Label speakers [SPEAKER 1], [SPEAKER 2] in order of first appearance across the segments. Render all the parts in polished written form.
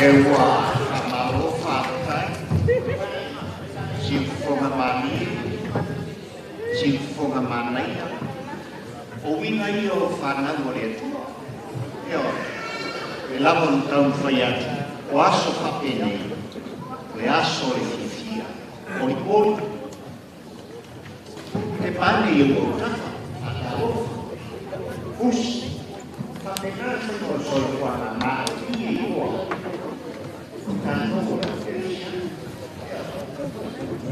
[SPEAKER 1] Ae ua faamalo faafetai siufofoga malie, siufofoga manaia, o uiga ia o fanau a le Atua. Ioe, e lava ona taumafai atu, o aso faapenei, o le aso o le fiafia, olioli. Te pane i ou autafa, faatalofa, usi, faapena le faiga o le soifuaga malie iloa. Tatou o le kerisiano.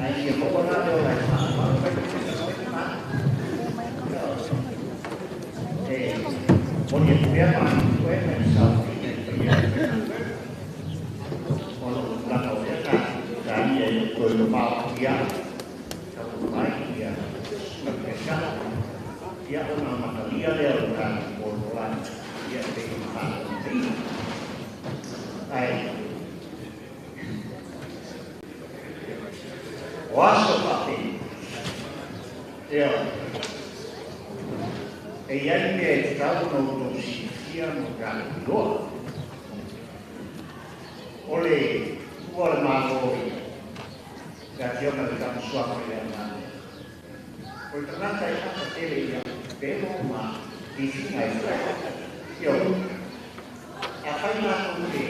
[SPEAKER 1] Ae ia maua la le ola e faaauau mai le e moni atu pea maatupe ma le saofaiga i le paia o le faigaluega. O loo tulaga o lea talia e le toe mamao atu ia taunuu mai ia susuga i le Taitai. Ia ona amatalia lea o le tatou polokalame ia e pei ona faatautaia. Ae o aso faapei, ioe, e i ai mea e tatau ona outou silafia ma tatou iloa. O le tuua o le Malo i le Afioga i le Tama Suafa i le Aoga, o le tagata e ata tele i au pelo ma tifiga e fai. Ioe, afai matou te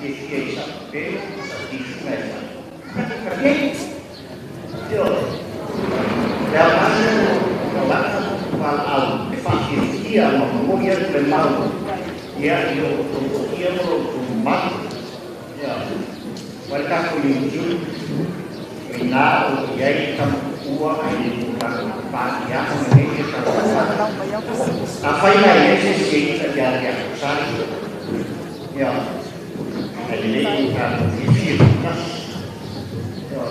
[SPEAKER 1] fiafia i sau pelo ma sau tifiga e fai, tatou talie. Ioe, le aoga lea o lata valaau e faafiafia ma momoli atu le mau ia i o outou paia ma lo outou mamalu. Ia, ma le tatou YouTube, o i ina o lo o i ai le tama tuua ae le tulaga paaliaga ma nei mea taumafa. Afai la e i ai se isi e ita ia te au, sali, ia, ae lelei lo tatou fiafia faatasi. Ia,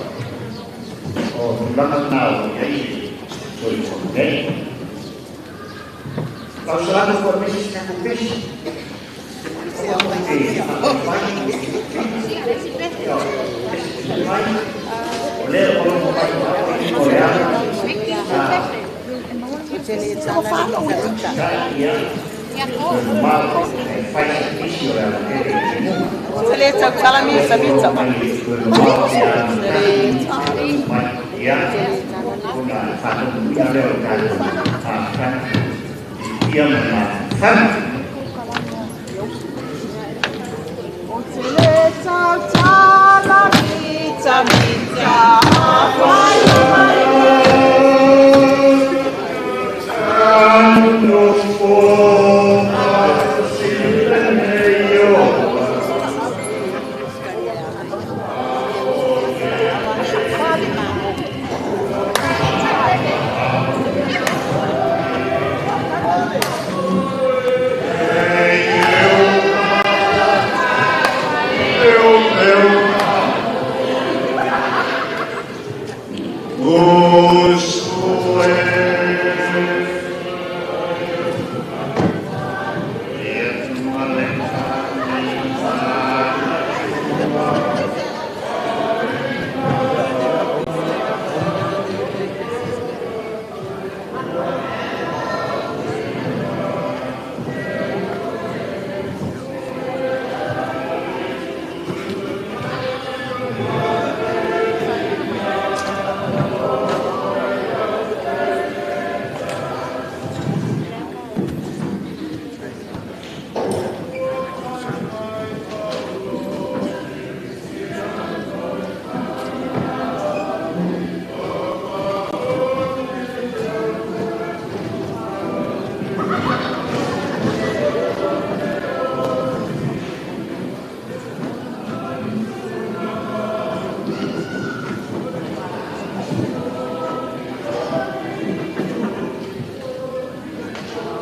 [SPEAKER 1] o tulaga lena o lo o i ai le soifua nei. Lau salama foi aemaise se tatou pese. Aua tou te faataifai. Ioe, pese tupu mai. O lea ua logo mai o au i lima o le ala. Peitai ia, toe mamao e fai se pisi o le alatele i timuga. Toe mai toe mamao pea amataga mai ia ona faataunuuina lea o le tatou amataga i ia ma le mafaufau.
[SPEAKER 2] Ou te le tautala mitamita afai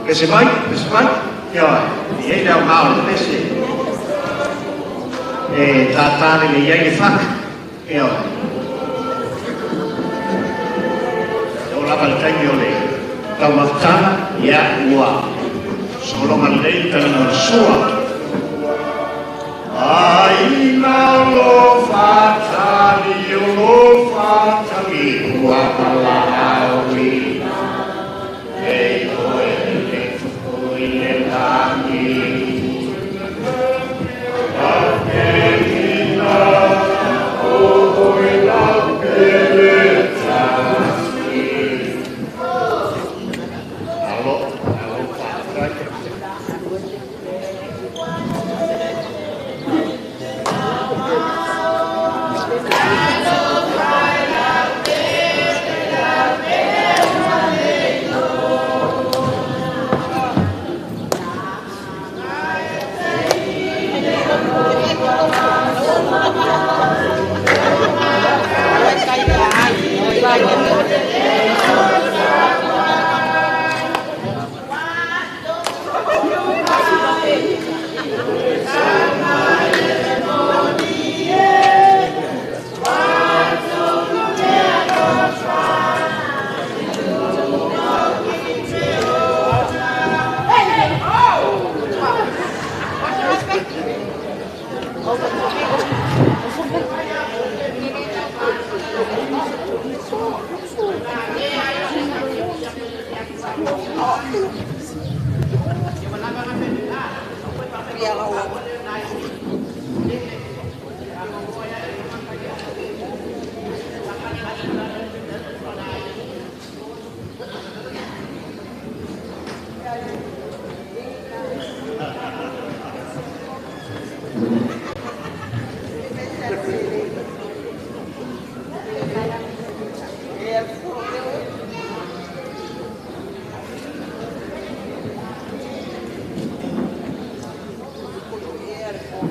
[SPEAKER 1] Pese mai, pese mai, ioe, e i ai le aoga o le pese e tātā lelei ai le faka, ioe. E oo lava i le taimi o le taumafataga, ia, ua sologa lelei le taliga o le sua. Aina alofa tali, alofa tali, ua valaauina. Ei oe le tupu i le lagi.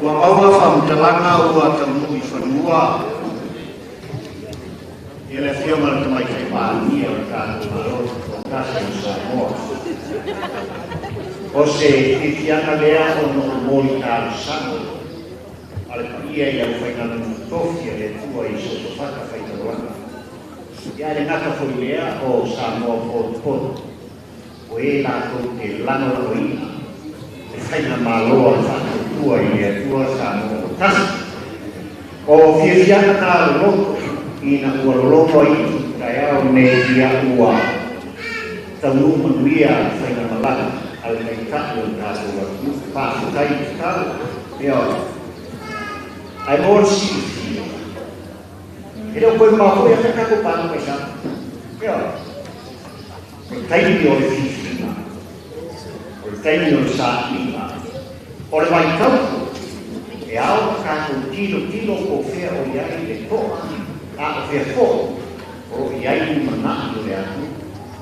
[SPEAKER 1] Ua maua faamatalaga ua taunuu i fanua i le Afioga i le Tamaitai Palemia o le tatou Malo Tutoatasi o Samoa. O se fiafiaga lea ona ou momoli talosaga a le paia i le aufaigaluega totofi a le Atua i so o se fatafaitaulaga. Ia ae le gata foi i lea o Samoa potopoto, o e latou te lagolagoina le faigamalo a le Faatuatua i le Atua Samoa ua Tasi. O fiafiaga na o le loto ina ua loloto ai i taeao nei ia ua taunuu manuia le faigamalaga a le Taitai o le tatou atunuu. Faafetai tatalo. Ioe. Ae mo le silafia, e le o toe mamao foi a tatou pāloka i Samoa. Ioe. O le taimi o le filifiliga, o le taimi o le sailiga, o le vaitau foi e ao ona tatou tilotilo po o fea o i ai le to'a, a o fea foi o lo o i ai lumanai o le atunuu,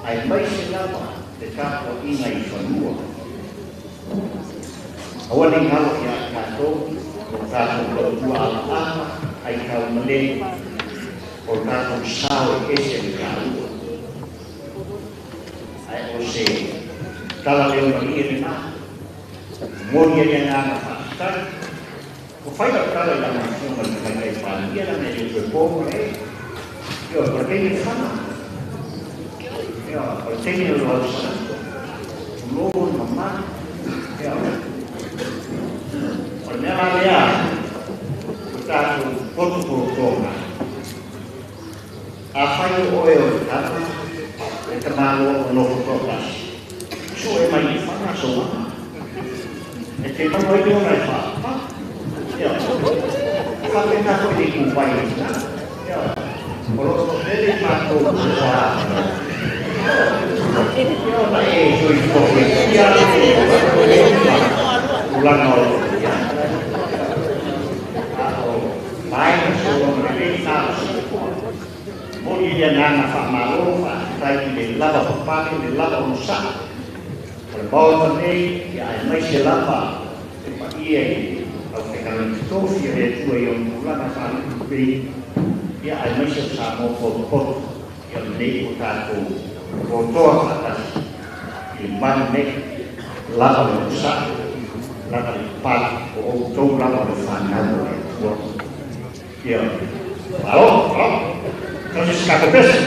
[SPEAKER 1] aemaise lava le tapuaiga i fanua. Aua ne i galo ia i tatou lo tatou tautua alaala ai taumalele, o le tatou sao e ese le taua. Ae o se tala leo malie lena, momoli ai le agaga faafetai. Ua fai lau tala i lana Afioga i le Tamaitai Palemia leaga e le toe po ma e. Ioe, o le taimi o le fana. Ioe, o le taimi o le lausalai. Tulou le mamalu. Ioe. O le mea la lea ua tatou poto tolotoga. Afai o oe o le tama, le tamaloa o nofo toatasi, sue mai i fana soaga. E te maua ai le ola e faapapa. Ioe. E faapena foi le ituvai o tina. Ioe. O lo o toatele i matou ua Ioe, na e soifua fiafia le tulaga o lo o i ai. A o vaega sologa lelei na o Samoa. Momoli le agaga faamalo faafetai i le lava papale, le lava onosai o le Maota nei, ia aemaise lava le paia i le aufaigaluega totofi a le Atua i ona tulaga faalupelupeina, ia aemaise o Samoa potopoto, ia lenei ua tatou toatoa faatasi i le malu nei, lava le onosai, lava le papale, o outou lava o le fanau a le Atua. Ia, malo, malo. Tasi se tatou pese.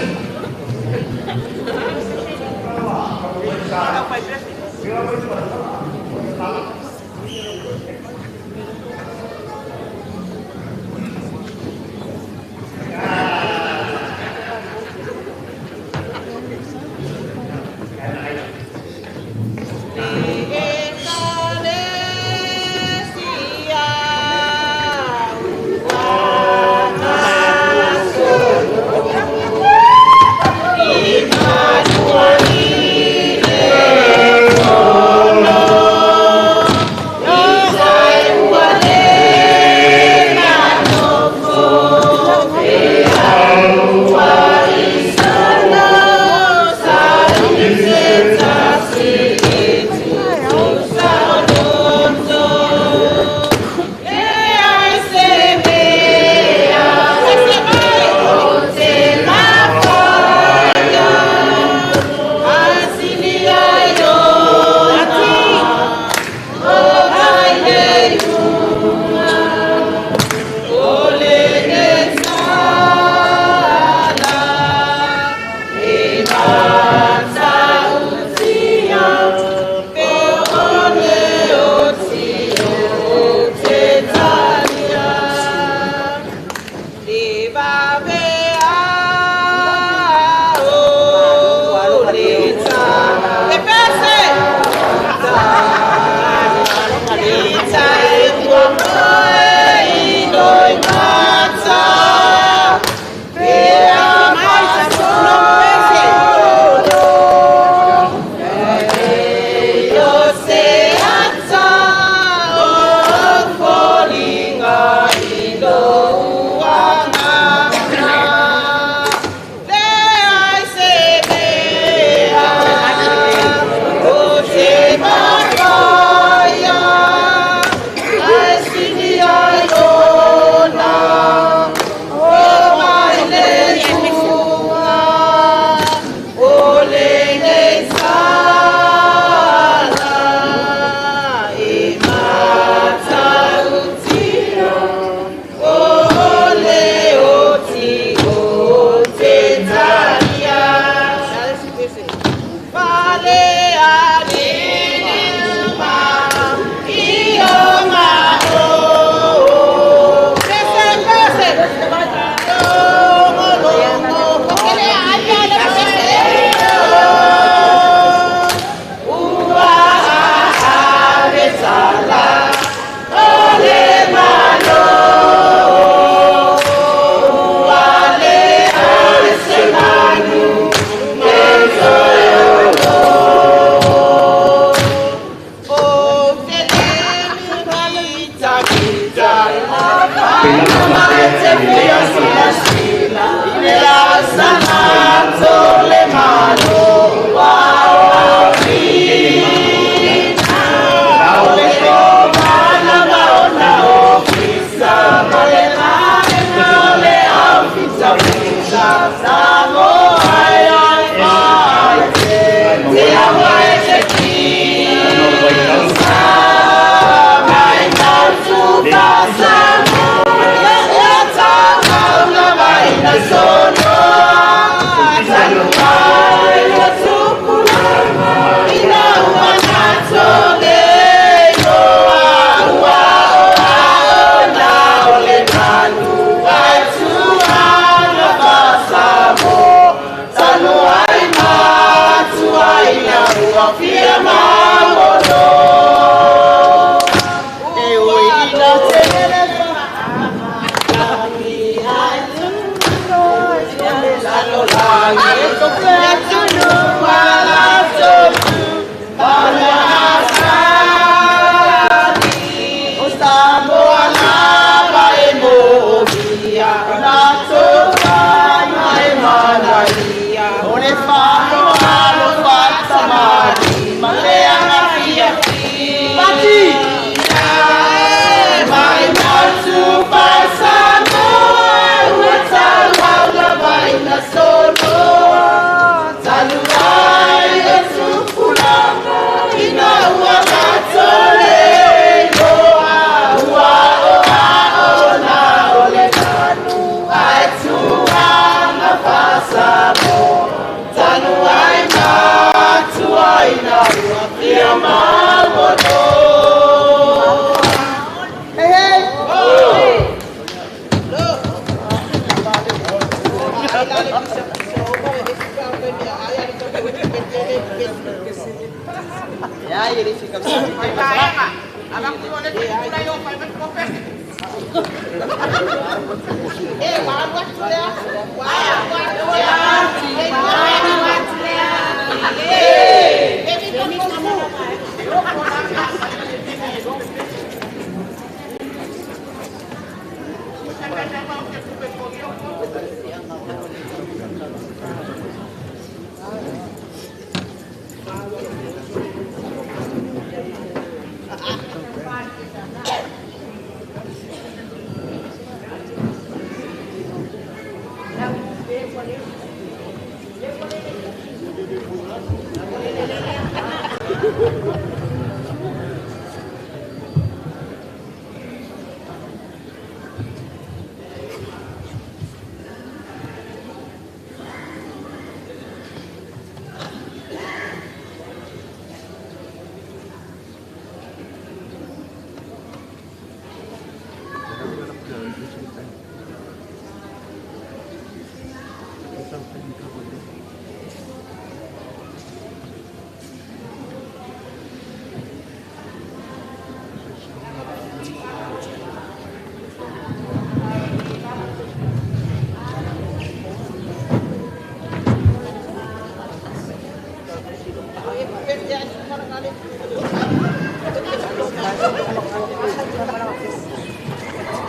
[SPEAKER 2] Hey, hey.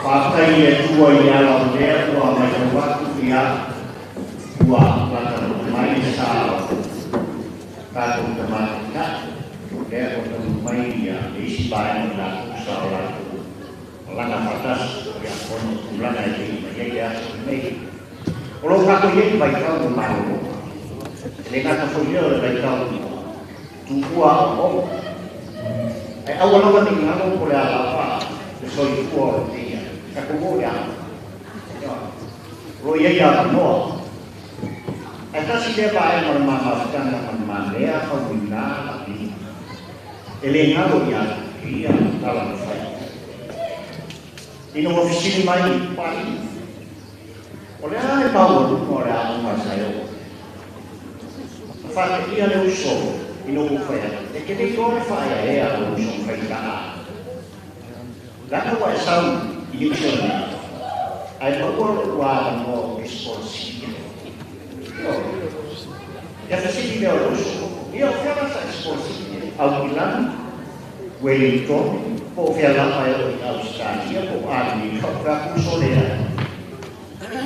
[SPEAKER 1] Pakai e tua i ala o lea ua mai au atu ia ua lata mai sa tātou tamatika lea ua talu mai ia le isi vaega o latou sa o latou lana faatasi ia ona tulaga e lei mai ai le aso lenei. O loo tatou iai vaitau ma malologa. E le gata foi lea o le vaitau tuua aoaoga. Ae aua lava nei galo po o le a lava le soifua o le teia. Tatou o le a. O loo iai avanoa. Ae tasi lea vaega o le mamafutaga ma le malea fauina laʻi. E le galo ia ia tala na fai. Ina ua fesili mai Papalii, o le a le maualuga o le aoga sa e oo ai? Na faateia le uso ina ua ou fai atu, e te le iloa le faaeaea o lou uso ma faitaā. Leaga ua e sau i Niu Siona nei, ae maua lou avanoa ou te sikolasipi ai. Ioe. Ia fesili lea o le uso, ia o fea la sa e sikolasipi ai? Aukilani? Wellington, po o fea lava e oo i Ausetalia po o Amerika, o fea uso lea.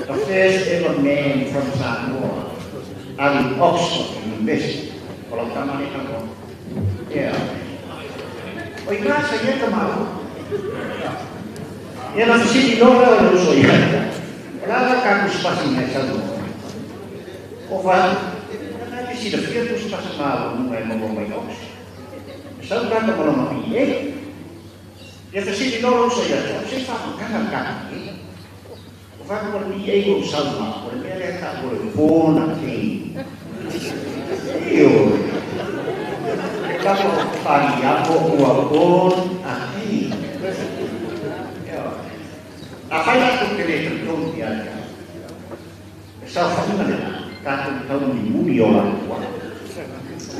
[SPEAKER 1] The first ever man from Samoa ali Oxford University. O lau tama lea katoa. Yeah. O i ka sa ia tamālua. Ia na fesili loa lea o le uso ia ia. O le a la ka tusipasi na e saunoa ai? O fa, na e te silafia tusipasi maualuga e maua mai Oxford. E sau tata ma lona PA. Ia fesili loa le uso ia te au, se i faamatala le ta PA. O fa atu o le PA ua ou sau ma, o le mea lea tau o le born again. Ioe. E lava o faliapo ua born again. Ioe. Afai latou te le talitonu ia te au, e saofaiga lena, tatou taulimuli o latou ai.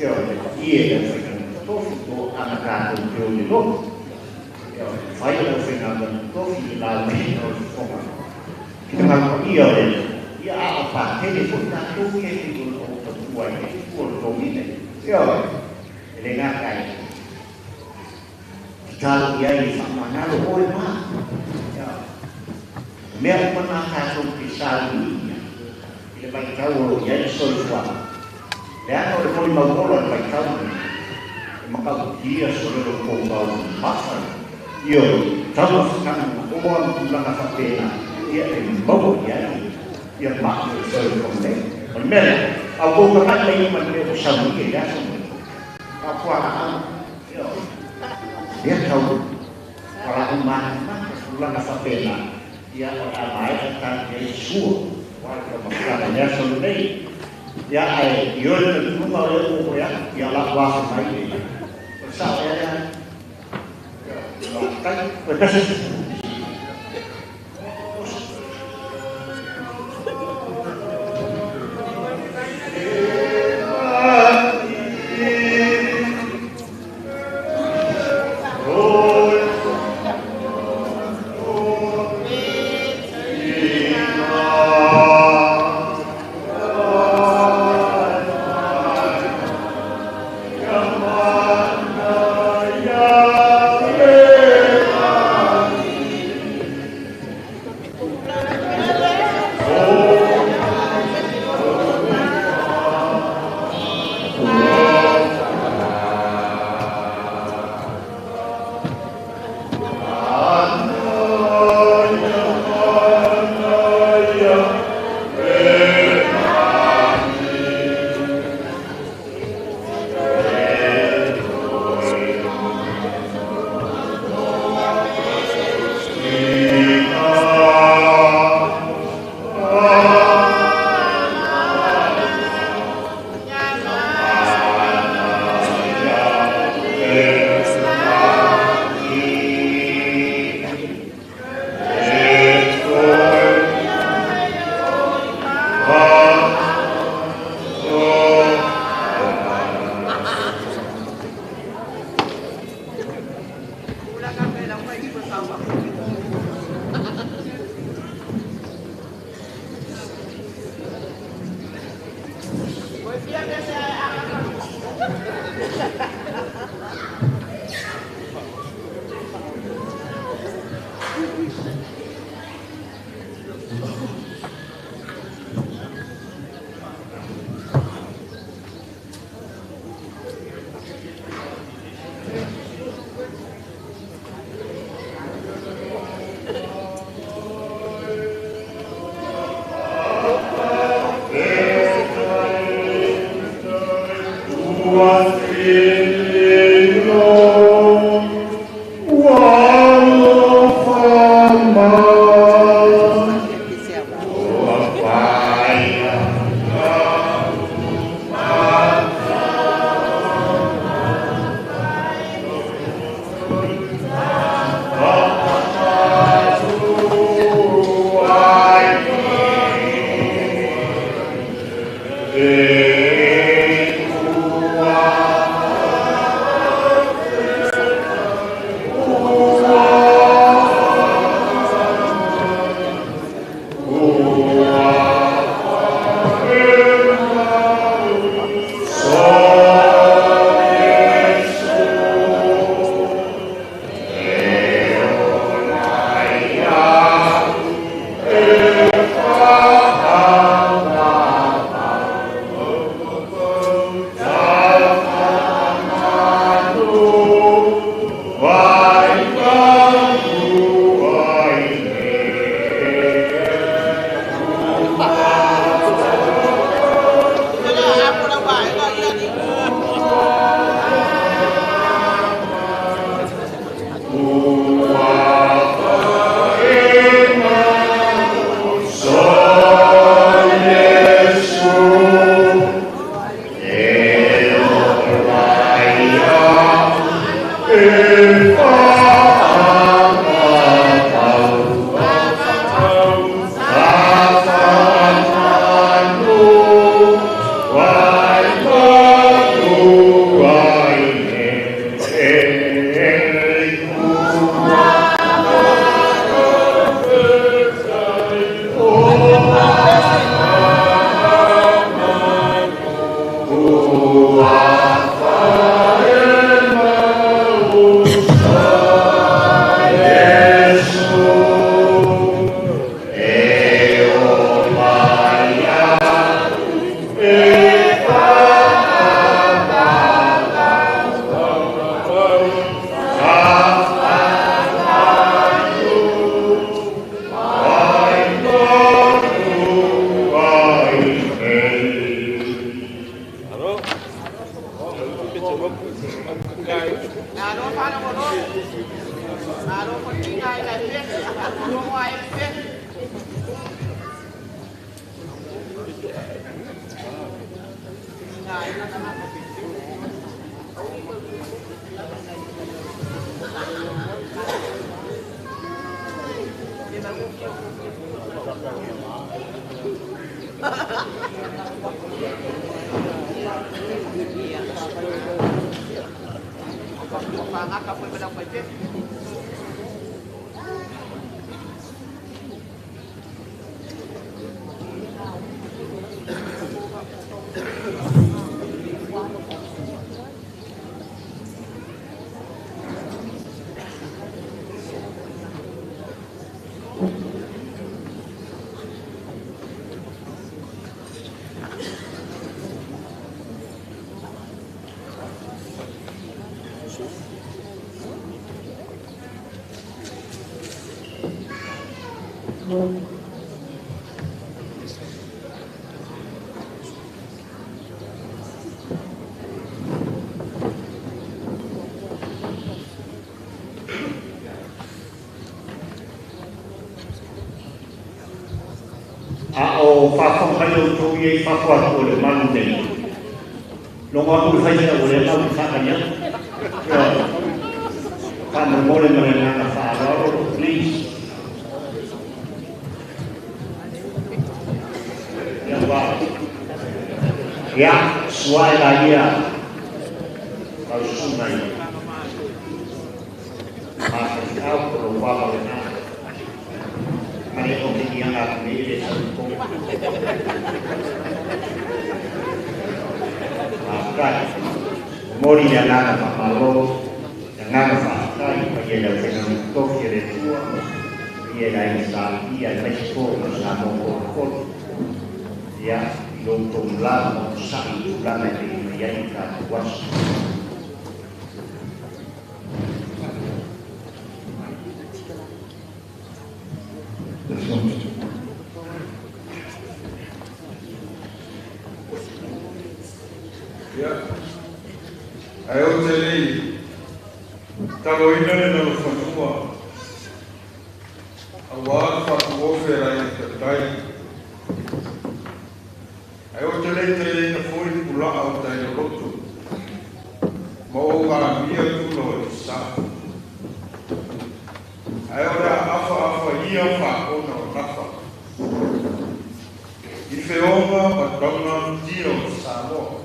[SPEAKER 1] Ioe, le paia i le aufaigaluega totofi o ana tatou te o i le lotu. Ioe, fai o le aufaigaluega totofi i le lauina o le fofoga ki te ngau paia o le Atua. Ia a o patele foi tatou ia e pei ona ou tautua ai nei, tua o le Domine. Ioe, e le gata ai. Tatalo i ai e faamanalo oe ma. Ioe, o mea uma na tatou te sailiilia i le vaitau o lo o i ai le soifuaga. Leaga o le molimau ola i le vaitau lenei, e matautia sole lo tou mau mamafa ioe, taumafataga ma oa ma tulaga faapena, ia e maua i ai ia maʻi o le soifua nei. O le mea lea, a ua ou tagai mai ai ma le mea ua saunia i le aso lenei, a o fualaau, ioe, lea tau fualaau matamata, tulaga faapena, ia o le a maea tali ai sua, aua le taumafataga i le aso lenei. Ia, ae ioe le talitonuga o lea ua ou atu, ia o la ua afe mai le Sao ea tai o tasi. A o whāwhanga mai o tō ia i whāwhā o le manu nei. Longo aku le whaita o le mau i whakanya. Whamamole ma le nganga whaalaro, please. Ia wā. Ia, sua e la ia. Kau suna ia. Māwhai au ko lo wā le nganga. Mare o ke ianga ku le sa ko. Kai. Mori le nganga pa malo, le nganga pa kai pa ye le te nganga to ke le tua. Ye la i sa i ai mai ko sa mo ko ko. Ia lo to la mo sa i la mai te ia i ka was.
[SPEAKER 3] Ia, ae ou te lei taloina le lalofanua auā le faatuofe lai le tatai. Ae ou te lei taileina foi pula'a o tailoloto ma ou alamia tula o le sā. Ae o le a'afa afa ia fa'aona o nafa i feoga ma tauga tia o Samoa.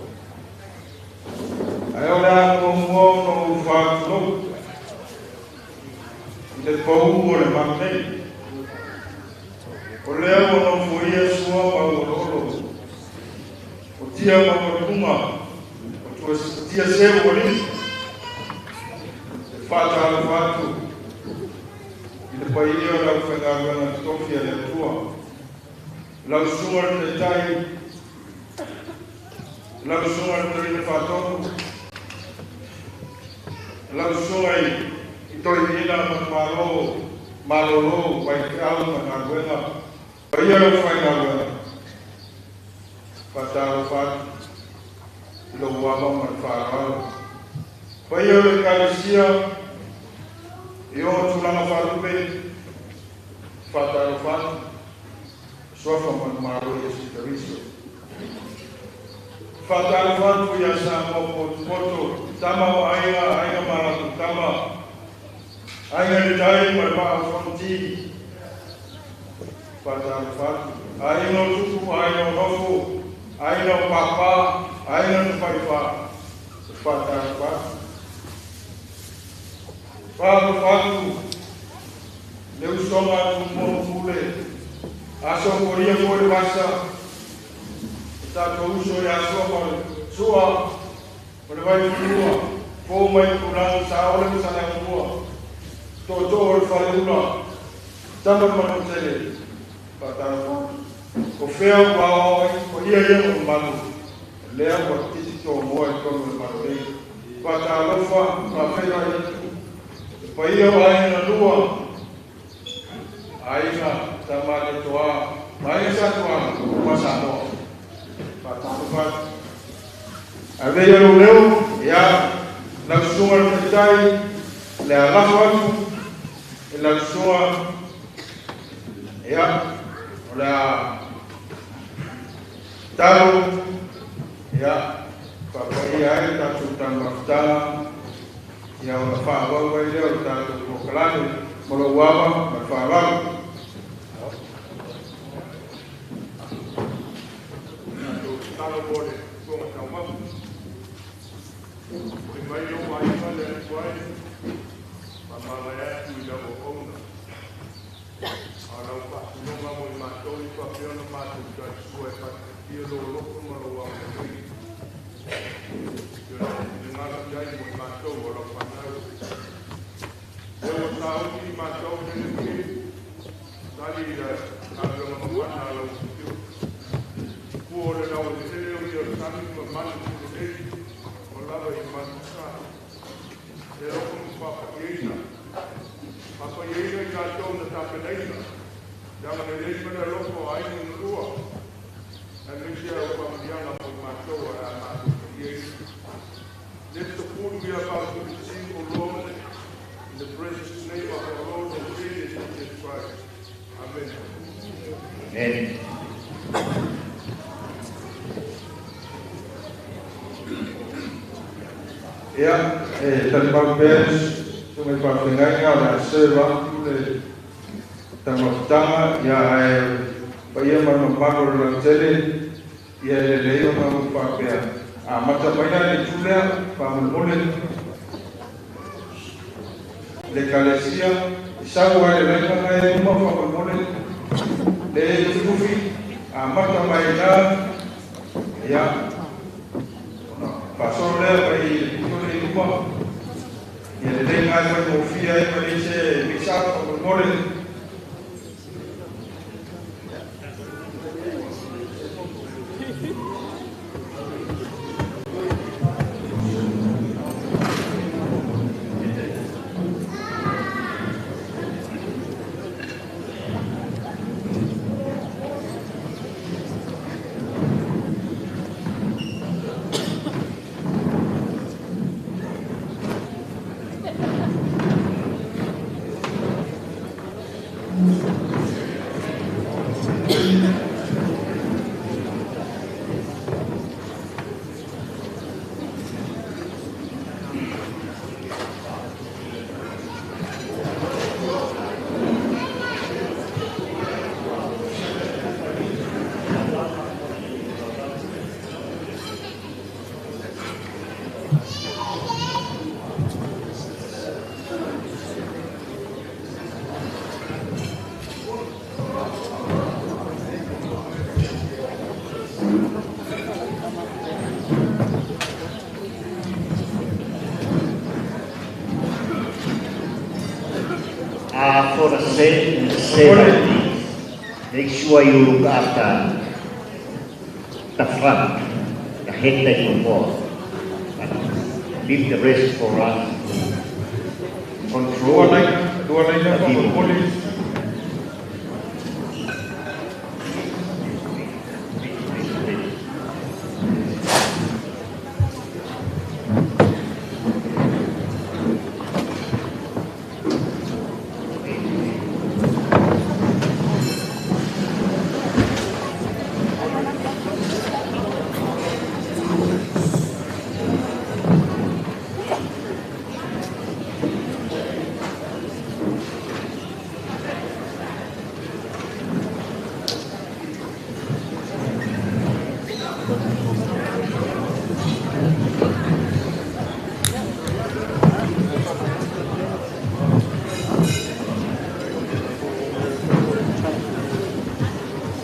[SPEAKER 3] Ae o le a muamua ona ou fa'atulou i le pau o le manei. O lea ua nofoia sua mauololo o tia maualuga o tia seu alii e fa'atalofa atu i le paia o lau faigaluega tofi a le Atua, lau susuga le taitai, lau susuga le toeaina faatonu, lau susuga i toeaina manumalo malōlō vaifeau ma galuega paia lau faigaluega. Fa'atalofa atu i lou ava ma le fa'aloalo paia o le Ekalesia i ona tulaga faalupe. Fa'atalofa atu suafa manumalo Iesu Keriso. Fa'atalofa atu ia Samoa potopoto, tama o aiga, aiga ma latou tama, aiga le tai ma le vaa o Fonoti. Fa'atalofa atu aiga o tupu, aiga o nofo, aiga o pāpā, aiga na faifā. Fa'atalofa atu, fa'alofa atu le usoga tumua pule aso koria foi le vasa o tatou uso ia Sua ma le Sua ma le Vaifanua, fou mai tulaga Saole ma Saleaumua, tootoo o le Faleula, tama le Manutele. Fa'atalofa atu o fea ua aoao ai o ia ia ma mamalu lea ua titi tomoa i tonu o le malo nei. Fa'atalofa fa'afeiloai atu le paia o aiga na lua, aiga Tamaletoa ma aiga Satuala ma Samoa. Fa'atalofa atu ave ia lou leo ia lau susuga le taitai le alafo atu i lau susuga ia o le a talo ia fa'apaia ai le tatou taumafataga ia ona fa'aauau ai lea o le tatou polokalame ma lou ava ma le fa'aloalo. Foi mai lou aiga le Atua e, faamavae atu i lau auauna. A o lau faatinoga mo i matou i faapea ona matou talisua e faatikatia lou alofa ma lou agalelei. I o lau finagalo i ai mo i matou o lau fanau. Lea ua sauni i matou i le lenei, tali i le galuega mamana a lau afioga. Fua o le laueleele o ia o le sami ma malu pulelei, o lava i manusa. E alofa ma faapaiaina. Faapaiaina i tatou na tapenaina. Le agalelei ma le alofa o aiga na lua. Aemaise au faamanuiaga mo i matou o le a matou paiaina. Lift the food we are about to receive, O Lord, in the precious name of our Lord and Savior Jesus Christ. Amen.
[SPEAKER 1] Amen.
[SPEAKER 3] Ia, e talimau pea susuga i faafeagaiga o le a serve atu le taumafataga, ia ae paia ma le mamalu o le lautele, ia e lelei ona ou faapea. Amata mai la i le itu lea, faamolemole le ekalesia, i sau lava i le laina na e i luma faamolemole, le lufilufī, amata mai i ina, ia, ona faasolo lea mai i le pito lea i luma, ia lelei lena e faigofie ai ma leai se mix up faamolemole.
[SPEAKER 1] For the sake, make sure you look after the front, the head table board, and leave the rest for us to control.
[SPEAKER 3] Lua laina, lua laina faamolemole.
[SPEAKER 1] Wait, wait, wait.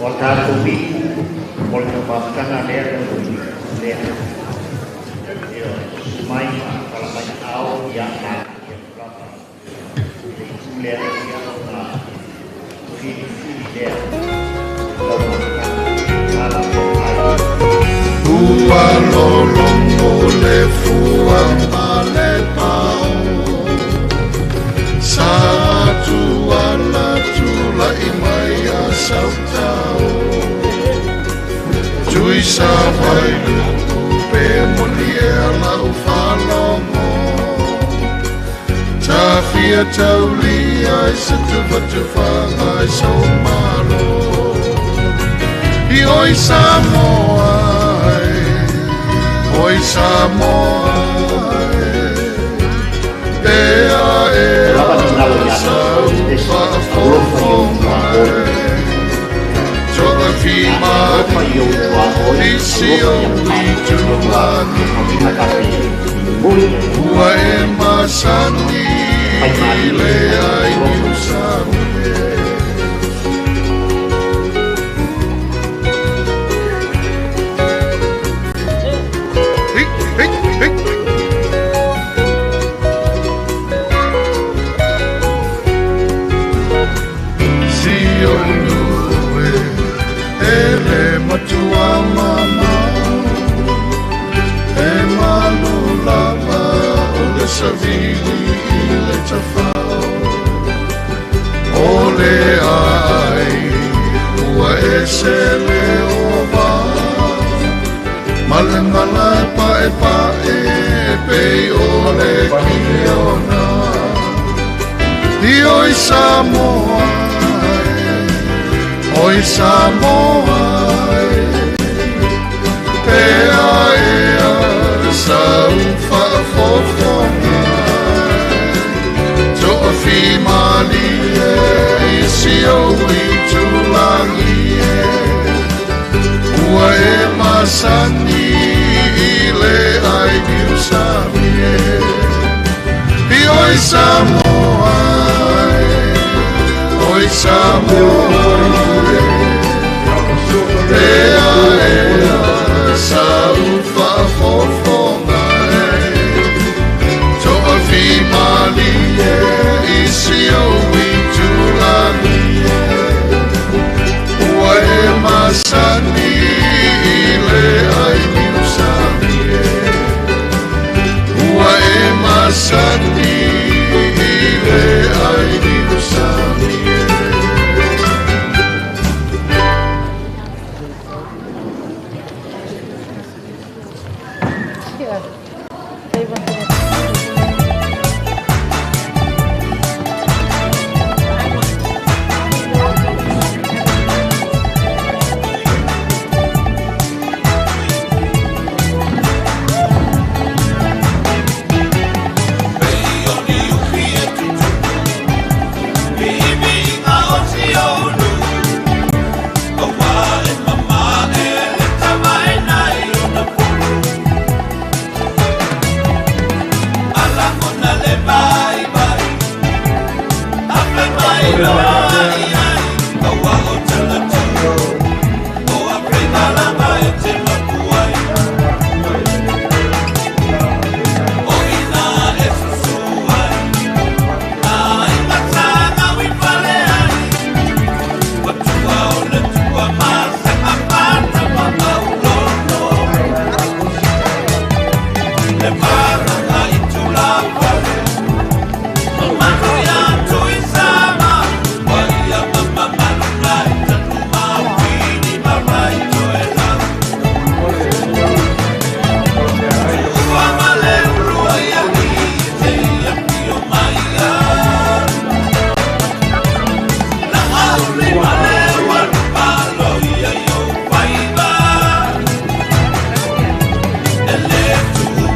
[SPEAKER 1] O tatou vipu o le taumafataga lea lea ioe susu mai ma tala mai aao ia taatia atu lava i le itu lea ia ona filifili lea taumafataga ala ai.
[SPEAKER 4] Ua lologo le fua ma le pao sa tuala tula'i mai a sautao tui sa vailuku pe moni ea lau faalogo tafia taulia i se tufatufaga i soumalo i oi Samoa e oi Samoa e ea
[SPEAKER 1] Ua
[SPEAKER 4] ea
[SPEAKER 1] lava ni galo iā
[SPEAKER 4] sau
[SPEAKER 1] tatou se esi alofa i ou
[SPEAKER 4] faafofoga
[SPEAKER 1] tuaoi.
[SPEAKER 4] e
[SPEAKER 1] A e alofa i ou
[SPEAKER 4] Toafimali
[SPEAKER 1] tuaoi,
[SPEAKER 4] e nisi
[SPEAKER 1] alofa
[SPEAKER 4] o
[SPEAKER 1] ia tatou
[SPEAKER 4] itulagi
[SPEAKER 1] ma faviga faapea.
[SPEAKER 4] Ua e masani i le ai niusami e. Hey, hey, hey. Si o nue e le matua mama e malu lava o le savili i le tafao o le ai ua ese le ova ma le malae pae pae pei o le kiona i oi Samoa e, oi Samoa e, ea ea sau faafofoga toafimalie i si ou itulagi e ua e masani i le ai niusami e i oi Samoa e, oi Samoa e, ea ea sau faafofoga e toafimalie i si ou itulagi e ua e masani i le ai niusami e ua e masani i le ai niusami e.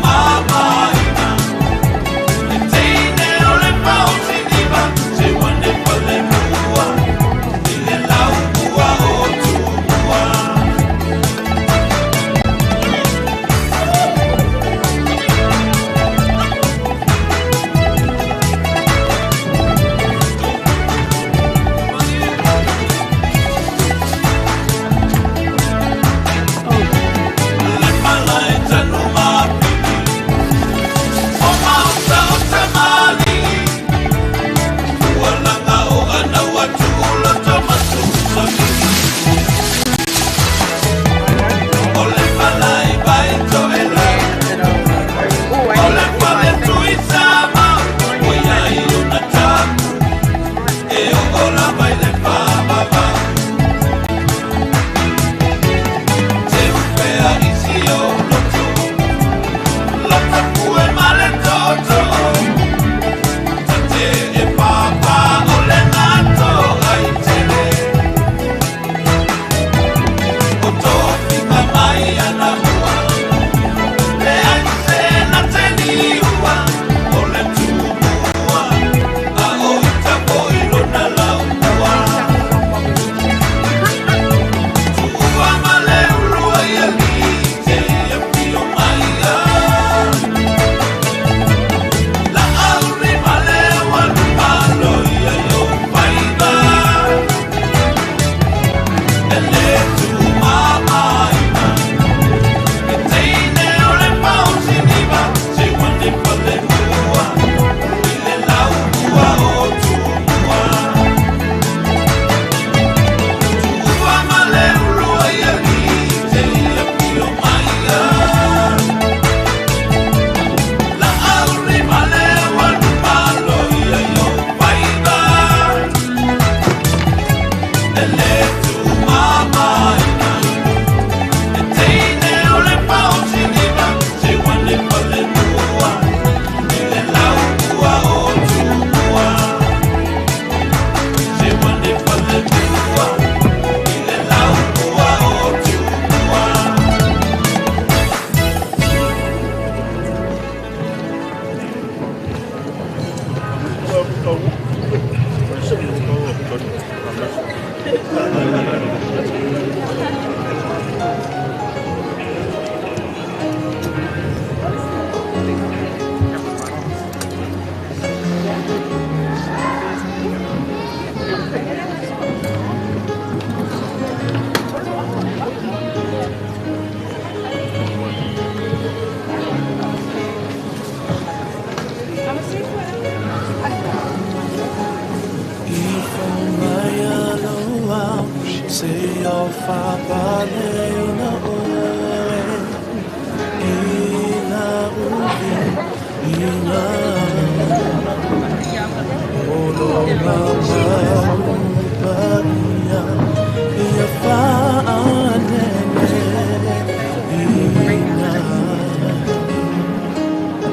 [SPEAKER 5] Mama,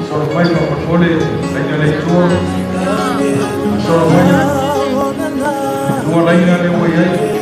[SPEAKER 3] Solo mai faamolemole laina le Atua, solo mai lua laina lea ua i ai.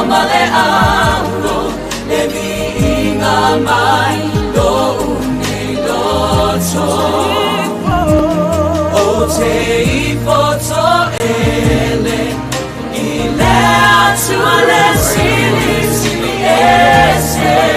[SPEAKER 5] ma le auro le viiga mai lo'u nei loto. Ou te ifo to'ele i le Atua le Silisili Ese.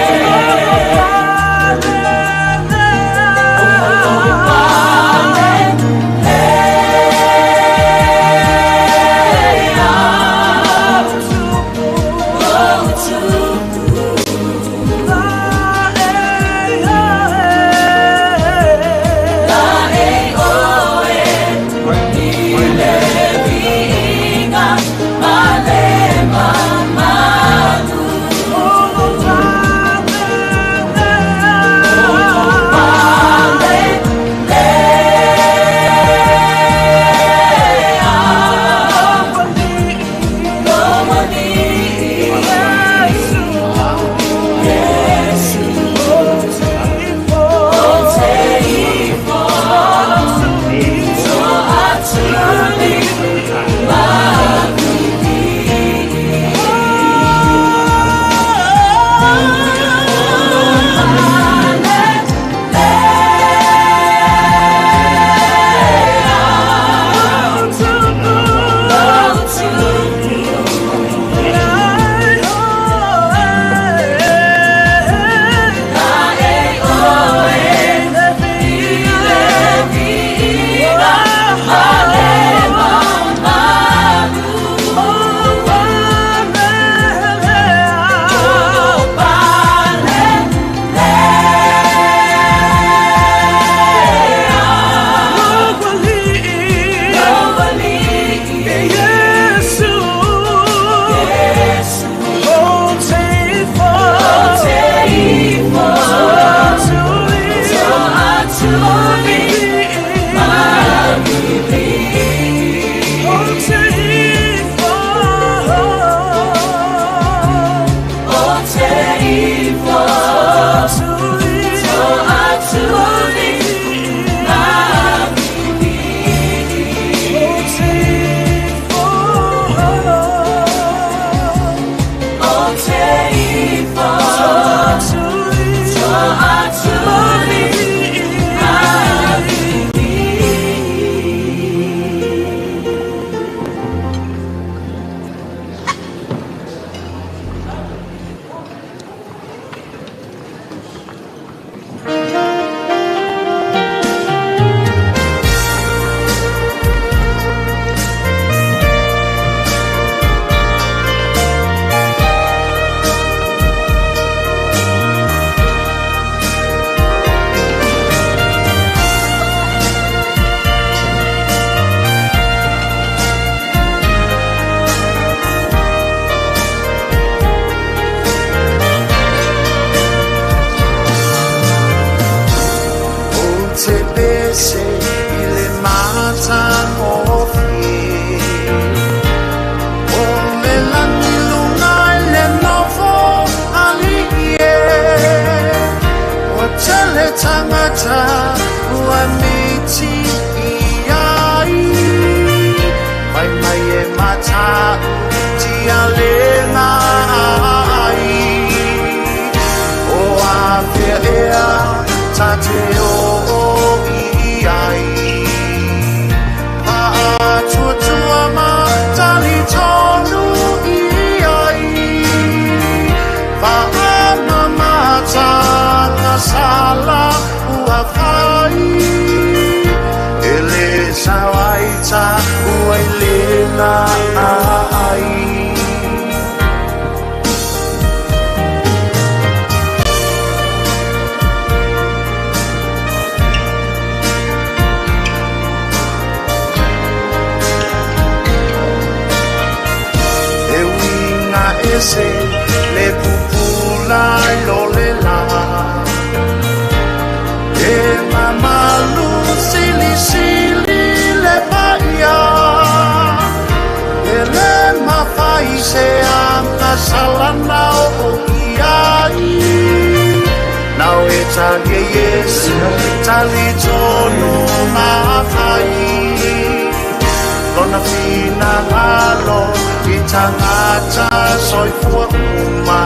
[SPEAKER 4] Lona finangalo i tangata. tagata soifua uma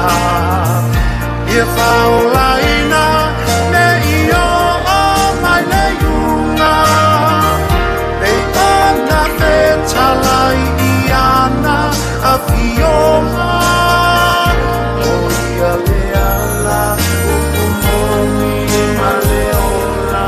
[SPEAKER 4] ia faolaina ne i o mai le iuga pei ona fetalai i ana afioga o ia le ala upu moni ma le ola.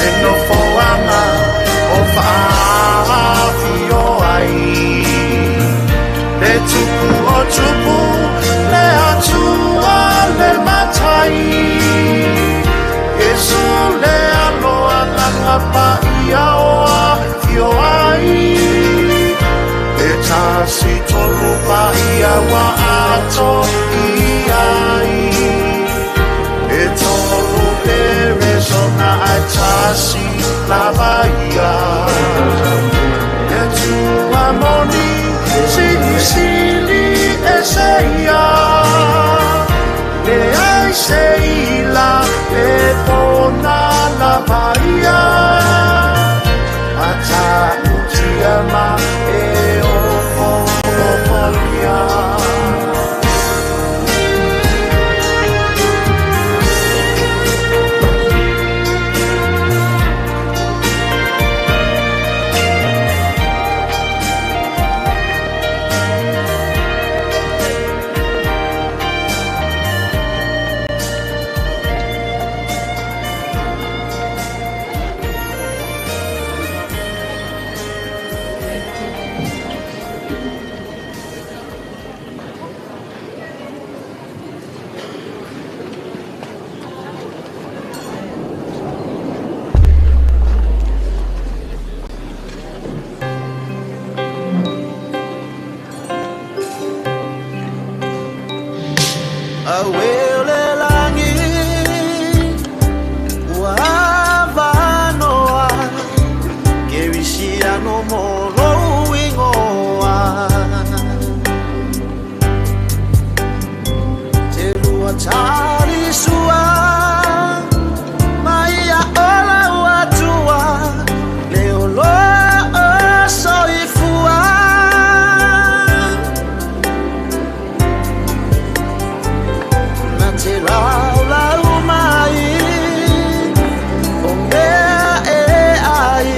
[SPEAKER 4] E nofoaga o faaafio ai le tupu o tupu le Atua le Matai Iesu le aloalaga paia o afio ai e tasi tolu paia ua ato i ai e tolu peresona ae tasi lava ia e tua moni silisili ese ia leai se ila e pona lava ia matautia ma e ofoofolia.
[SPEAKER 5] Awelelangi Wavanoa Kerisiano molo ingoa Te lua talisua Maia ola uatua Leo loa soifua Na te lau lau mai O mea e ai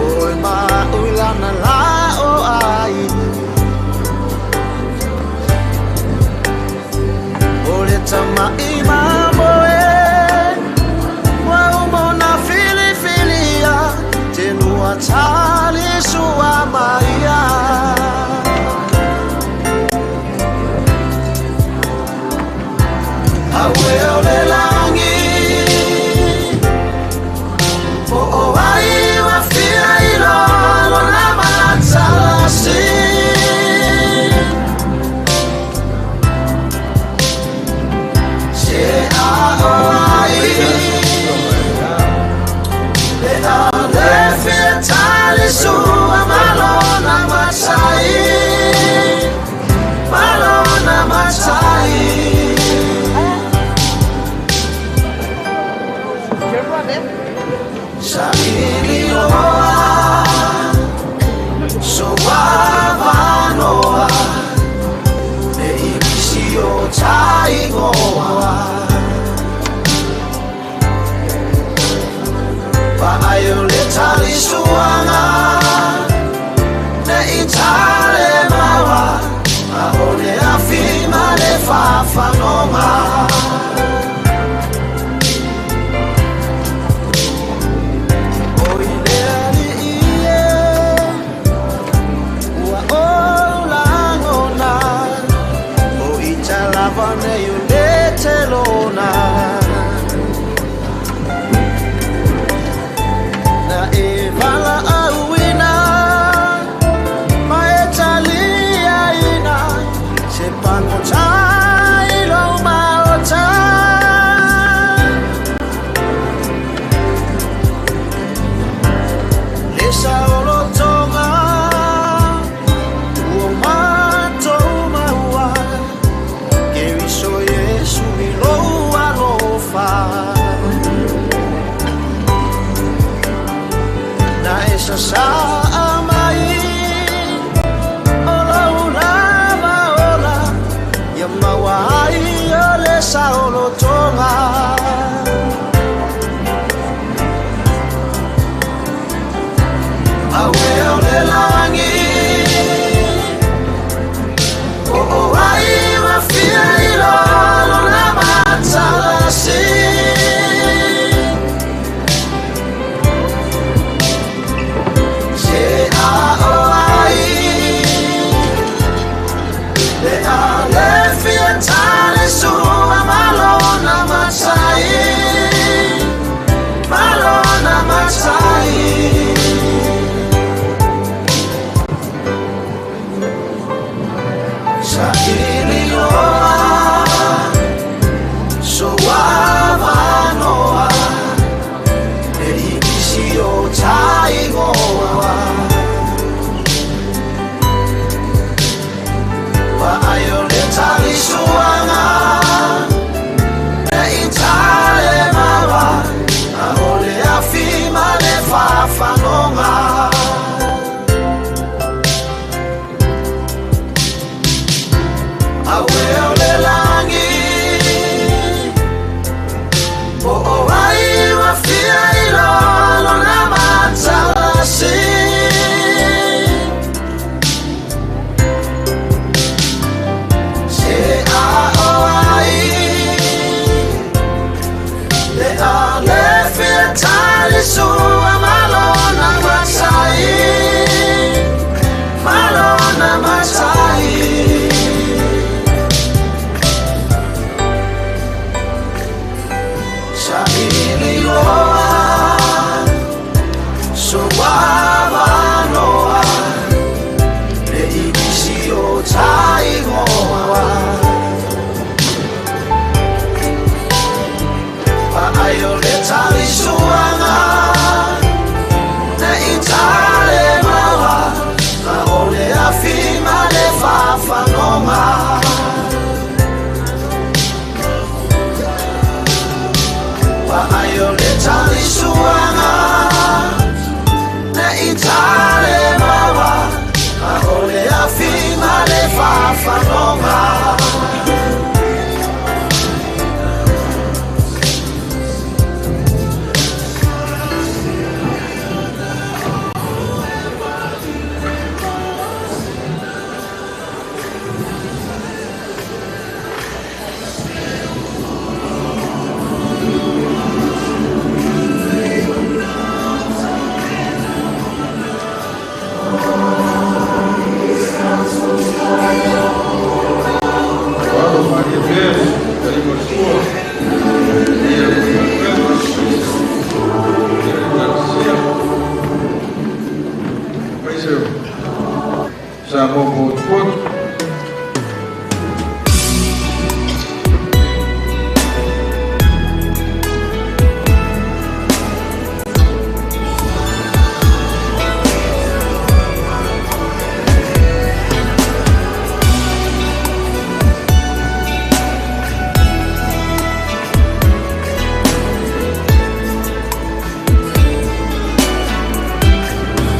[SPEAKER 5] Oe maulana la o ai O le tama'i mamoe Ua umona filifilia Te lua talisua maia Aue o le langi Po o ai ua fia i lalo na matalasi Se a o ai Le a le fia talisua malona matai Malona matai. Saili loa So avanoa Ne imisi o taingoa Paai o le talisuaga Ne i tale maua A o le afi ma le fafanoga O i le alii e Ua o lagona O i talava nei. Saa mai o lou lava ola ia maua ai o le saolotoga. Aue o le lagi o o ai ua fia iloa lona matalasi. Se a o ai le a le fia tale sua malona matai, malona matai. Sa ililoa soavanoa e ibisi o taigoa. Vaai o le talisuaga e i tale maua a o le afi ma le fafanoga. Aue o le lagi po o ai ua fia iloa lona matalasi. Se a o ai le a le fia talisua malona matai, malona matai. Sa ililoa soavanoa le ibisi o taigoa. Vaai o le talisuaga ne i tale maua a o le afi ma le fafanoga. Vaai o le talisuaga ne i tale maua a o le afi ma le fafanoga.
[SPEAKER 3] Alo Maria Verde, Tarimosua, Garcia, Samoa Potupotu.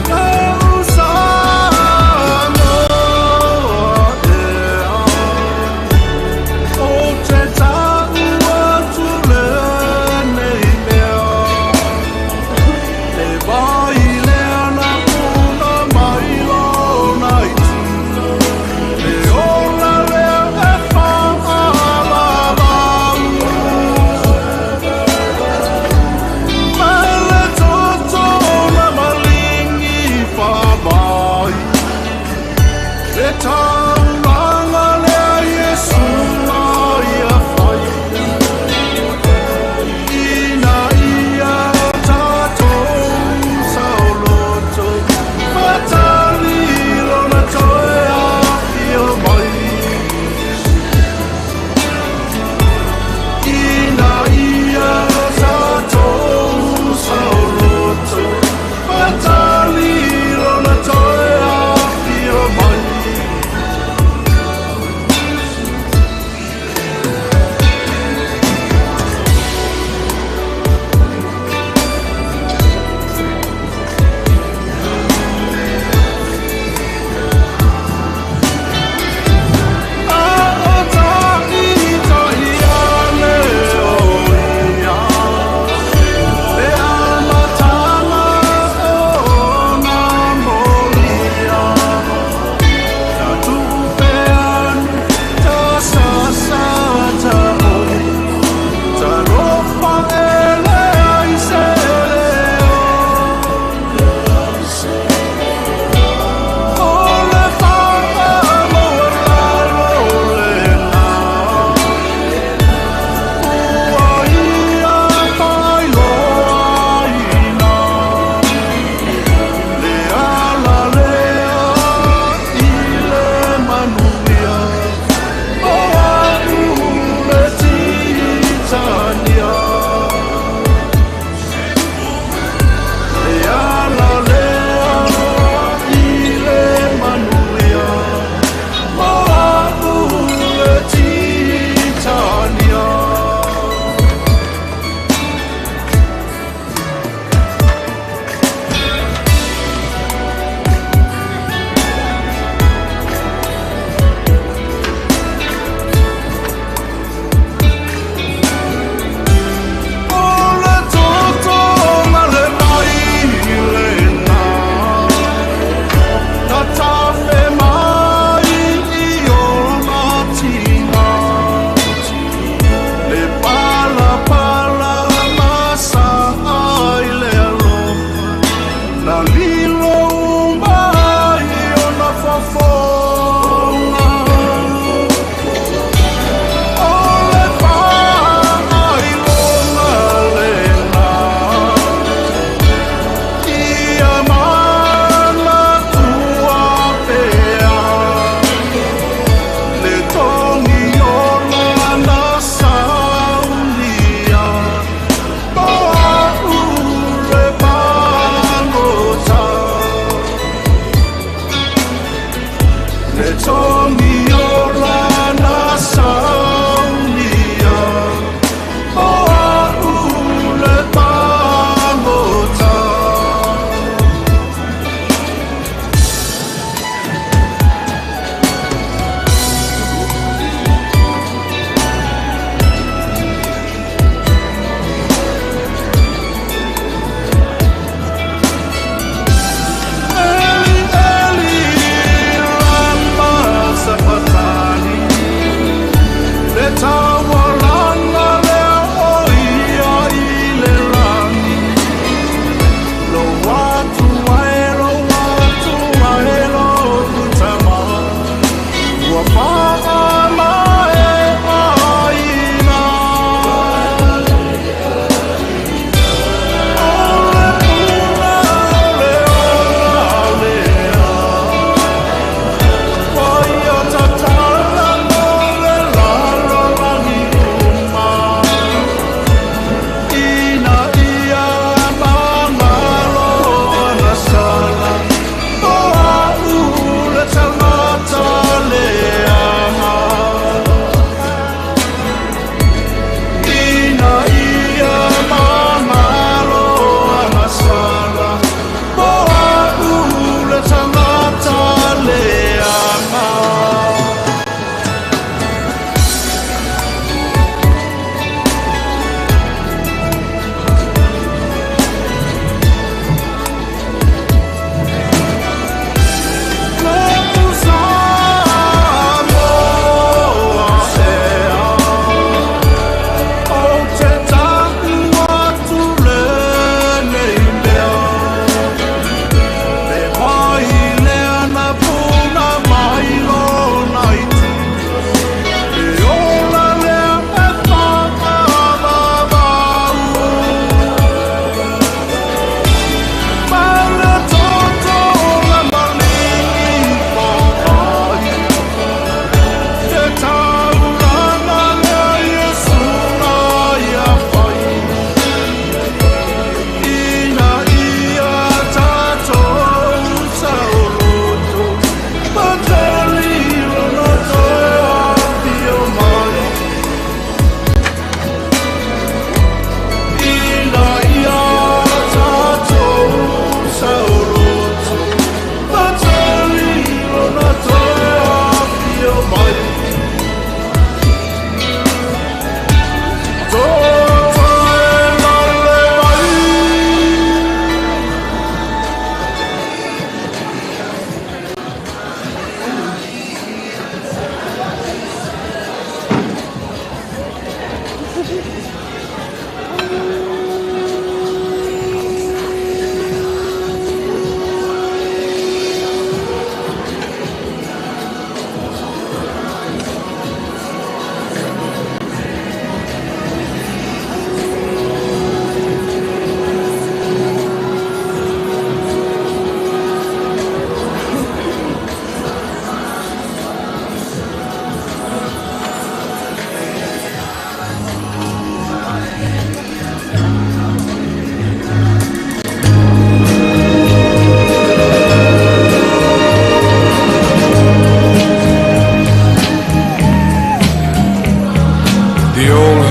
[SPEAKER 5] Oh, Samoa.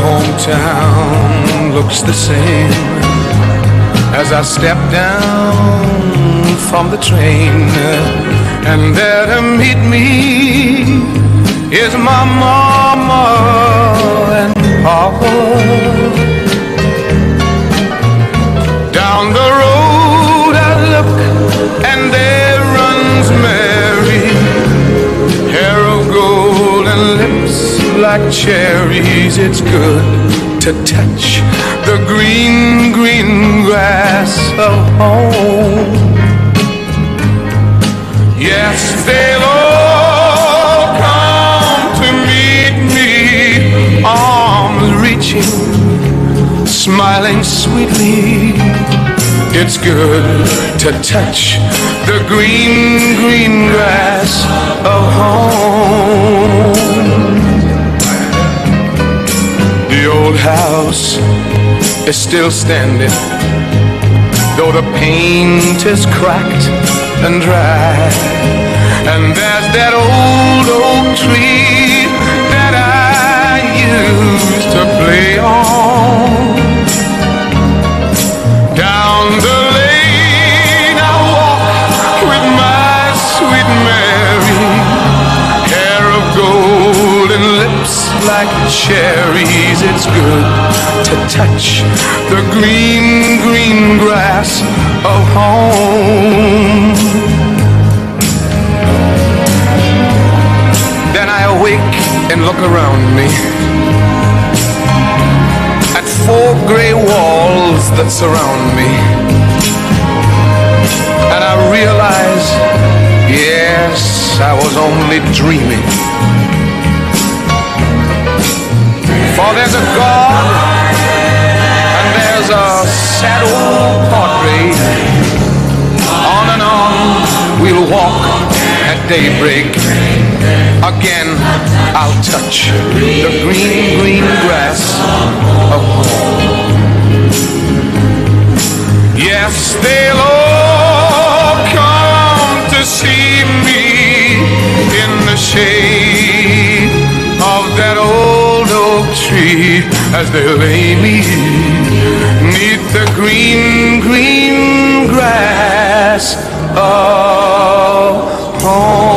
[SPEAKER 6] Hometown looks the same as I step down from the train, and there to meet me is my mama and papa. Down the road I look, and there runs Mary, hair of gold and lips like cherries. It's good to touch the green, green grass of home. Yes, they'll all come to meet me, arms reaching, smiling sweetly. It's good to touch the green, green grass of home. The old house is still standing, though the paint is cracked and dry. And there's that old tree that I used to play on. Down the lane I walk with my sweet Mary, hair of gold and lips like cherries. It's good to touch the green, green grass of home. Then I awake and look around me at four gray walls that surround me. And I realize, yes, I was only dreaming. For there's a God and there's a sad old portrait. On and on we'll walk at daybreak. Again, I'll touch the green, green grass of home. Yes, they'll all come to see me in the shade of that old oak tree as they lay me neath the green, green grass of home.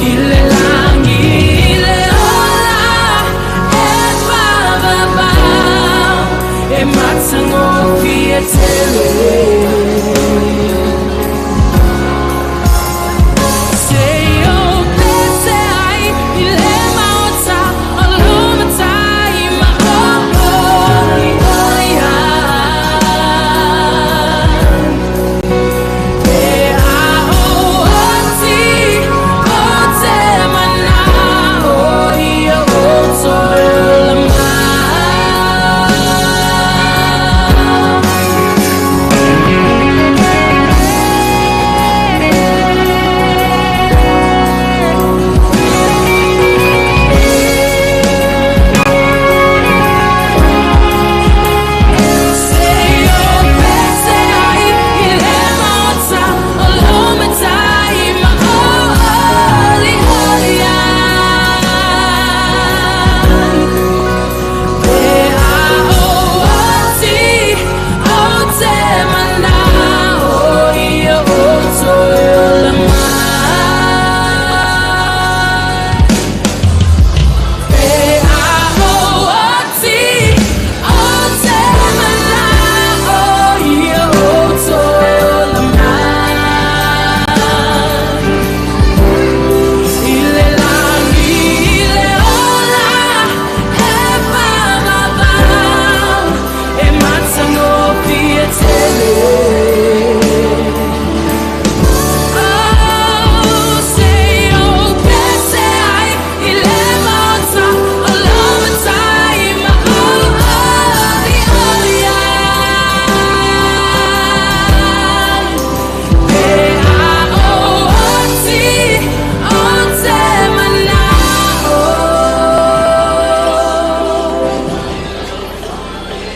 [SPEAKER 7] Ile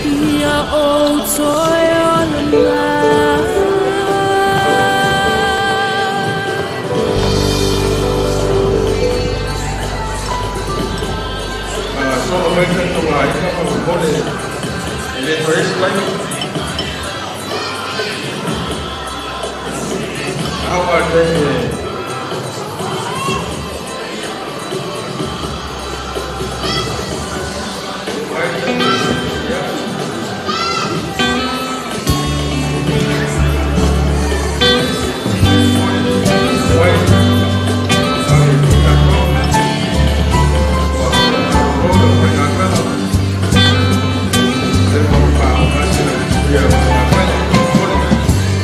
[SPEAKER 7] Ia ou toe ola mai.
[SPEAKER 3] Solo mai tatou aiga faamolemole e le toe ese laina. How about that?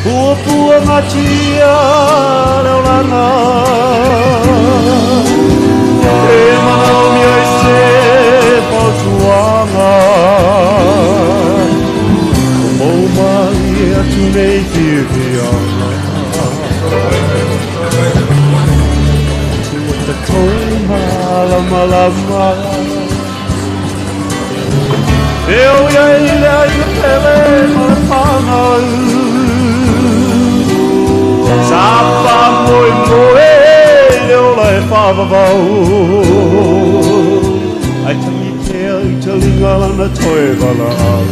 [SPEAKER 8] Pua pua ngatia le olanga E manaomia i se fautuaga Ua moumalie atu nei fiafiaga Ua tatou malamalama E o iai le aiga pele ma le fanau Sa faamoemoe le ola e faavavau Ai tagi pea i taliga lana toe valaau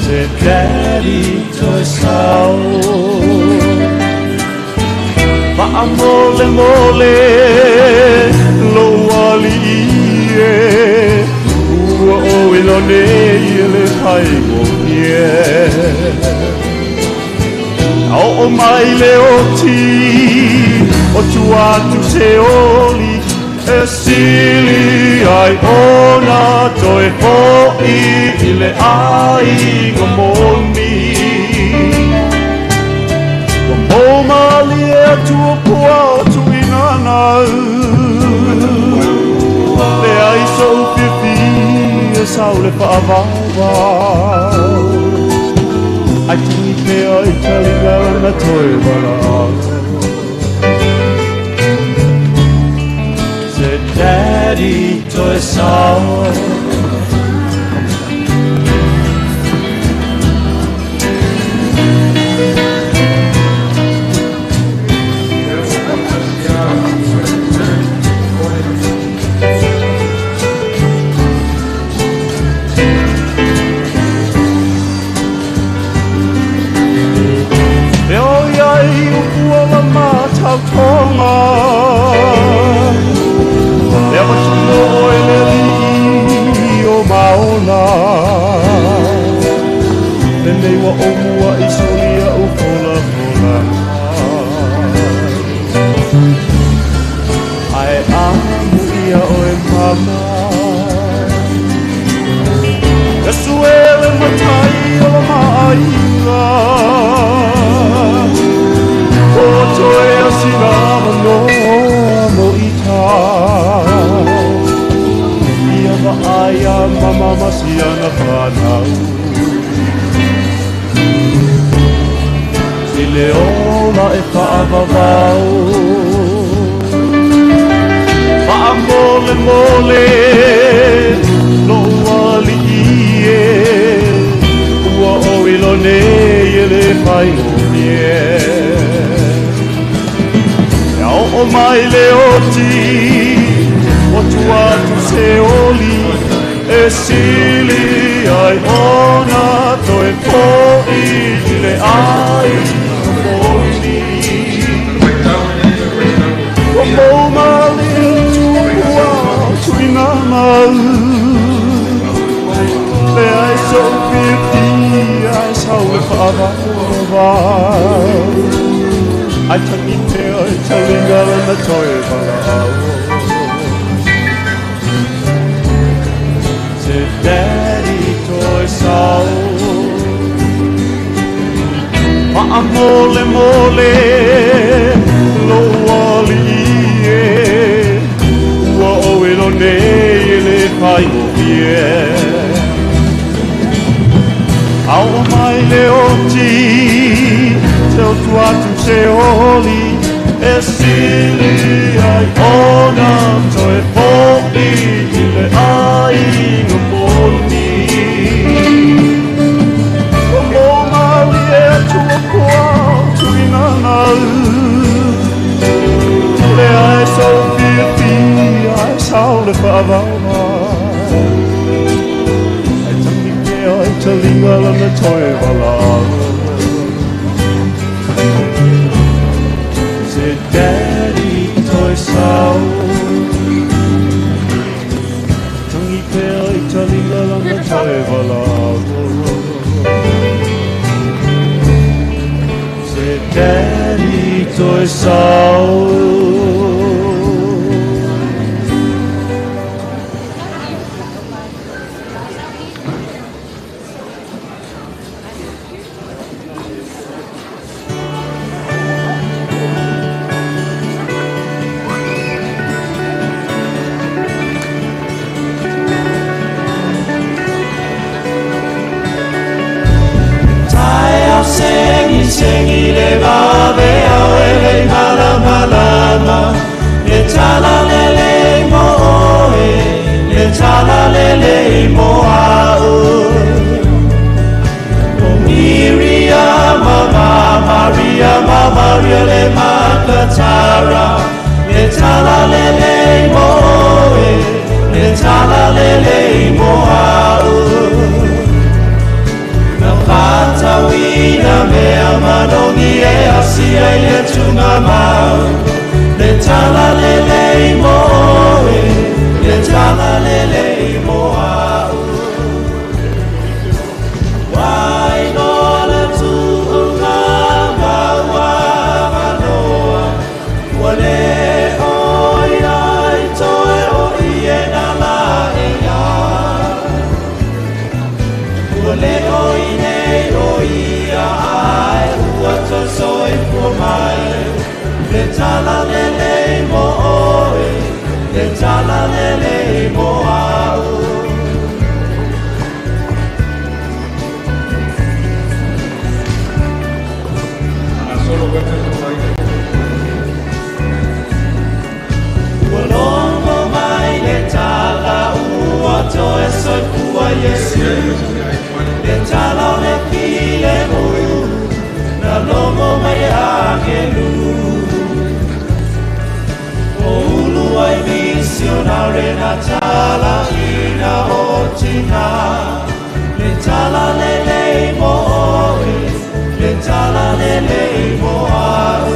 [SPEAKER 8] Se daddy toe sao Faamolemole lou alii e Ua ou iloa nei e le faigofie A oo mai le oti o tua atu se oli E sili ai ona toe fo'i i le aiga moni Ua moumalie atu o pua o tuinanau Leai so'u fiafia sau le faavauvau Ai tagi pea i taliga lana toe valaau Se daddy toe sao. E oi ai upu o la matautoga E avatu oe le alii o maola Lenei ua ou mua'i solia ou folafola Ae amuia oe mama E suele matai o la maaiga O toe asina manoa mo ita Ia vaaia mama ma siana fanau I le ola e faavavau Faamolemole lou alii e Ua ou iloa nei e le faigofie E oo mai le oti o tua atu se oli E sili ai ona toe fo'i i le aiga moni Ua moumalie atu pua o tuinanau Leai so'u fiafia e sau le faavauvau Ai tagi pea i taliga lana toe valaau Se daddy toe sao Faamolemole lou alii e Ua ou iloa nei e le faigofie A oo mai le oti te o tua atu se oli E sili ai ona toe fo'i i le aiga toe walao. Se daddy toe sau. Tangi pea i talila lana toe walao. Se daddy toe sau. Sengi le vave au e le malamalama, le tala le le mo oe, le tala le le mo au. O Miria mama, Maria mama, Maria le makatara, le tala le le mo oe, le tala le le mo au. Whakatauina mea manongi e asia i le tunga mau. Le tala le lei mo oe, le tala le lei mo au. Wai noa le tuunga maua manoa, ua le oi ai toe o i e nā la e ia. Ua le oi nei o ia ai ua tosoi pua mai. Le tala le lei mo oe, le tala le lei mo au. Ua longo mai le tala ua toe soifua Iesu. Le tala o le file mu, na longo mai e angelu. O ulu ai misionare na tala ina o tina. Le tala le lei mo oe, le tala le lei mo au.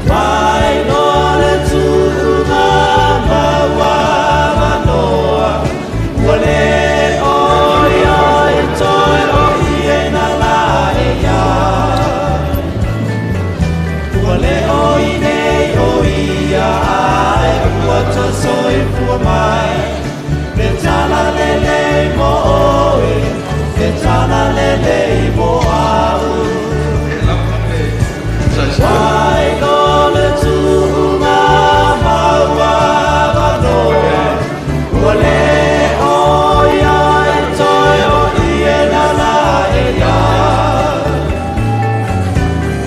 [SPEAKER 8] Wai noa le tuunga maua manoa, ua le oi ai toe o i e nā la e ia. Ua le oi nei o ia ai ua tosoi pua mai. Le tala le lei mo oe, le tala le lei mo au. Wai noa le tuunga maua manoa, ua le oi ai toe o i e nā la e ia.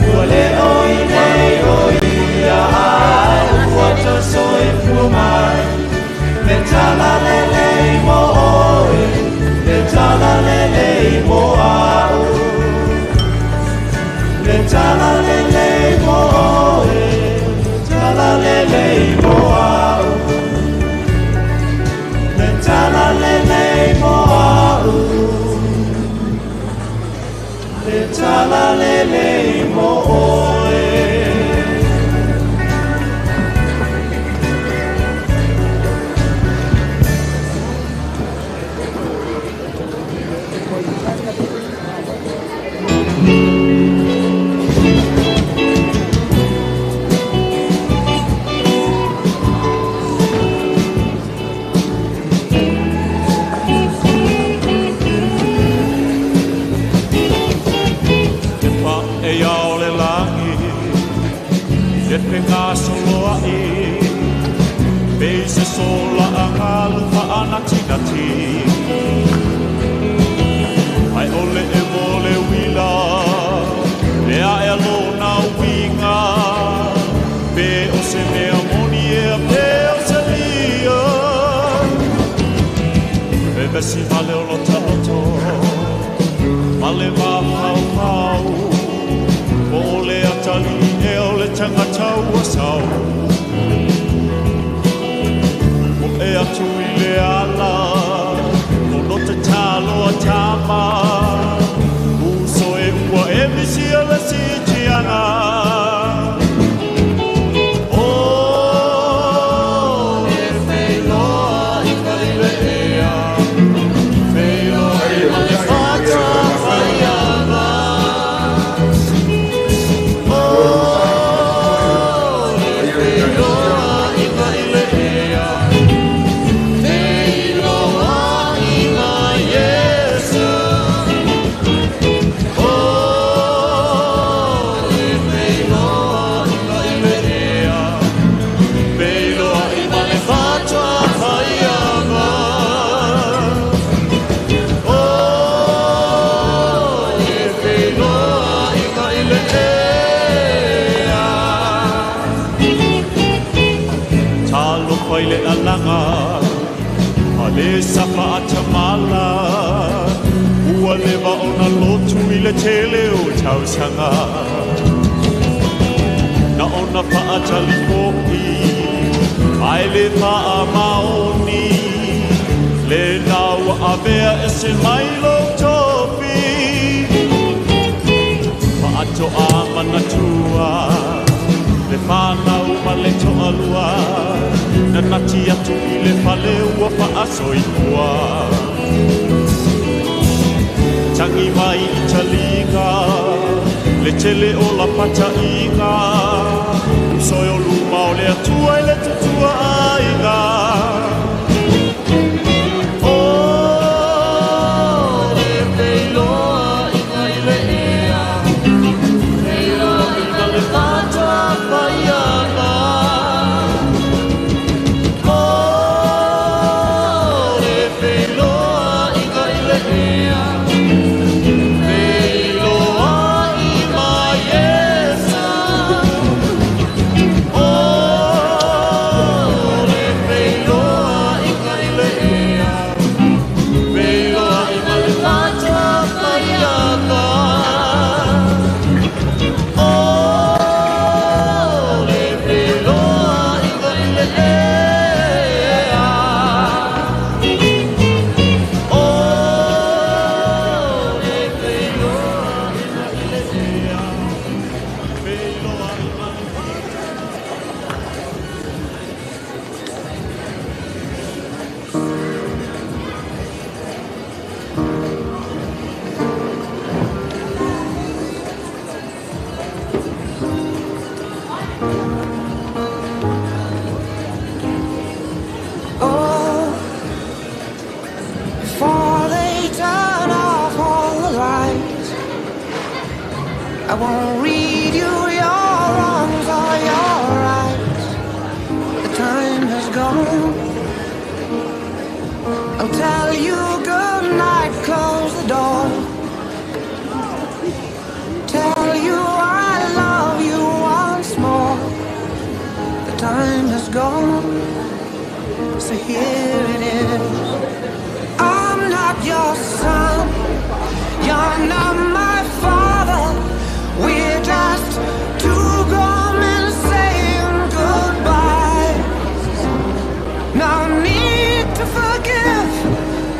[SPEAKER 8] Ua le oi nei o ia ai ua tosoi pua mai. Le tala le lei mo oe, le tala le lei mo au. Le tala le lei mo oe, tala le lei mo au. Le tala le lei mo au. Le tala le lei mo oe.
[SPEAKER 9] E penga soloa e Peise sola a ngalu maanatinati. Ai ole e mole wila Le a e alona winga. Pe o se mea moni e a pe o se lia. Pe vesi male o lota loto, male mafau mau. Po o le atali e o le tangata ua sau. O e atu i le ala, o no te talo a ma Uso e ua e misi a le sitianga O le wheiloa i ka ile ea Wheiloa i ma le whata whaianga O le wheiloa i ka ile ea Wheiloa i ma Yesu O le wheiloa i ka ile ea Wheiloa i ma le whata whaianga O le wheiloa i ka ile ea Talo le alanga A le safa atamala Ua leva ona lotu i le tele o tausanga Na ona whaatali popi Ai le whaa maoni Le naua avea e se mai lo topi Whaato a manatua Le whanau ma le toalua Na nati atu i le fale ua whaasoifua Tangi mai i taliga Le tele o la pataiga Uso e o luma o le atua i le tutua aiga O le wheiloa i ka ile ea Wheiloa i ka le whata whaianga O le wheiloa i ka ile ea Wheiloa i ma Yesu O le wheiloa i ka ile ea Wheiloa i ma le whata whaianga O le wheiloa i ka ile ea O le wheiloa i ka ile ea Wheiloa i ma le whata
[SPEAKER 5] Oh, before they turn off all the lights, I won't read you your wrongs or your rights. The time has gone. I'll tell you good night, close the door. Tell you I love you once more. The time has gone, so here it is. I'm not your son, you're not my father. We're just two grown men saying goodbye. No need to forgive,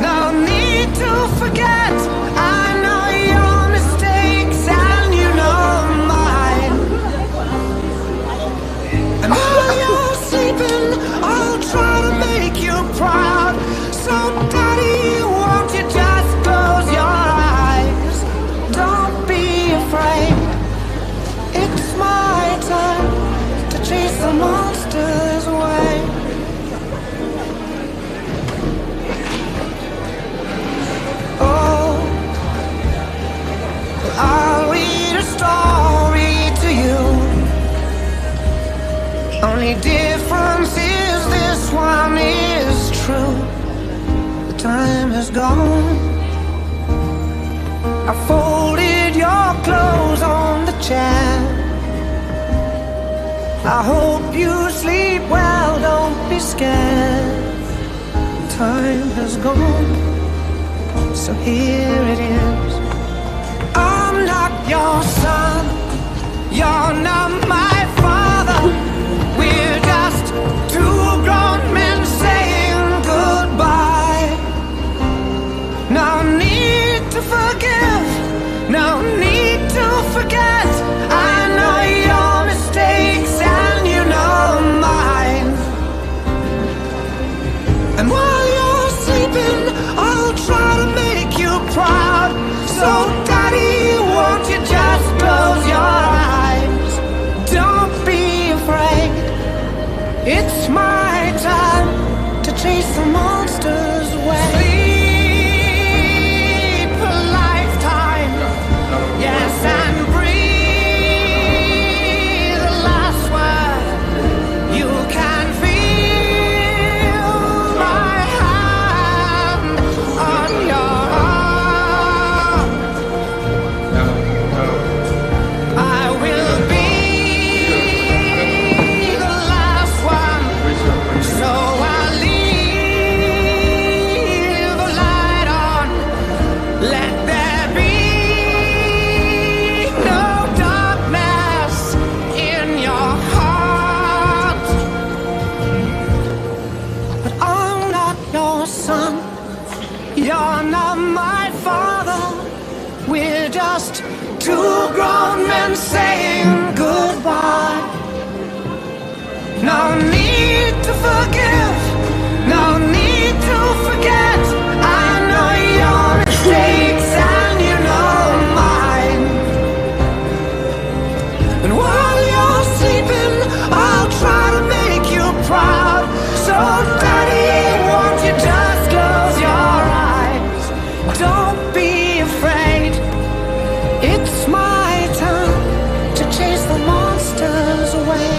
[SPEAKER 5] no need to forget. I know your mistakes and you know mine. And while you're sleeping, I'll try to make you proud. So, Daddy, won't you just close your eyes? Don't be afraid. It's my turn to chase the monsters away. Oh, I'll read a story to you. Only difference is this one is true. The time has gone. I folded your clothes on the chair. I hope you sleep well, don't be scared. Time has gone, so here it is. I'm not your son, you're not my father. We're just two grown men saying goodbye. No need to your son. You're not my father. We're just two grown men saying goodbye. No need to forgive, no need to forget. I know your mistakes and you know mine. And while you're sleeping, I'll try to make you proud. So, Daddy, won't you just close your eyes? Don't be afraid. It's my turn to chase the monsters away.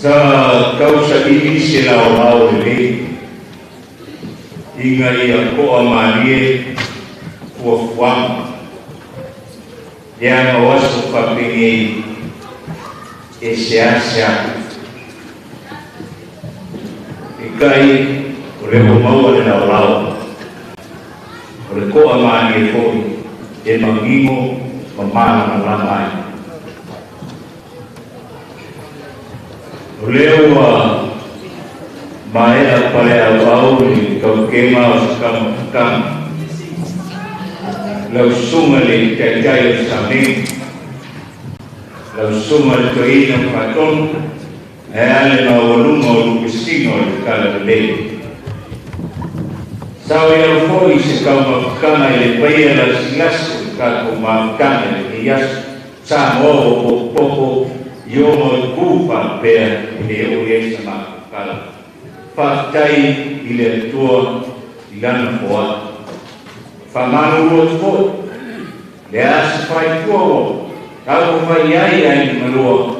[SPEAKER 10] Sa tausaili se laolao lelei ina ia toamalie fuafuaga leaga o aso faapenei e seasea ikai o le ua maua le laolao o le toamalie foi e manino ma malamalama ai. O lea ua maea paleauau le taukema o se kamafutaga lau susuga le taitai o samega lau susuga le toeaina o faatonu ae a le maualuga o lupesiga o le tala lelei. Sao i alo foi se taumafutaga i le paia lasilasi o le tatou mafutaga i lenei aso Samoa ua popopo i ona o itu faapea e le oo i ai sa matou tala. Faafetai i le Atua i Lana foai. Faamalulu atu foi, le a se faaitua ua taumafai i ai aiga malua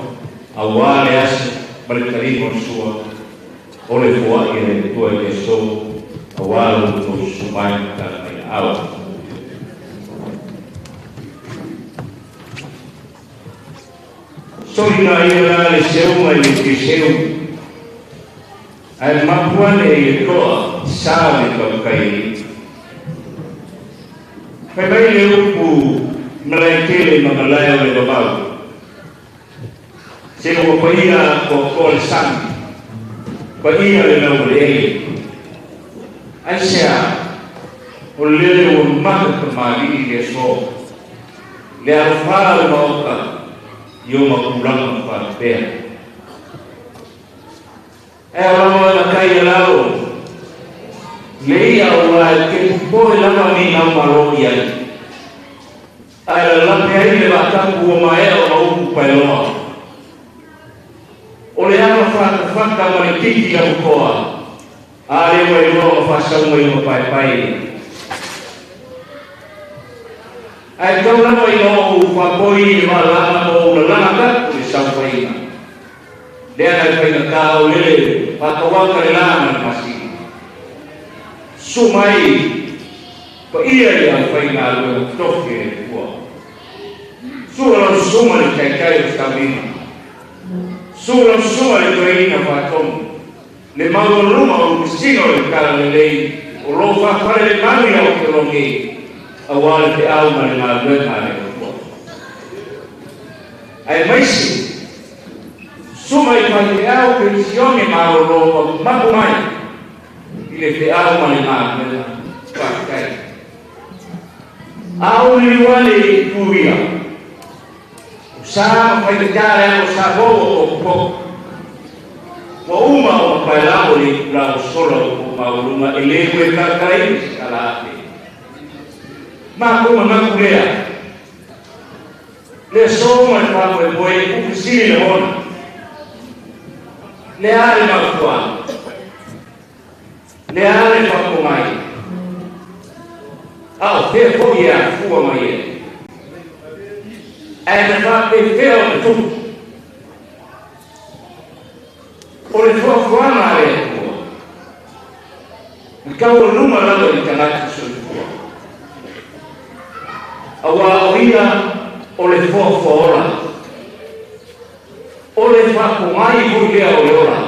[SPEAKER 10] auā le aso ma le taliga o le sua o le foai a le Atua i le aso auā lo outou susu mai ma tala mai aao. Solina ia la le seuga i le keseu ae mapu ane i le toa sa o le tautai alii. Fai mai le upu malae tele ma malae o le vavau. Se ua paia atoatoa le sami, paia le laueleele. Aisea o lele ua maka tamalii i le aso, le alofā o le Maota i ona tulaga faapea. Ae o lava na kai a lalo le ia ua e te popoe lava ni nau malo i ai. Ae lalape ai le vaatapu ua maea ona upu paeloa. O le ala whakawhaka ma le tiki a mukoa. A le ua iloa ma whāsau mai ma paepae. Ae tau lava ina ou faapoi i le malama ma ou lalaga tapu le saofaiga. Lea nai faigata o lele faatauaka le la ma le masina. Susu mai paia i le aufaigaluega totofi a le Atua. Susu lau susuga le taitai o Stamina. Susu lau susuga le toeaina faatonu. Le maualuga o lupesina o le talalelei o lo o faafale le malu i Aotearoa nei auā le feau ma le galuega a le Atua. Aemaise susuga i faifeau penisione malolo ma mapu mai i le feau ma le galuega. Faafetai. A ou liliu ane i itu ia, o sa ma faigata leaga o Samoa ua popopo. Ua uma ona paelao le itula ua sola o tou maualuga e le toe talatalaina se tala afe. Matou manatu lea, le aso ma le faamoemoe e ufesili lagona. Le a le mafuaaga? Le a le faafofoga ai? A o fea foi e afua mai ai? Ae na faapefea ona tupu? O le fuafuaga a le Atua, na taualuga lava i le tagata soifua, auā o ia o le foafoaola, o le faafogai foi lea o le ola.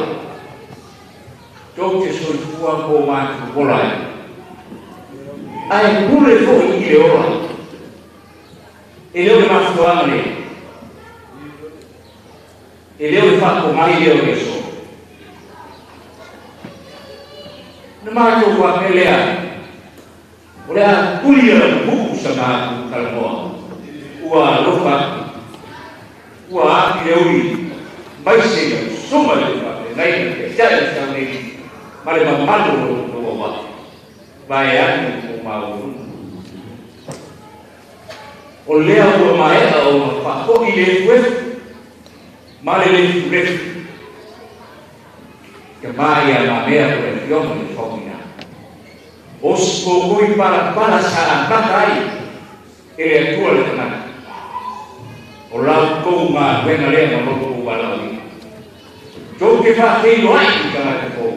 [SPEAKER 10] Tou te soifua po matou ola ai, ae pule foi i le ola. E le o le mafuaaga lea. E le o le faafogai lea o le aso. Na matou faapea lea, o le a tuli a lau sa matou talanoa, ua alofa atu, ua api le uli mai se i lau susuga i le faafeagaiga le taitai o le sauniuni ma le mamalu o lo outou auvaa, vaeane le tou maualuga. O lea ua maea ona faafoi le efuefu ma le lefulefu tama ia mamea ko le afioga i le Faumuina. O se kokoi palapala sa amata ai e le Atua le tagata. O la outou galuega lea ma lo outou valaauina. Tou Tou te faafeiloai i tagata fou.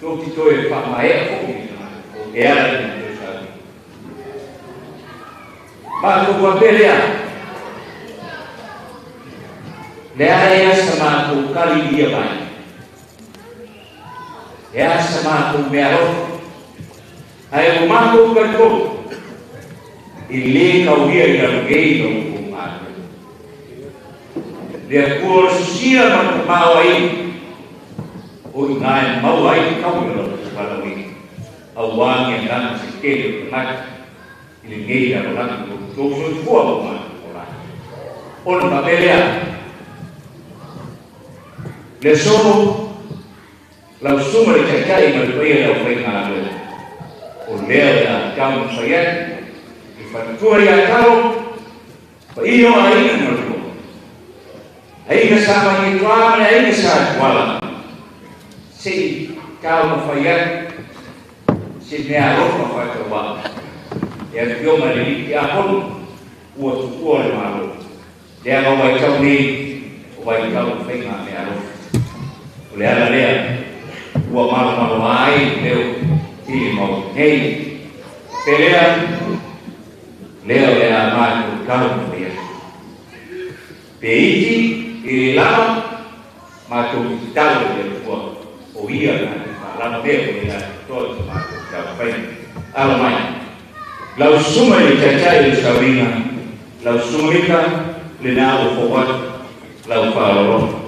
[SPEAKER 10] Tou te toe faamaea foʻi i tagata fou e ala i le sauni. Matou faapea lea, le a ea sa matou kali ia mai. E a sa matou mealofa. Ae ua matou talitonu e lē taulia i lalogei la outou galuega. Le Atua o le sosia ma le tamaoaiga o iga e maua ai le taui o la outou valaauina, auā ni agaga se tele o tagata i lenei lalolagi o outou soifua ma o matou olaga. Ona faapea lea, le aso lau susuga i le Taitai ma le paia i le aufaigaluega, o lea o le a taumafai atu i faletua ia Talo, paia o aiga ma le loa, aiga Sa Malietoa ma le aiga Sa Tuala, se i taumafai atu se meaalofa faatauā e afioga i le alii tiakono ua tuua le Malo, leaga o vaitau nei o vaitau o faiga meaalofa. O le ala lea ua malomaloa ai le leo i le Maota nei. Faapea lea, lea o le a matou taumafai atu. Pe iti pe le lava, matou te tatalo i le Atua o Ia na te faalava mea o le atoatoa i sa matou taumafaiga. Alo mai, lau susuga i le Taitai o le Sauniga, lau susuga Mika, lena ua fou atu lau faaaloalo.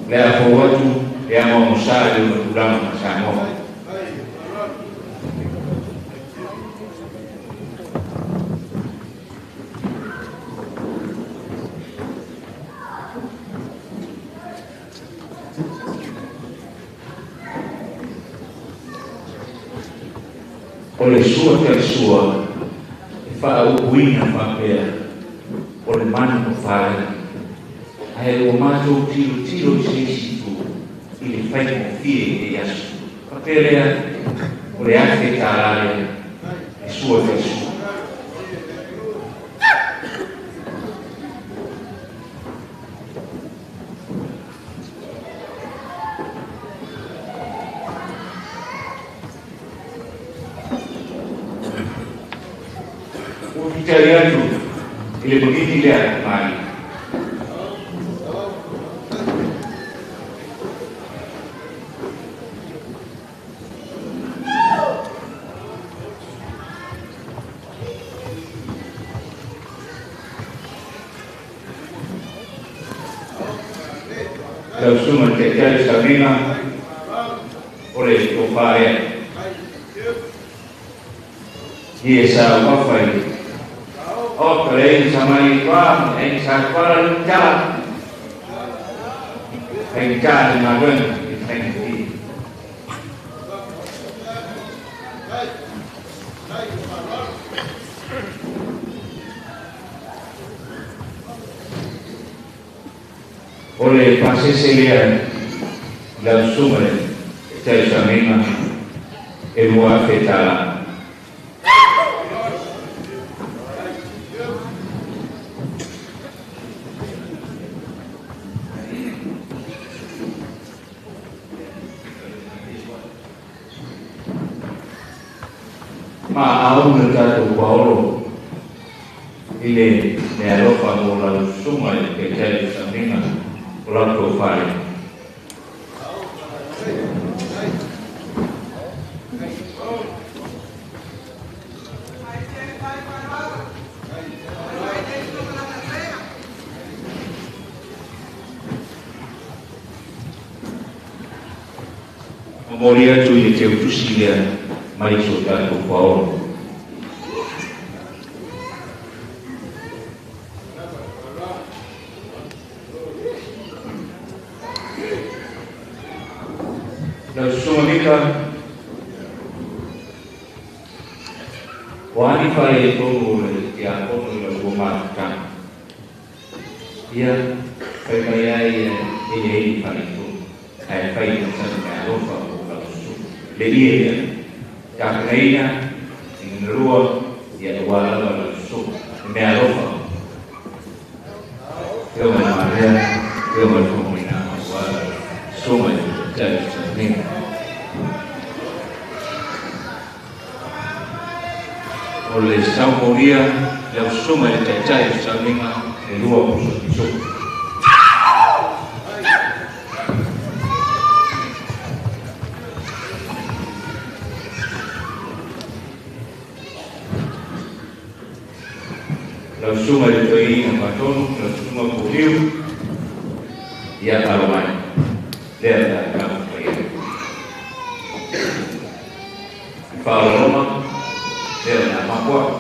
[SPEAKER 10] Le a fou atu le amoamosā i lona tulaga ma Samoa. O le sua talisua e faaupuina faapea o le manu o falagi, ae ua matou tilotilo i se isi itu i le faigofie i lenei aso. Faapea lea, o le $1,000 lea e sua talisua. Ua fitali atu i le magigi lea a tamalii. Lau susuga i le Taitai o le Sauniga, o le tofa lea. Ia sa uafa i o ka le aiga sa Malietoa ma le aiga sa Tuala le tala. Faigata le galuega i le faigofie. O le pasese lea i lau susuga i le Taitai o Sauniga e $2,000. Ma au le tatou paolo i le meaalofa mo lau susuga i le Taitai o le Sauniga o lau tofa lea. Momoli atu i le teutusi lea mai so tatou paolo. Lau susuga Mika, o a ni faaletonu o le tiakono i lau ua mafutaga? Ia, fai mai ai e leai ni faaletonu, ae fai ma sana meaalofa. Le ie lea tapenaina i galua ia auā lava lau susuga le mea alofa Afioga i le Marea, Afioga i le Fofogaina auā lau susuga i le Taitai o le sauniga. O le saumolia lau susuga i le Taitai o le sauniga e lua pusa pisuga. Lau susuga i le Toeaina Fatonu, lau susuga Puliu, ia alo mai. Lea le a taumafai ai. I faaaloaloma, lea o le a mapu atu.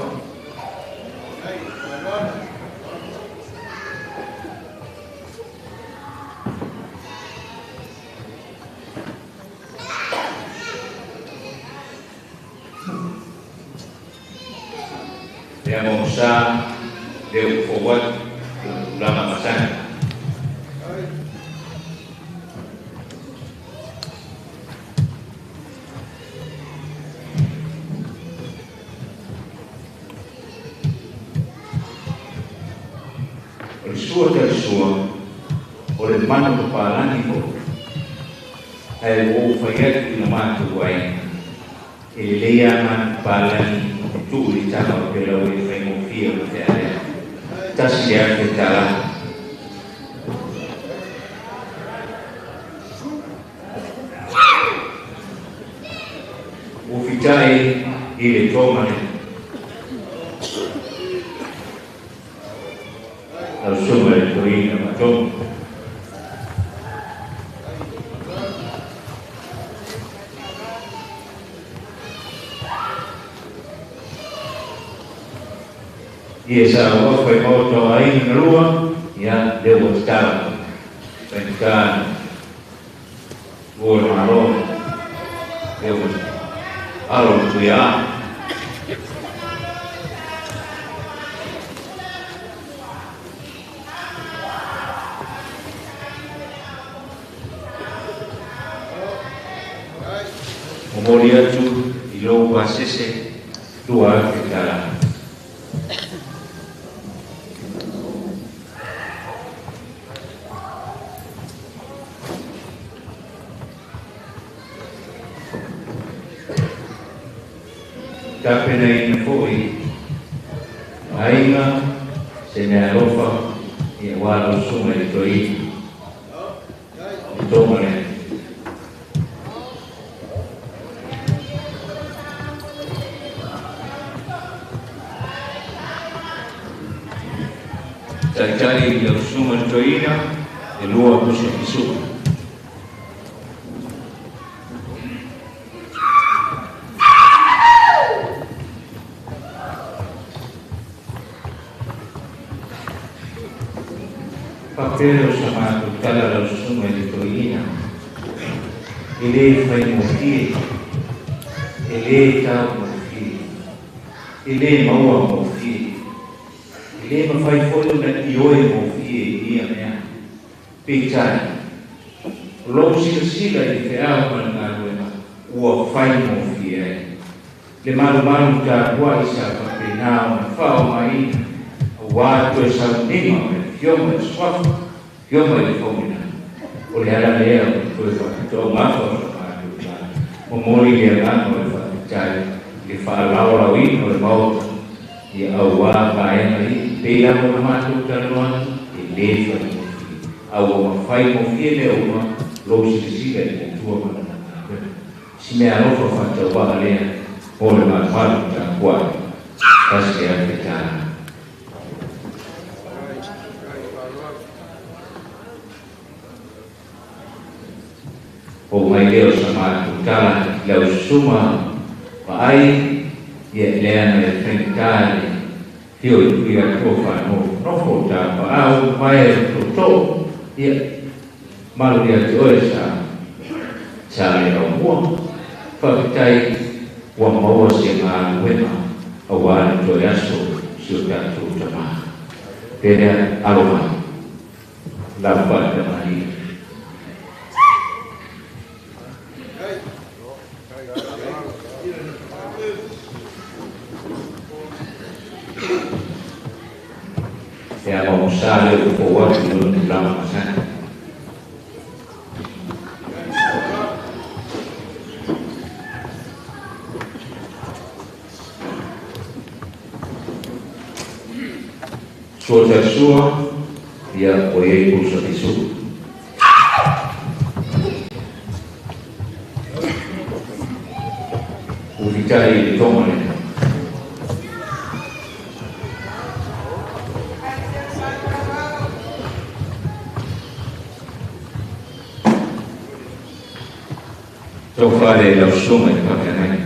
[SPEAKER 10] Lea mo sa, lea ua fou atu, i ona tulaga masani. O le sua talisua, o le mana papalagi foi, ae ua ou fai atu i na matou aiga, e lelei lava mana papalagi e tuu i le taga o le pelau e faigofie ona fealea. $1,000. Ua fita'i i le toma lea. Lau susuga i le Toeaina Fatonu. Ia sa uafa i maota o aiga na lua, ia lea ua tatalo. Faigata ua le Malo, lea ua alo le Tuia'a. Momoli atu i lou pasese $2,000. Tapenaina foi aiga se mea alofa ia auā lau susuga i le Toeaina. Le toma lea. Taitai i lau susuga i le Toeaina e lua pusa pisuga. Faapea o sa matou tala lau susuga i le Toeaina. E lē faigofie, e lē taugofie, e lē maua gofie, e lē mafai foi ona ioe gofie i ia mea. Peitai, o lou silasila i le feau ma le galuega ua faigofie ai. Le malumalu tapua'i sa faapena ona faaogaina auā toe sauniga o le afioga i le Suafa, afioga i le Fofogaina. O le ala lea o le toe faapitoaugafa o sa matou tala. Momoli le agaga o le faafetai i le faalaolaoina o le maota ia auā vaega ia. Pei lava ona matou talanoa atu, e lē faigofie. A ua mafaigofie mea uma lou silasila i le Atua ma lana galuega. Si mea alofa faataua'a lea mo le malumalu tapua'i. $1,000. O mai lea o sa matou tala i lau susuga vaai ia lea na le faigata le afio i Tui Atua faanofonofo o tapaau mae o tootoo ia malu ia te oe sa sa le aumua. Faafetai ua maua se galuega auā le toe aso si o tatou tamā. Pe lea alo mai lau faatamalii. Sua te sua, ia o iei pusa fisu. Ufitai i le tonga lea. Tau whare lau sunga i pakanai.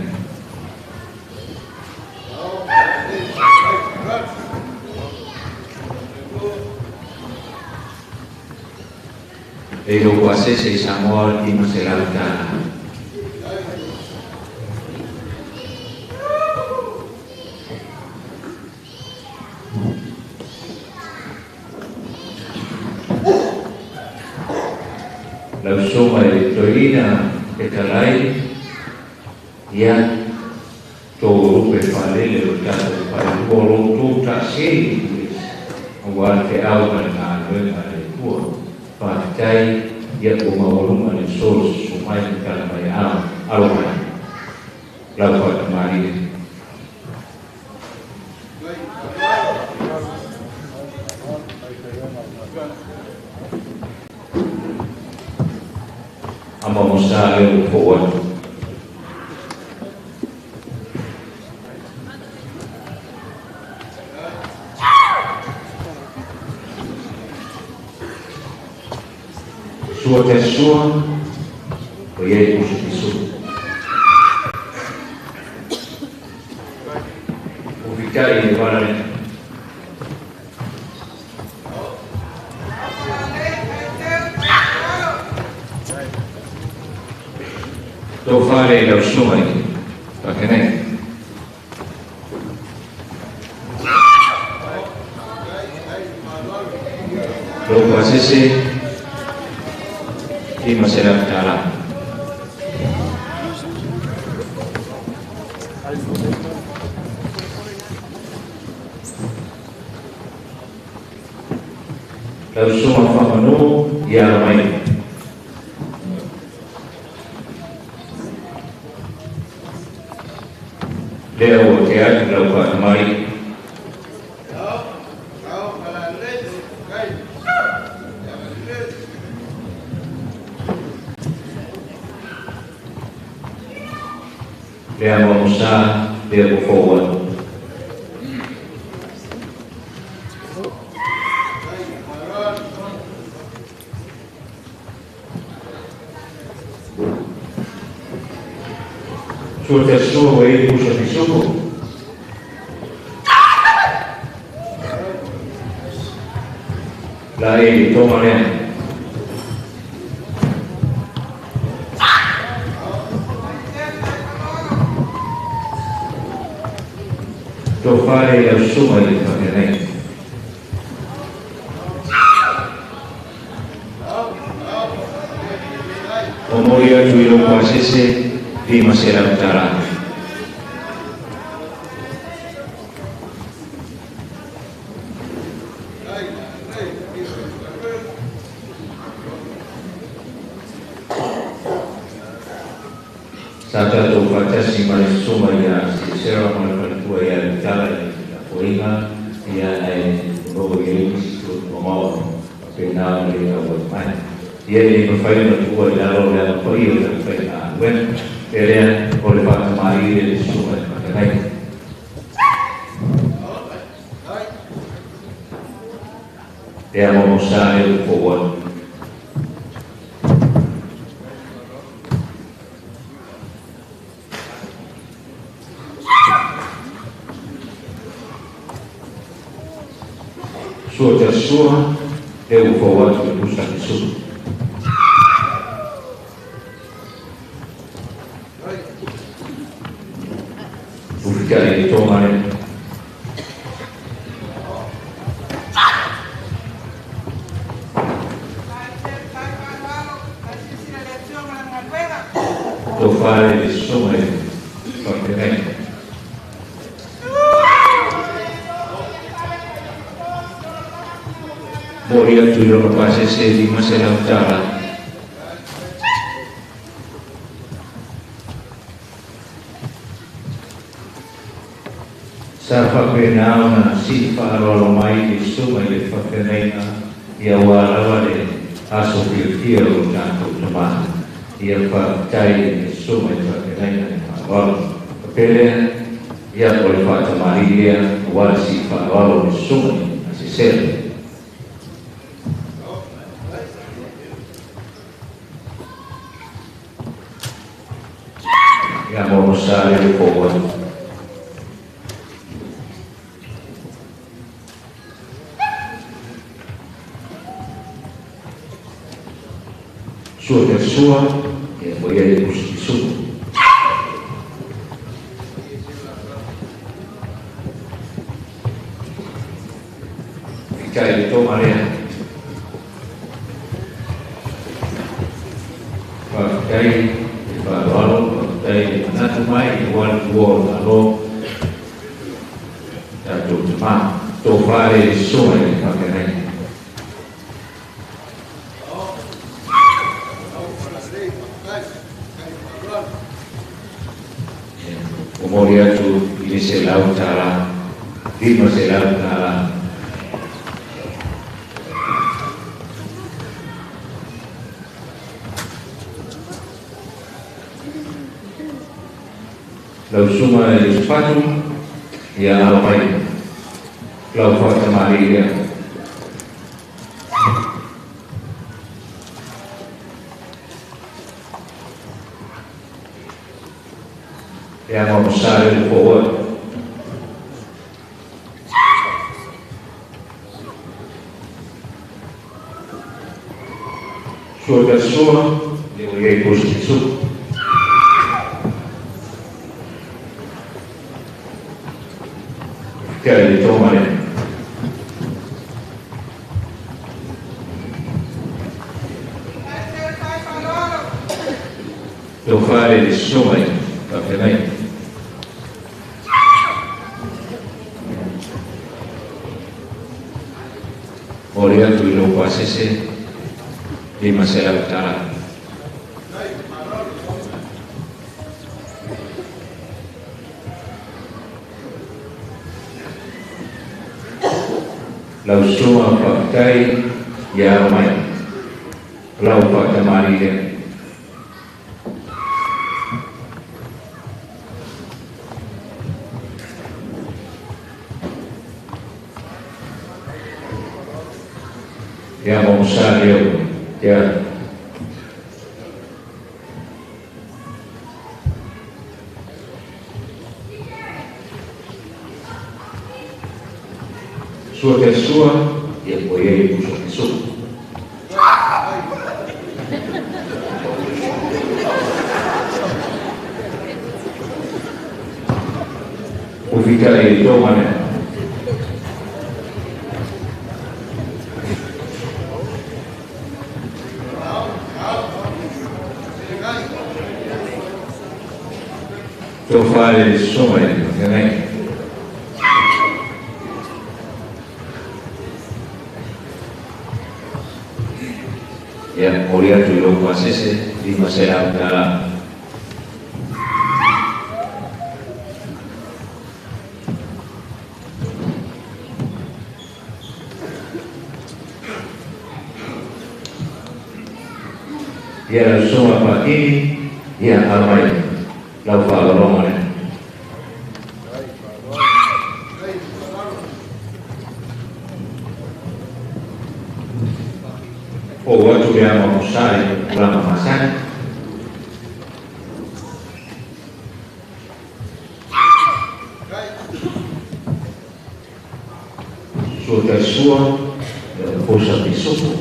[SPEAKER 10] E lou asese i Samoa i maselau tāna. Lau sunga i toina e talai ia tō rupe whalele o tātou whaelua o tō tāsei aua te au ma le galuega a le Atua faafetai ia ua maualuga le solo susu mai ma tala mai ao alo mai lau faatamalie. Ama mo sa leo fou atu. Sua te sua, o iei pusu pisu. O vitai e wala lea. Tō whare i lau sunga i pakenei. Lou pasese i masela tala. Lau sunga whamanu i ala mai. Lea ua te atu lau whaatamai. Lea mo sa lea mo forward. Sua te sua o e pusa fisuku. La e toma lea. Tō whare i au sunga i le whakanei. O mori atu i lou pasese, 500 tala. Sa tātou whātasi ma le sunga ia Sisera ma le whaletua ia le tala i le tapoiga ia e rogo i le isi tu mamao pe nā le au mai. Ia e mawhai na tua i lalo le ana pai o le whai ngā wen. E rea o le whātamari le sunga i whakanai. Ea momo sa e o fō. Sua te sua, e o fō atu e pusa ki sua. Ufika i tō mare. Tō whare le sunga e whakanei. Mori atu i lona pasese 500 tala. Sa faapena ona sii faaaloalo mai le susuga i le faafeagaiga ia ua lava le aso fiafia o lo tatou tamā. Ia faafetai i le susuga i le faafeagaiga le faaaloalo. Faapea lea, ia o le faatamalii lea aua le sii faaaloalo o le susuga i Asesela. Ia mo sa le fou atu. Sua te sua, ia mo ia le pusi suku. Fitai le toma lea. Faafetai le faaaloalo, faafetai le manatu mai aua le tua o le Malo. Tatou tamā, tofa le susuga i le faafeagaiga. O moli atu i le $100, $500. Lau susuga i le Sefatu, ia alo mai lau faatamalii lea. Ia ma sa le fou atu. Sua te sua, le o iai pusi suku. Fitai le toma lea. Tofa le susuga i faafeagaiga. Moli atu i lou pasese, $500. Lau susuga faafetai ia alo mai lau faatamalii lea. Ia mo sa leo ia. Sua te sua, ia po ia i puso te suku. O fitai i tō mane. Tofa le susuga i le faafeagaiga. Ia moli atu i lou pasese, $500. Ia lau susuga Faatini, ia alo mai lau faaaloaloga lea. O atu le ama mosa i le tulaga masani. Sua te sua, ia o posa pisuku.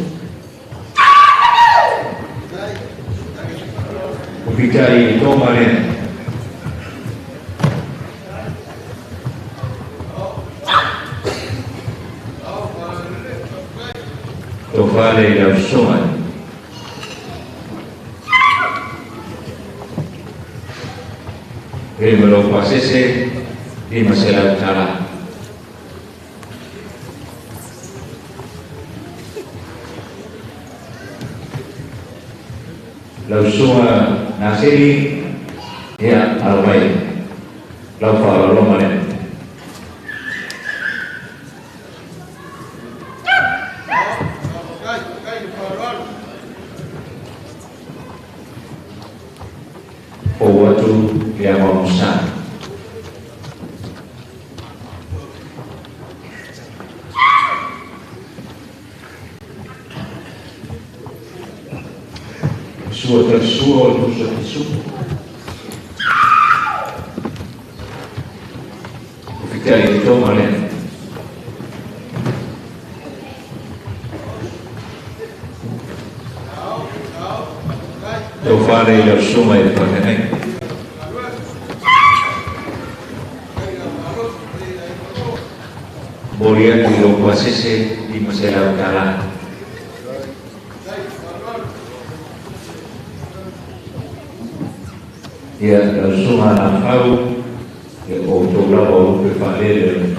[SPEAKER 10] O fitai i toma lea. Tofa le lau susuga. E ma lou pasese, $500. Lau susuga Naseri, ia alo mai lau faaaloaloga lea. Pou atu le amoamosa. Sua tersua o le pusa tisu. O fitai i tonga lea. Tau whare i lau sunga i le whakanei. Mori atu i lou pasese i maselau tala. Ia lau sunga na whau, ia o tau lava o upe whalele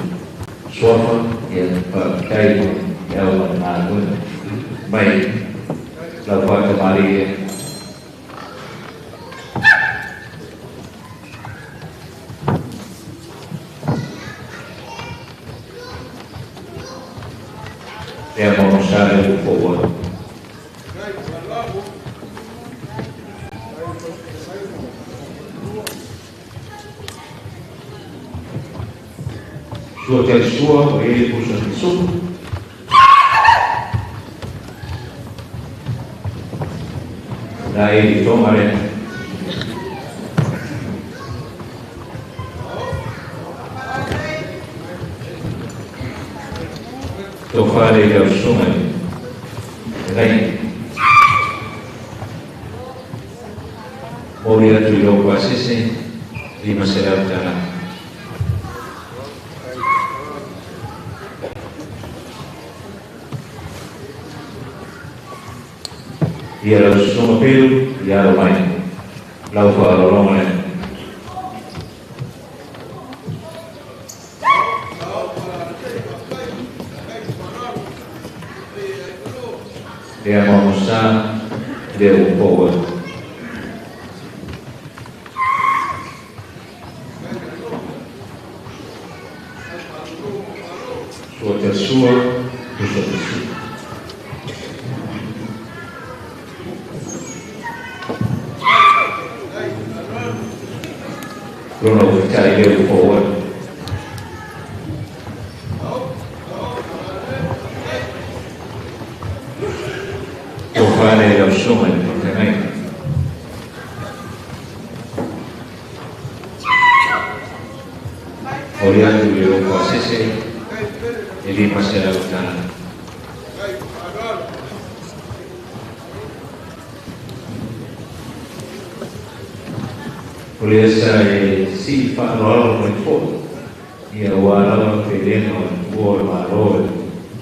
[SPEAKER 10] suafa, ia whakatai i au ma ngā guna. Mai, lau whakamari ia. Lea manosale o poua. Sua tersua o ele pusa tisu. La e tonga lea. Tau whare i lau sunga i rei. Mori atu i lau pasese, 500 tala. Ia lau sunga pelu, ia alo mai. Lau whaalolonga lea. Lea mamosa, lea ua poua. Sua tersua, pusa tisu. Lona ua fitai lea ua poua. Tau whare i lau sunga i le whakangai. Ori atu i lau pasese, e 500 tala. O le esa e si whaaloalo mai fo, ia ua alawa pelenga o le tua o le malo e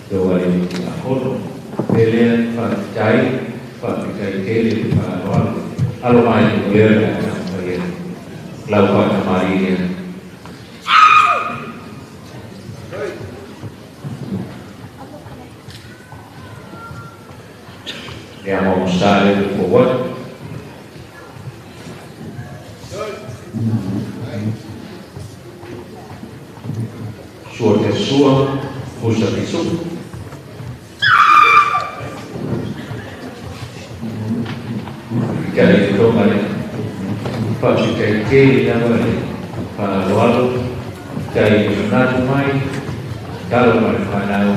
[SPEAKER 10] te wai ahono. Pelea whakatai, whakatai tele le whaaloalo. Alo mai o lea le ata ia. Lau whakamari ia. Lea mamosa le poua. Sua tersua, pusa tisu. Fitai i tonga lea. Whakatai tele lava le whaaloalo. Tai manatu mai, talo ma le whanau.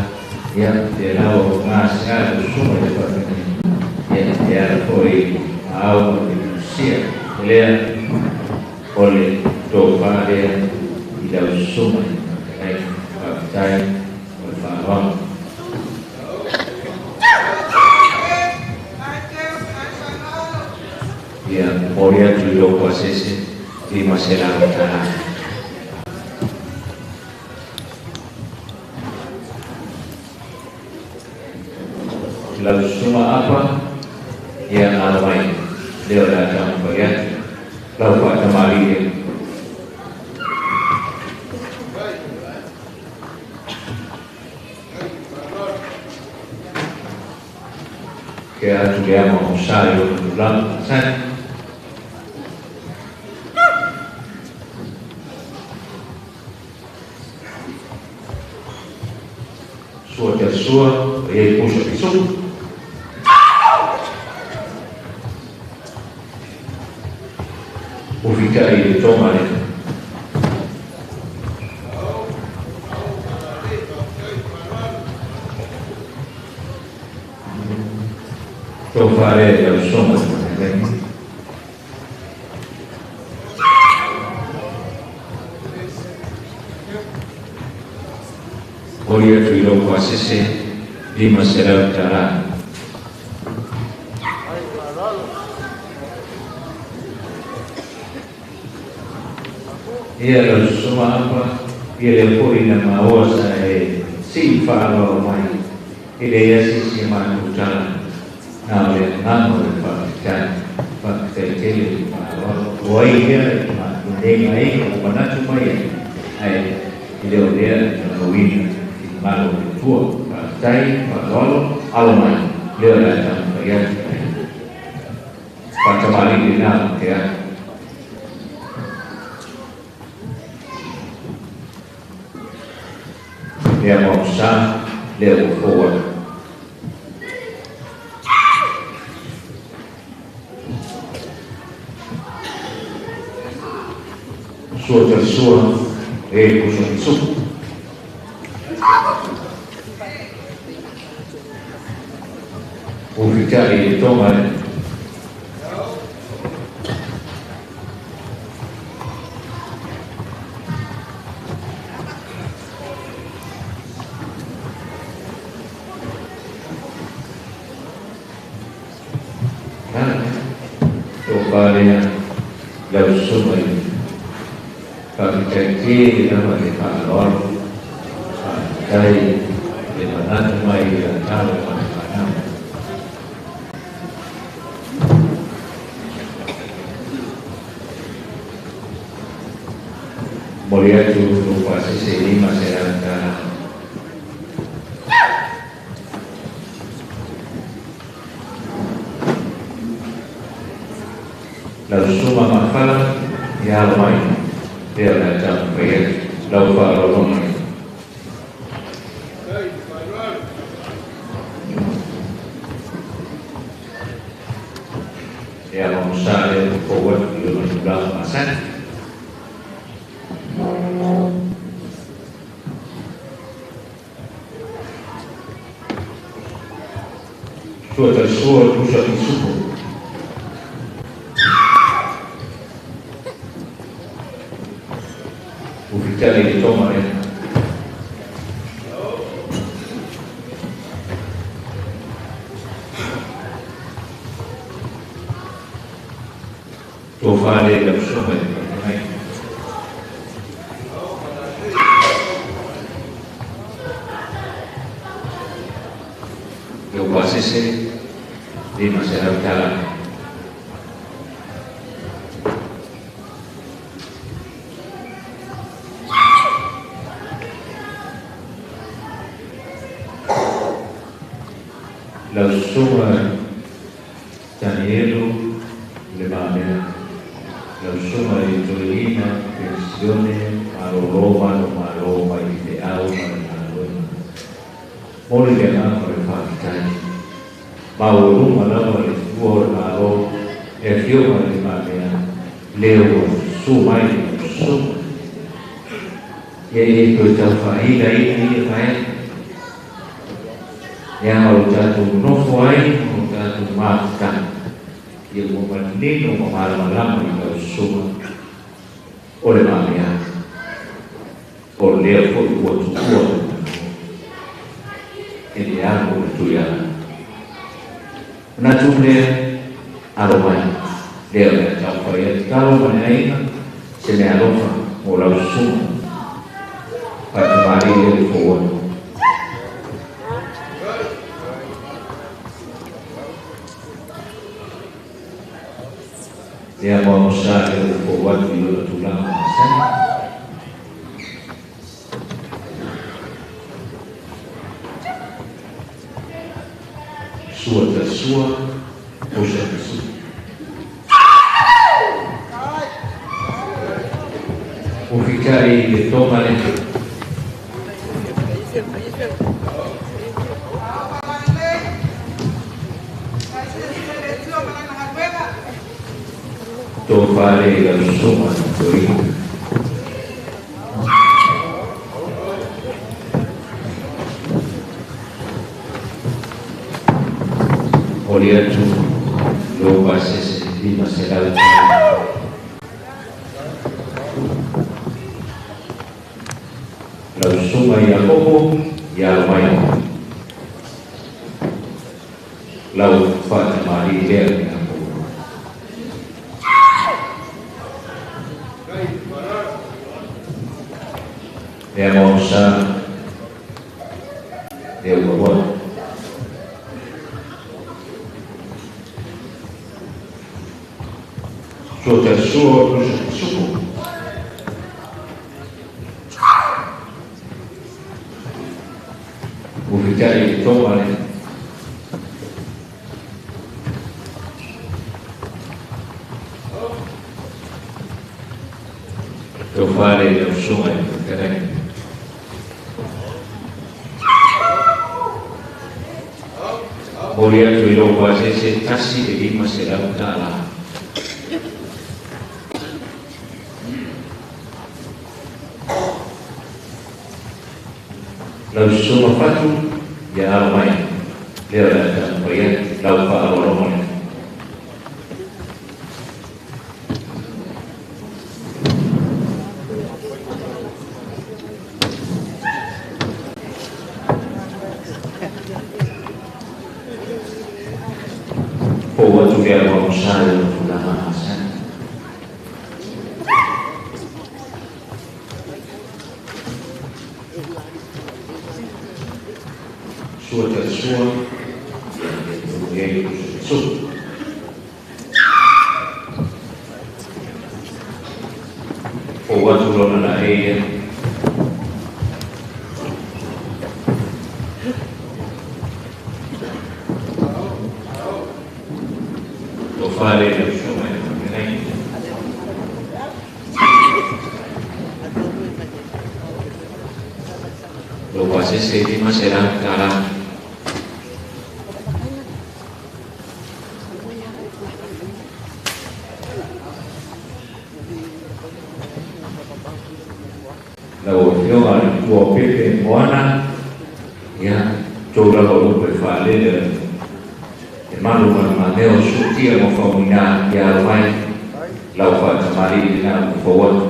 [SPEAKER 10] Ia te lau o ngā sea o sunga le whakanei. Ia te ala foi au ma te minusia. Lea o le tō wharea i lau sunga i whakanei. Whakatai o le whaaloalo. Ia mori atu i lou pasese, 500 tala. Lau sunga apa, ia alo mai. Lea o le ata mawhai atu. Lau whakamari ia. Ke atu le ama o sa i o tulaga masani. Sua tersua, ia i pusa tisu. Ufita i le tonga le. Tofa le lau songa te matenga. Oria tu ilo kwa sese 500 tala. Ia lau suma apa ia le pori na maoa sa e si whaaloa mai i le ia sisi manu tala na o le ngano le whakatai whakatai tele le whaaloa o ai hea e manu nei mai o manatu mai ai i le o lea na mawina i malo le tua whakatai whaaloa alo mai leo le atau whaiatu whakamari le nā o te atu. Lea mausa, lea ua. Sua tersua, e kusa kisu. Ufitari le tonga le. Lau suma i whakataiti nama le whaaloalo whakatai le manatu mai i la talo ma le whanau. Mori atu o whasese 500 tala. Lau suma mafala ia alo mai lea le atau paia lau whaalolo mai. Ia mamusa lea o watu i o tulaga masani. Sua tasua tusa kisupo. Ufitari le tonga le. Tofa le lau songa le mai. Leo pasese 500 tala. Lau suma Danielu le mamea, lau suma i toeina pensione malolo malo malo mai te au ma le maloi. Moli le ngā le whakatai. Mauruma lava le tua o le malo e whio ma le mamea leo su mai le suma. Ia e toe tau whaila ina ia whaea. Ia o tātou nofo ai, o tātou mātā. Ia ua manino ma malamalama i lau suma o le mamea. O lea foi ua tuua e le alo o le tuiala. Manatu lea, alo mai. Lea lea tau whai atu talo ma le aiga, se mea alofa mo lau suma. Whakamari le fōana. Lea mamusa le o watu i o tulaga masani. Sua ta sua, osa ta sua. Ufitari le tonga le. Tofale i lau susuga toeaina. Oli atu lou pasese 500 tala. Lau susuga Iakopo ia mai. Lau faatamālii lea Iakopo. Lea maosa lea ua ua. Sua sua suku. Ufitari i tonga le. Tofale i lau susuga i fetalai. Moli atu i lou pasese 1 500 tala. Lau susuga Fatu ia alo mai. Lea o le a taumafai atu lau faaaloaloga lea. Fou atu le aloalosa i ona tulaga masani. Sua talasua ia ia ia i pusa. Fou atu lona la eia. Tofale i lau susuga i le faafegai. Lou pasese 500 tala. Lau afioga le matua o Pepe Moana, ia, tou lava o lupe faalele e malu ma le mamea o suatia ma faumuina ia alo mai lau faatamalii lenā ua fou atu.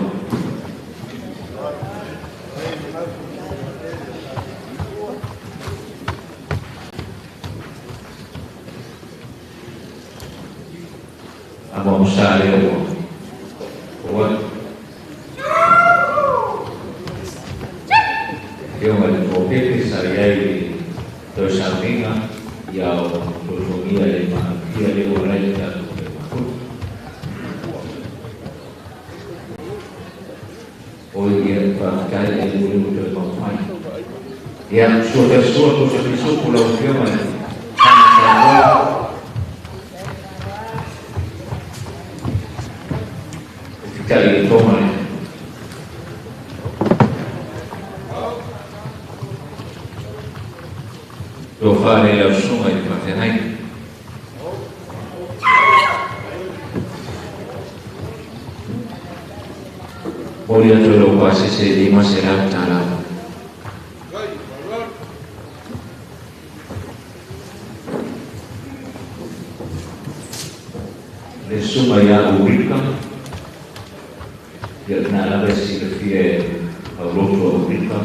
[SPEAKER 10] Amoamosa lea ua fou atu. Afioga i le matua o Pepe sa i ai le toe sauniga ia o tuatuagia le maalofia lea ua alai le tatou faimātulu. Oi ia faafetai e le toe maumai. Ia, sua talasua pusa pisupu lau afioga i le Tama Samoa. Ufitali i le tonga lea. Tofa le lau susuga i le faafeagai. Moli atu i lou pasese 500 tala. Le susuga ia Urika, ia lena lava e silafia e aulotu a Urika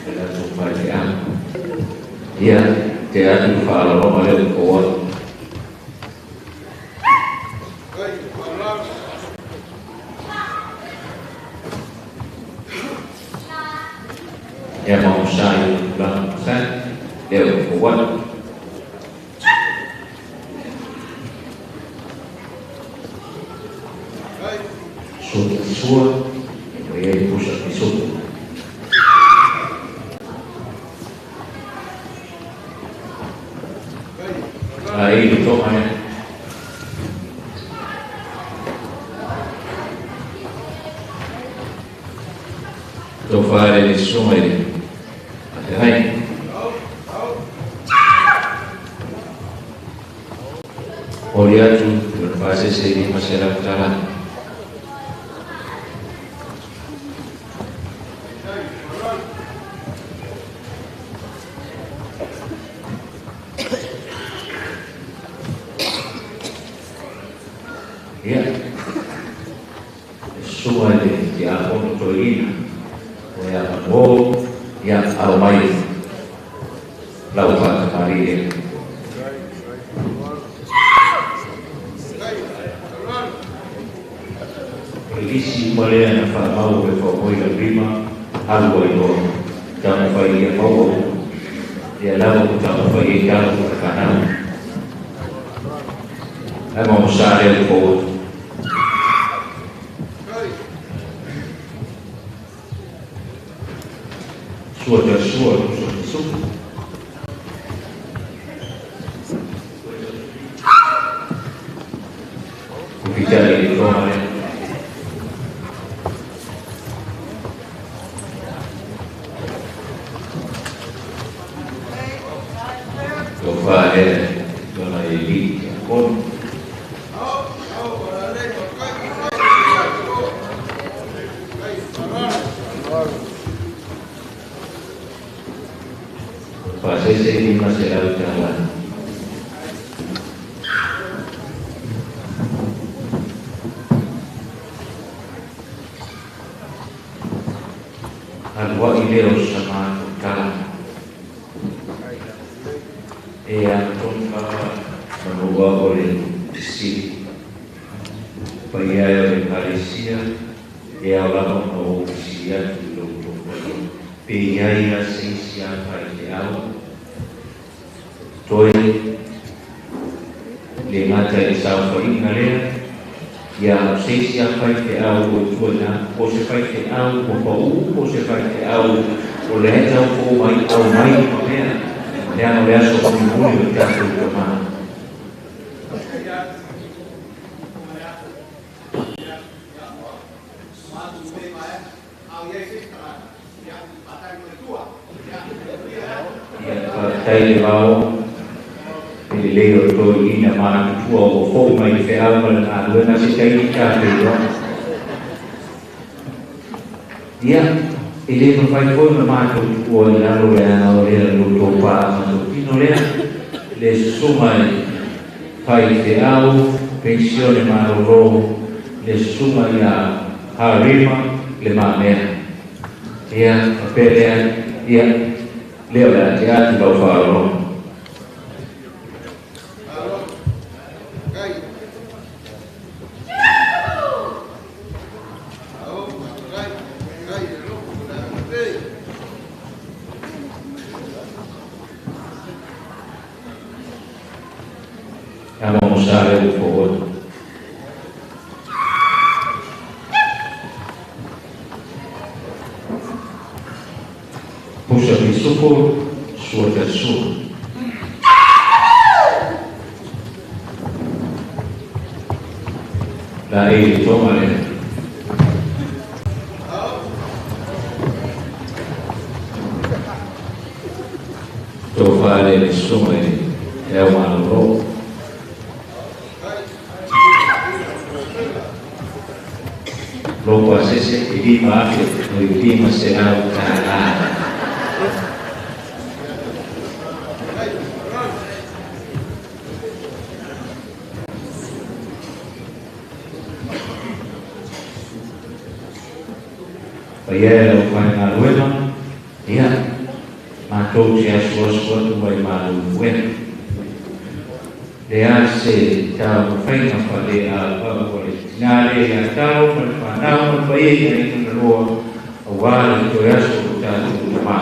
[SPEAKER 10] le latou faifeau. Ia, te atu le faaaloaloga lea ua fou atu. Ia maosa i ona tulaga masani lea ua fou atu. Sua talasua e mai ai pusa pisupu. Ai le tonga lea. Tofa le susuga i le faafeagai. Oli atu lona pasese 500 tala. Ia, susunga i le tiakono toeaina o ia manu, ia alo mai lau faatamalii lea. O le isi uma lea na faamau e faamoi laulima alu ai loa taumafai ia maua uma ia lava ku taumafai ai talo ma le fanau ae mamosa lea le fou atu. Sua te sua sua te suku. Ufficiale di Roma. Lo fare dona Eli con Pasese lima selau jalan. Alua ileo sama kala. E anton manua oleh sisi. Paya oleh Malaysia. E aulama mau sia dulu Pia seisia pai au. Toi le mata i saufaina lea ia seisia pai te au o tuana o se pai te au o pau o se pai te au o le heta o fo mai au mai ma mea lea no le aso o muli o tatou tamā. Ia faafetai le vao i le lei o le toeaina manatua ua fo'i mai le feau ma le galuega se taimi tatou iloa. Ia, e lē mafai foi ona matou tuua i lalo le aga o lea lo tou paa matotino lea le susuga i faifeau pensione malōlō le susuga ia Harima le mamea. Ia, faapea lea, ia, lea o le a tea atu lau faaaloalo. Vamos a ver, por favor. Puxa pisupo, sua pessoa. La ele toma le. Tofare le sume e uma Lopo asese ilima afe no ilima selau tālā. Paia lau whaingaluega, ia, mātou te asuasu atu ai malu uena. Le a se tā mawhainga whale a pau o le tinā le ia tau, ma le whanau, ma le paia i na roa, a wā le toe aso o tātou tamā.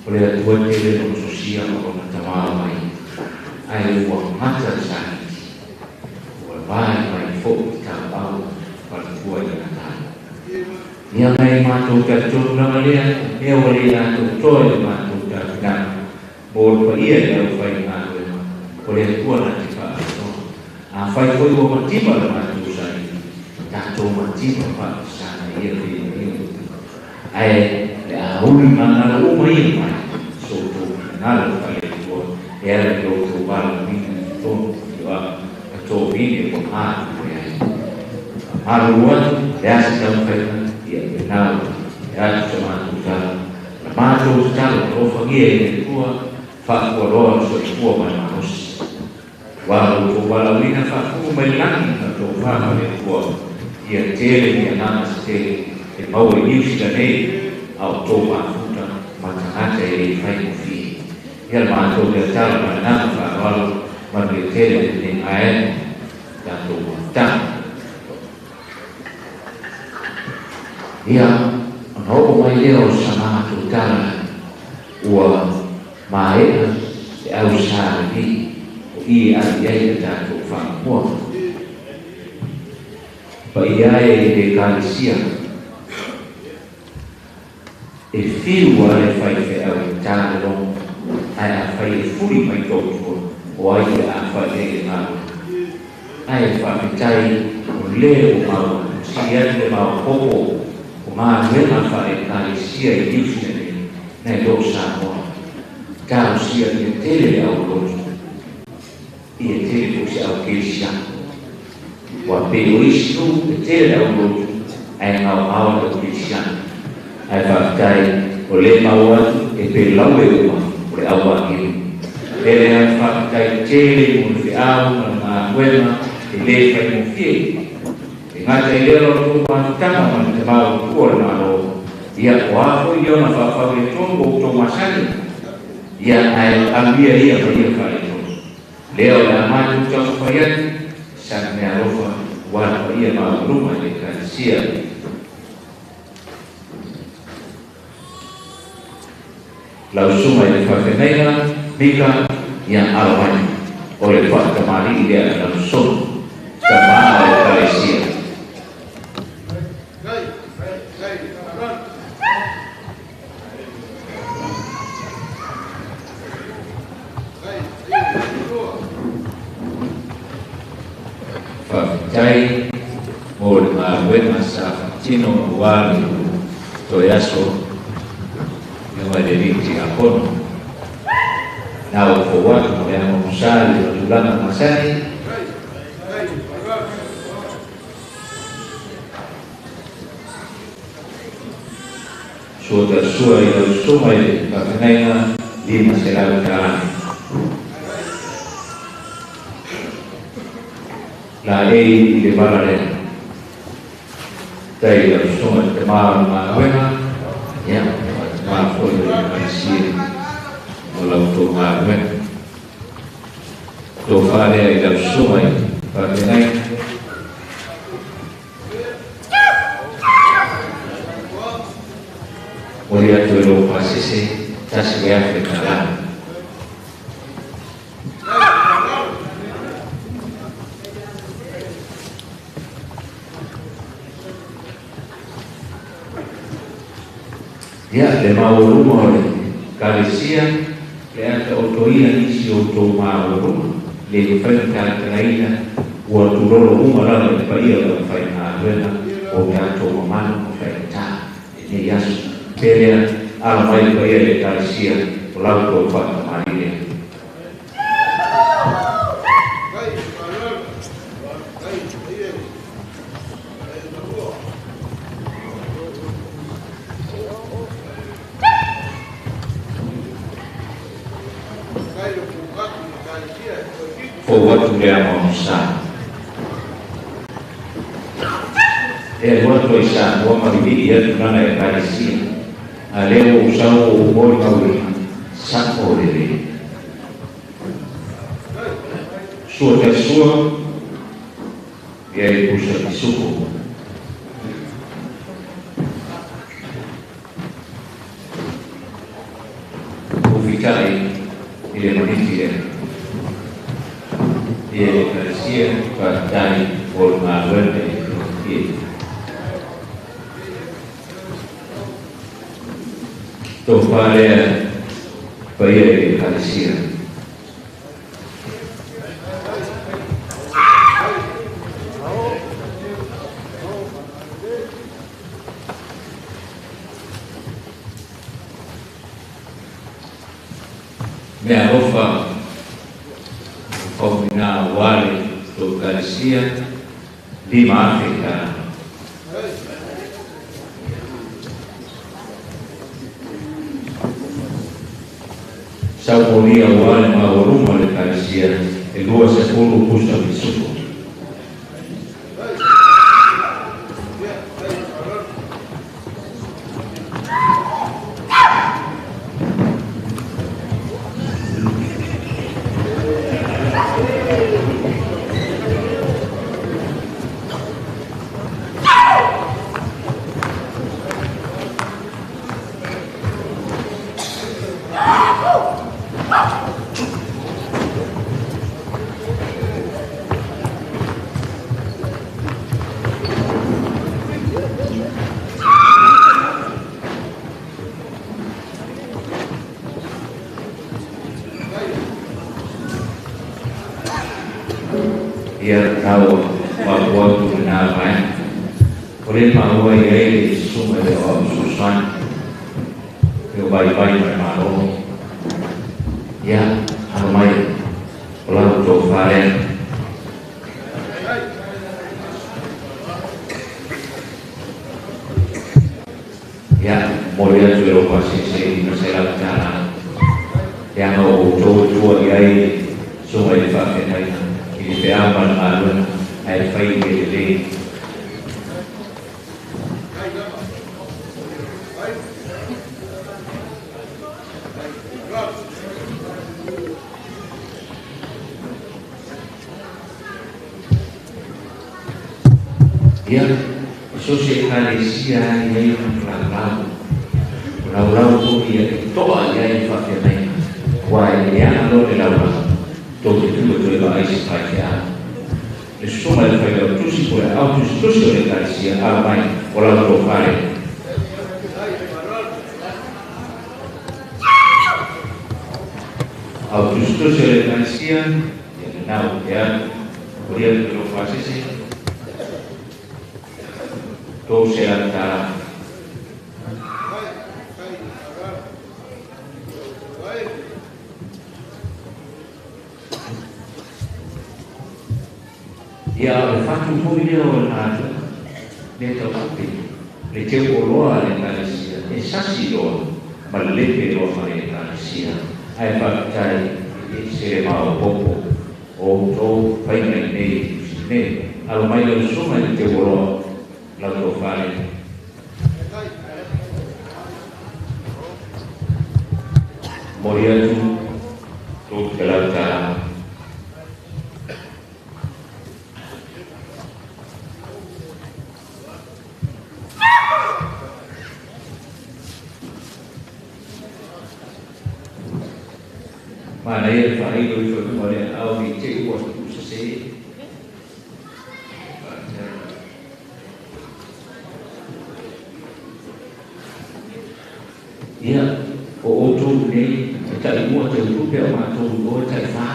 [SPEAKER 10] O le atua tele no sosia ma kona tamā mai. Ai ua mata le sahiti, ua vai mai fo i tā pau, pa le tua i na tāu. Ia mai mātou tātou lava lea, mea ua le ātou toa le mātou tātou nā, mō le paia i au whai ngā o le atua na te whaatoa. A whai foi ua matima le mātou sahi, tātou matima whaasana ia te ia. Ae, le auli mangala uma ia mai, so tō ngalo whai atua, e ara ki o tō wāla mina i tōnu, i wā, a tō mine o mātu e ai. Maru atu, le asa tau whainga, ia te nau, e atu sa mātou tala. La mātou tala, o whangia i le tua, whaakua roa soifua mai malosi. Wa o tō walauina whaafumu mai langi na tō whāma le tua. Ia tele ni anana se tele e maua i Niu Sila nei a o tō mafuta matangata e lei whai mo fie. Ia le mātou te atala ma nanga whaawalo manu e tele te ne ae tātou mafuta. Ia, ona oo mai lea o sa mātou tala ua maea te au sā lenei o i e ali ai a tātou whaamua. Pa ia e i le kālisia e whiu a le whai whe au i tāle rongo ai a whai e furi mai tōtua o ai e a whai e le ngāro. Ai e whawhitai o le o maua, si atu le maua popo o ngā nuenga whae kālisia i Niu Sila nei, nei lō Samoa. Tāusia ia tele le au lotu, ia tele po se au kelisia. Wa pe o isi nu e tele le au lotu, ai ngau ngau le au kelisia. Ai whawhitai o le mau atu e pe lau e uma o le au wākiru. Pere a whawhitai tele mo le whiau ma le ngā nuenga e le whai mo fie. E ngata i leo tō mātutanga ma le te mau tua le māro. Ia o a foi iona whawhau e tō o tō masani. Ia ai aluia ia pa ia whae tō. Leo le amatu tau whai atu, sa mea alofa wala pa ia mau ruma i le kālisia. Lau suma i le whawhenaiga, Mika, ia alawai. O le whaatamari i lea lau suma. Tamā o le kālisia. Whawhitai mō le ngā sa whakatino o wāri toi aso i mai le riti a kono. Nā o fō watu mo le ama musari o tūlanga masani. Sua ta sua i au suma i le whawhenainga lima se lau tālani. La e i le vala lea. Tai au suma te maa o ngā uenga, ia, te maa foi o le maisia o lau tō ngā uenga. Tō whārea i lau suma i whawhenai. Mori atu e lō pāsese, tasi le awhe ka rā. Ia, le mauruma o le kālisia, le ata o toia nisi o tō mauruma, le whai tātaraina, ua tūroro uma rara i paia o whai ngā ruena, o mea tō mamanu o whai tā, e nei aso. Pērea, ala mai paia le kālisia, o lau tō whakamarire. Fō watu le ama o sā. E watu i sā, mua mariviri atu nana e kālisia. A leo o sao o mori mauri, sa o rere. Sua te sua, ia e pusa ki suko. O vitai i le maniti e. Ia e kālisia, whātai o ngā wena e e. Tō whārea paia i le kālisia. Mea alofa o mina wale tō kālisia lima afe ka. Saumolia wale mauruma le kālisia E 20 pusa i sufu. Ia tau wa tu na mai o le maua i ai le susuga le o fesoasoani e o vaivai ma le Malo. Ia alo mai o lau tofa lea. Ia momoli atu e lou pasese i $500 leaga o outou tua i ai susuga i le faafeagaiga i le feau ma le galuega ae fai i le lelei. Ia, o so se ekalesia i ai ona laulau. O laulau foi ia e toa i ai le faafeagaiga. Ua e leaga loa le laulau, tou te tu e toe vaai se faifeau. Le susuga i le failautusi po le au tusitusi o le ekalesia alo mai o lau tofa lea. Au tusitusi o le ekalesia, ia lena ou te alu. O ia le lou faasese, $300. Ia o le fatu foi lea o le galuega lea tautupe le teu oloa a le ekalesia e sasi loa ma le lepe loa ma le ekalesia ae faafetai e ese le maopoopo o outou faiga i nei i nei. Alo mai lau susuga i le teu oloa lau tofa lea. Momoli atu $300. Manaia le faailo i fanua le aao i te ua tuusasē. Ia, o outou nei, e taimua teutupe o matou i o e taifā.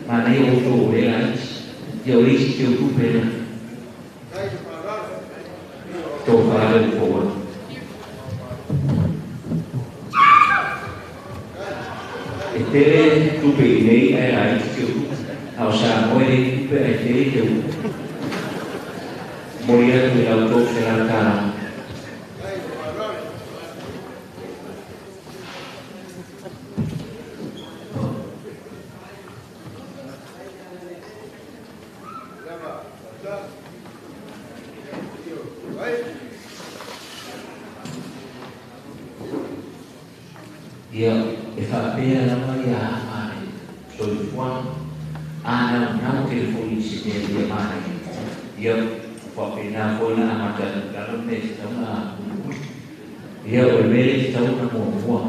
[SPEAKER 10] Manaia outou o le laiti. Ia o le isi teutupe lea. Tofa le ufoa. E tele tupe i nei ae laiti teutupe. A o Samoa e leai tupe ae tele teutupe. Momoli atu i la outou $100. Ia e faapea lava ia ama le soifuaga a naunau tele foi i se mea ia manaia. Ia faapena foi na amata atu lalo le mea e tatau ona mulimuli. Ia o le mea lea e tatau ona muamua.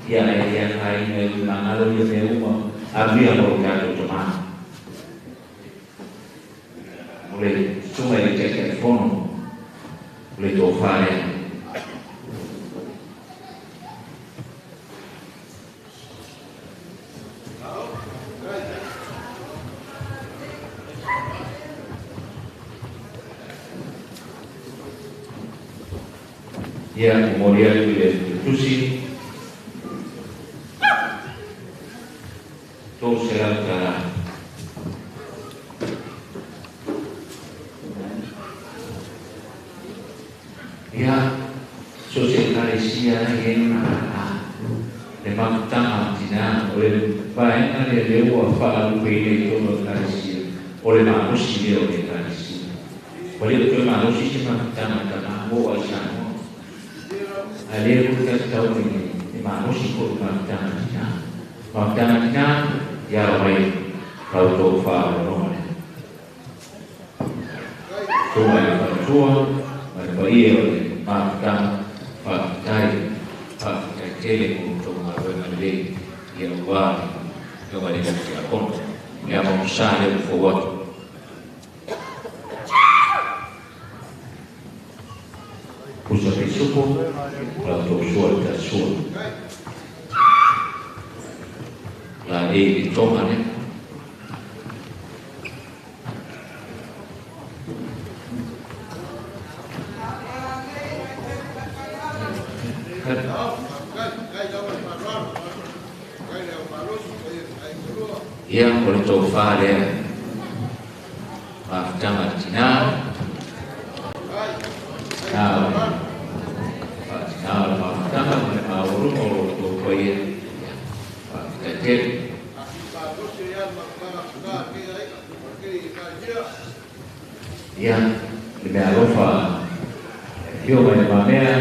[SPEAKER 10] Ia ae le afaina e ui magalo ia mea uma aluia ma lo tatou tamā. O le susuga i le Taitaifono o le tofa lea. Ia momoli atu i le tusi $300. Ia so se ekalesia e ai ona lala le mafutaga o tinā o le vaega vaega lea lea ua faalupeina i totonu o Ekalesia, o le malosi lea o le Ekalesia. Ua le o toe malosi se mafutaga a tamā ua oo lava i Samoa. Ae lea foi tatou te tau mai nei, e malosi foi le mafutaga a tinā. Mafutaga a tinā, ia alo mai la outou faaaloaloga lea. Susuga i le faletua ma le paia o le mafutaga, faafetai, faafetai tele mo la outou galuega lelei ia aua le Afioga i le Alii Tiakono. Le amo sa lea ua fou atu. Pusa pisupo, la outou sua le tasua. La e i le toga lea. Ia, o le tofa lea, mafutaga a le tinā, na o le faatinā o le mafutaga ma le maualuga o lo outou paia. Ia, faafetai tele. Ia, le meaalofa a le Afioga i Le Mamea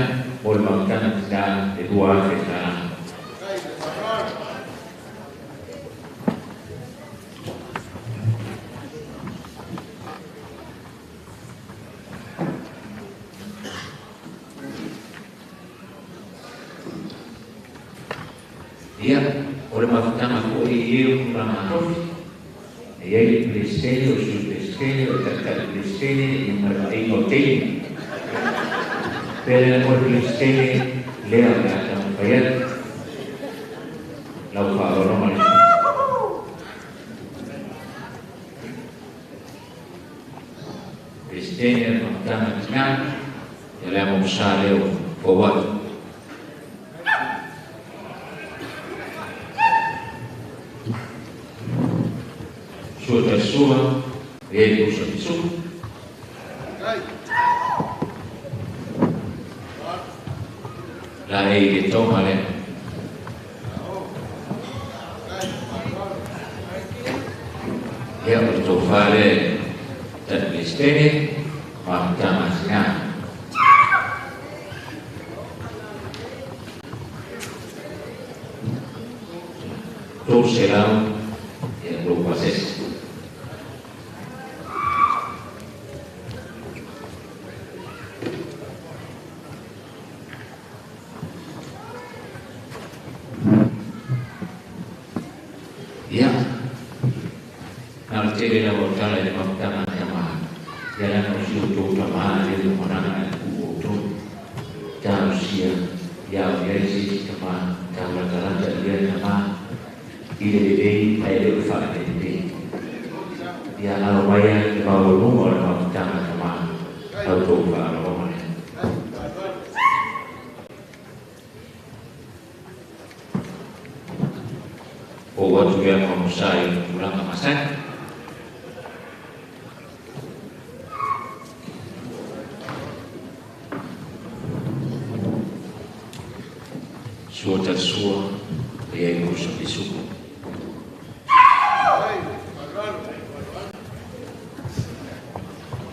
[SPEAKER 10] mo le mafutaga tinā e $2,000. Ia, o le mafutaga foi i e o tulaga tofi, e i ai le Peresetene, o le Sui Peresetene, o le Taitai Peresetene, ia ma le vaaiga o teine. Pea lea mo le Peresetene, lea o le a taumafai atu lau faaaloaloga lea. Peresetene o le mafutaga a tina, ia le amo sa lea o fou atu. Sua taisua, e ai pusa pisuku. La e i le toga lea. Ia, o le tofa lea e Tali Peresetene, mafutaga a tina. $300 ia lou pasese. Ia, na o le tele lava o tala i le mafutaga a tama, ia leaga o si outou tamā lea le moanaga ae tuu outou. Talosia ia o i ai se isi tamā, taulatalata i lea tamā, i le lelei ae le o le faalelelei. Ia alo mai ai le maualuga o le mafutaga a tamā, la outou faaaloaloga lea. Ou atu lea ma Mosa i ona tulaga masani. Sua tali sua, e ai pusa pisuku.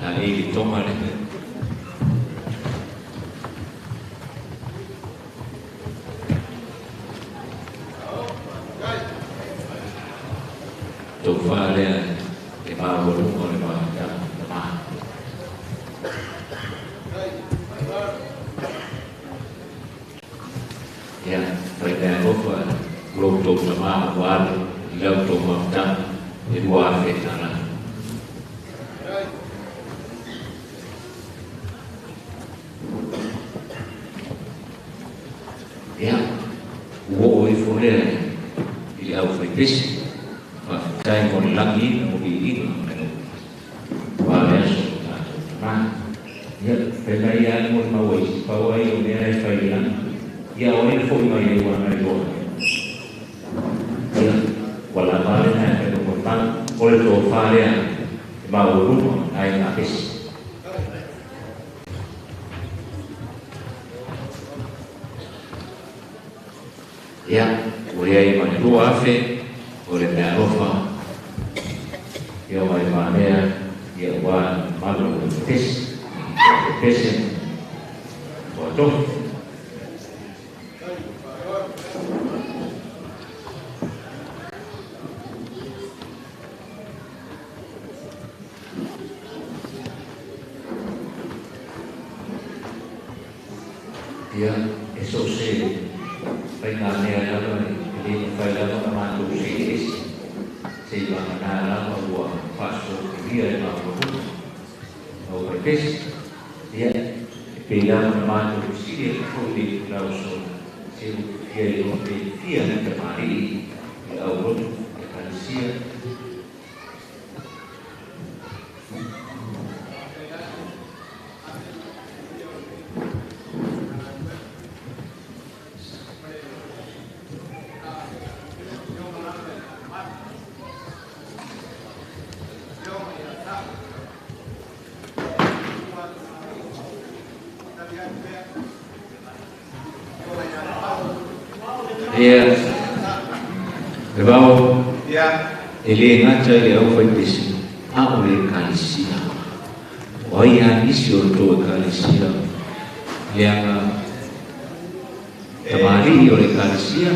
[SPEAKER 10] La e i le toga lea. Tofa lea le maualuga o le mafutaga tamā. Ia, fai meaalofa lo outou tamā ua alu i la outou mafutaga e $2,000. Ia, ua oo ifo lea i le aufaipese, faafetai mo le lagiina o viiga o le aua le aso o tatou tamā. Ia, fai mai lava le molimau a isi, pau lava ia o mea e fai i le lagi. Ia, o ai na foi mai ai ua agai loa. Ia, ua lava lena e fai ma molimau, o le tofa lea e maualuga o le aiga pese. Ia, ua i ai ma le 2,000 o le faipesi faipesi ua tofi. Ia e so se faiga mea lava e le mafai lava ona matou see ese se'i vagana lava ua faasoafilia le mafaufauga au faipesi. Ia e pei lava ona matou fesili atu foi le itula o sola se ua fia iloa pe fia ni tamalii i le aulotu ekalesia. Ia, le vao e lē gata i le aufaipesi a o le ekalesia. O ai a nisi o le tou ekalesia leaga tamalii o le ekalesia.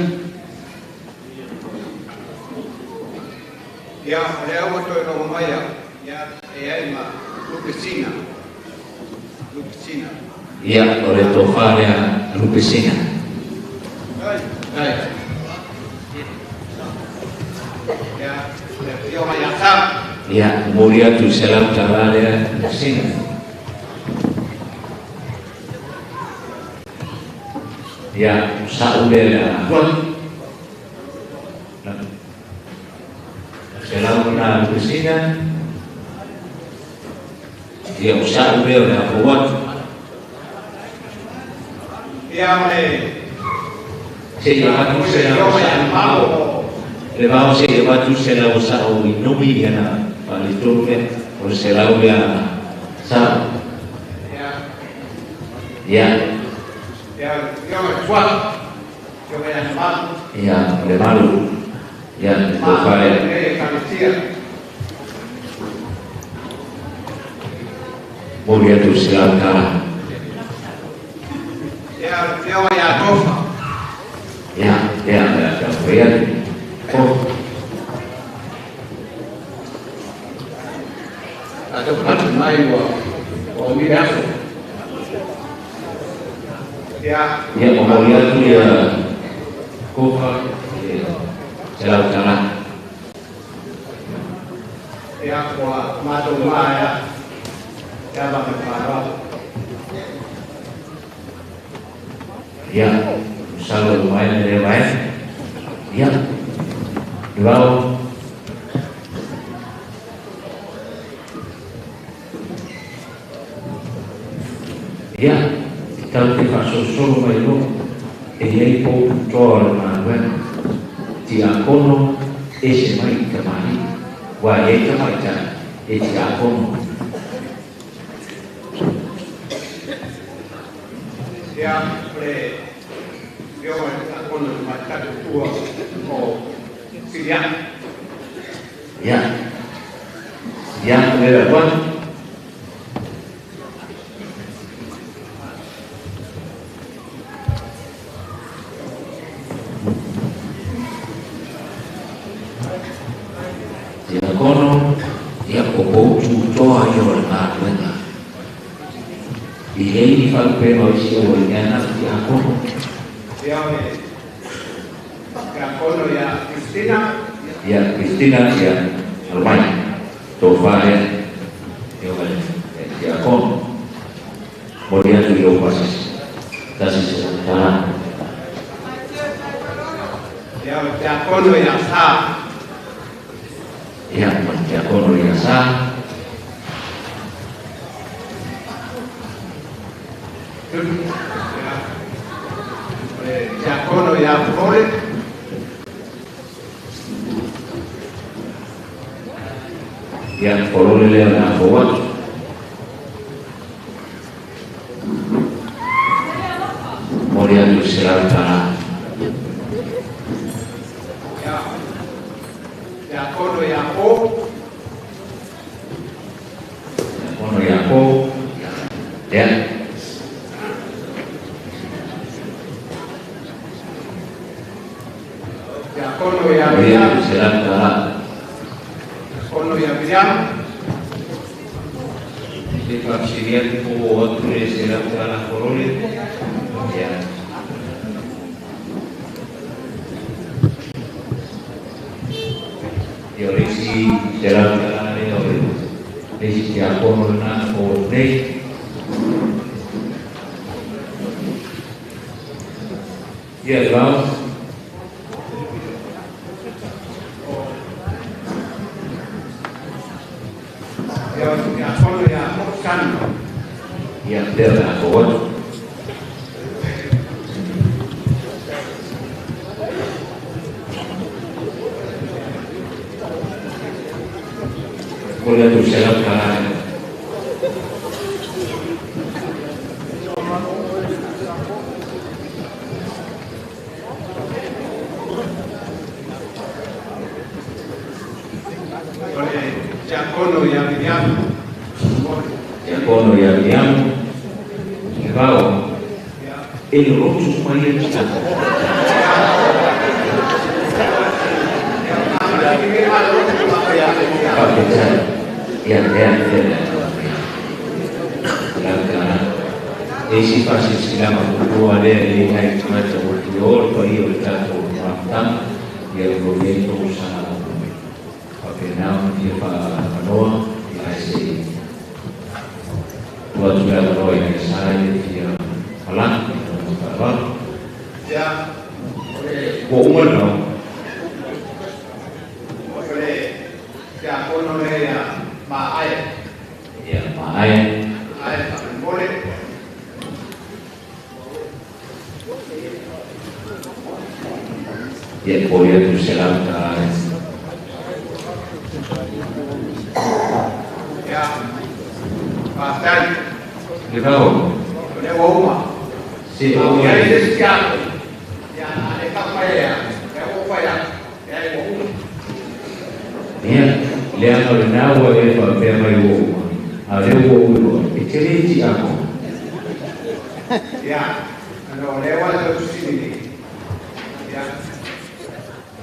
[SPEAKER 11] Ia, o lea ua toe logo mai au, ia, e ai ma Lupesina. Lupesina.
[SPEAKER 10] Ia, o le tofā lea Lupesina.
[SPEAKER 11] Ai. Ia, le afioga ia Sa.
[SPEAKER 10] Ia, momoli atu i selau talā lea Lupesina. Ia, o sa'u lea le a selau na Lupesina. Ia, o sa'u lea o le a fou atu.
[SPEAKER 11] Ia, o le
[SPEAKER 10] se'i avatu selau sa'u le vao se'i avatu selau sa'u i numi ia na faaletonu lea o le selau lea sa'u. Ia.
[SPEAKER 11] Ia, afioga i Tua. Afioga ia Malu.
[SPEAKER 10] Ia, o le Malu. Ia, le tofa lea.
[SPEAKER 11] Le ekalesia.
[SPEAKER 10] Momoli atu selau tala.
[SPEAKER 11] Ia, afioga ia Tofa.
[SPEAKER 10] Ia, lea o le a taumafai atu. O.
[SPEAKER 11] Tatou manatu mai ua umi le aso. Ia.
[SPEAKER 10] Ia, momoli atu ia Kofa i le selau tala.
[SPEAKER 11] Ia, ua matou maea. Ia, ma le faaaloalo.
[SPEAKER 10] Ia, masalo ua maea lea vaega. Ia, le vao. Ia, e tatou te faasolosolo mai loa e i ai pou tutoa o le galuega. Tiakono ese mai i tamalii, aua e i ai tamaitai e tiakono.
[SPEAKER 11] Ia, o le afioga i le Tiakono Tamaitai Matua o Siliaga.
[SPEAKER 10] Ia, Siliaga lea le atu. Tiakono, ia, o pou tutoa ia o le galuega. I ai ni faalupega o isi aualiga na o tiakono.
[SPEAKER 11] Ia, o le Tiakono ia Christina.
[SPEAKER 10] Ia, Christina, ia, alo mai. Tofa lea, afioga i le tiakono. Momoli atu i lou pasese, tasi selau talā.
[SPEAKER 11] Ia, o le Tiakono ia Sa.
[SPEAKER 10] Ia, ma le tiakono ia Sa.
[SPEAKER 11] Ia, o le Tiakono ia Fole.
[SPEAKER 10] Ia, Folole lea o le a fou atu. Momoli atu i selau talā.
[SPEAKER 11] Ia, Tiakono ia Po.
[SPEAKER 10] Tiakono ia Po. Lea.
[SPEAKER 11] Tiakono ia Miriam. Tiakono ia Miriam.
[SPEAKER 10] Le faafesiliatu po o atu le selau tala kolole. Ia. Ia o le isi selau tala lea o le isi tiakono lena po o nei. Ia le vao.
[SPEAKER 11] Ia o tiakono ia Moksani.
[SPEAKER 10] Ia lea o le a o atu. Momoli atu selau tala.
[SPEAKER 11] O le tiakono ia Miriam.
[SPEAKER 10] Tiakono ia Miriam. Le vao. E le rotu mai e tiakono. Faafetai. Ia lea lea le lau tala. E isi faasilasila maputoa lea e le ai tagata ua tuio le paia o le tatou mafutaga ia o lo o i ai tausaga faapena ona fia faaavanoa ia ae se i tuu atu le avanoa i nai sa ia fia malaga ma faaaloalo.
[SPEAKER 11] Ia, o le
[SPEAKER 10] Ua uma le vao.
[SPEAKER 11] O le tiakono lea ia Maae.
[SPEAKER 10] Ia Maae.
[SPEAKER 11] Maae faamolemole.
[SPEAKER 10] Ia momoli atu selau tala.
[SPEAKER 11] Ia, faafetai.
[SPEAKER 10] Le vao.
[SPEAKER 11] O lea ua uma.
[SPEAKER 10] Se
[SPEAKER 11] A
[SPEAKER 10] o
[SPEAKER 11] ua i ai
[SPEAKER 10] le
[SPEAKER 11] se isi tiakono, ia, a le faafai ea, lea ua ou fai atu, leai ua uma.
[SPEAKER 10] Ia, leaga o lena ua e faapea mai ua uma, a o lea ua ou iloa, e te le tiakono.
[SPEAKER 11] Ia, ona o lea ua tau fesili nei, ia,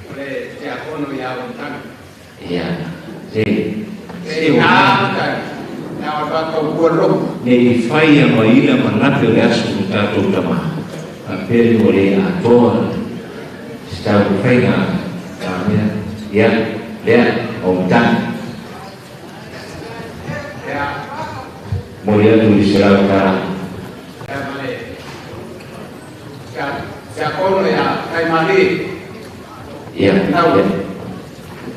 [SPEAKER 11] o le tiakono ia Amotagi.
[SPEAKER 10] Ia, se,
[SPEAKER 11] Se
[SPEAKER 10] se o
[SPEAKER 11] ina Amotagi, na o tatou ua lotu.
[SPEAKER 10] Ne i faia ma ila ma lape o le aso o tatou tama, faapea le ua le atoa se taumafaiga a mea. Ia, lea, o Amotagi.
[SPEAKER 11] Ia.
[SPEAKER 10] Momoli atu i le selau tala.
[SPEAKER 11] Ia ma le tiakono ia Taimali.
[SPEAKER 10] Ia,
[SPEAKER 11] Tau.
[SPEAKER 10] ia.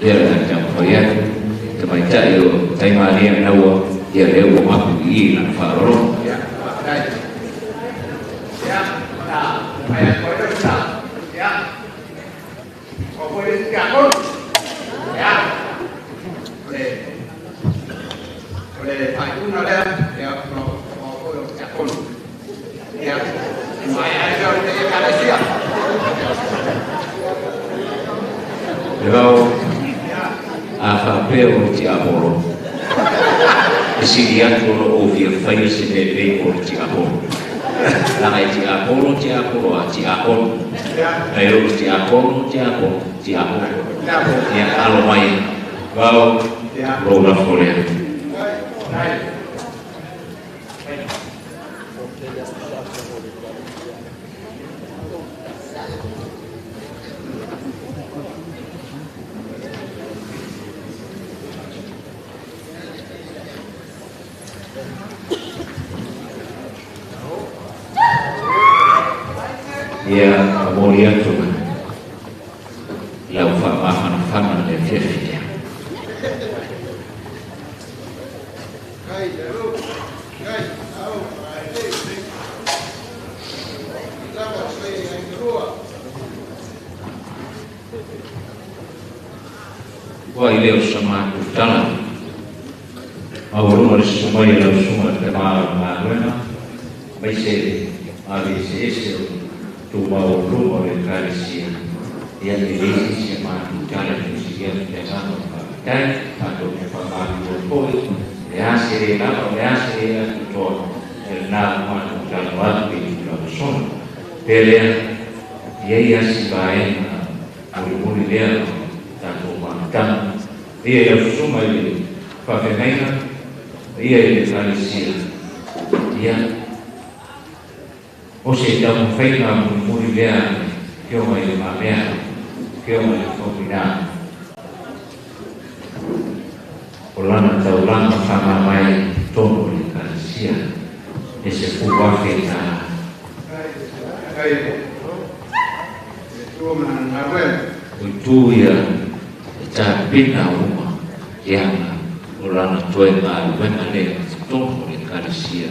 [SPEAKER 10] Lea le a taumafai atu, tamaitai o Taimalie ma naua, ia lea ua mapu i i lana faaaloalo.
[SPEAKER 11] Ia, faafetai. Ia, na, fai atu ai le sa. Ia, o foi le isi tiakono. Ia, o le faaiuga lea, ia, o foi o tiakono. Ia, e maea ai lea o le Ekalesia.
[SPEAKER 10] Le vao, a faapea o le tiapolo, e sili atu ona ou fia faia se mea lelei mo le tiapolo. Laga e tiapolo, tiapolo a tiakono. Ae o le tiakono, tiakono, tiapolo. Ia, alo mai. Vao, lou lafo lea. Ia, momoli atu lau faamafanafana le afiafi lea. Ua i lea o sa matou tala, maualuga le susu mai o lau susuga i le tama o le galuega, aemaise le ave eseese o tumaualuga o le Ekalesia. Ia, e leai se isi a matou tala e tusilia atu le agaga o le faafetai, tatou te faamalo foi, o le a se le lava, o le a se le atoatoa, E na matou talanoa atu i tulaga sola. Pe lea, ia ia si vaega mulimuli lea tatou mafutaga. Ia i lau susuga i le faafeagaiga, ia i le Ekalesia, ia o se taumafaiga mulimuli lea a le Afioga i Le Mamea, Afioga i le Faumuina, o lana taulaga faamamae i totonu o le Ekalesia e $10,000. O itu ia e tapena uma leaga o lana toe galuega lea i totonu o le Ekalesia,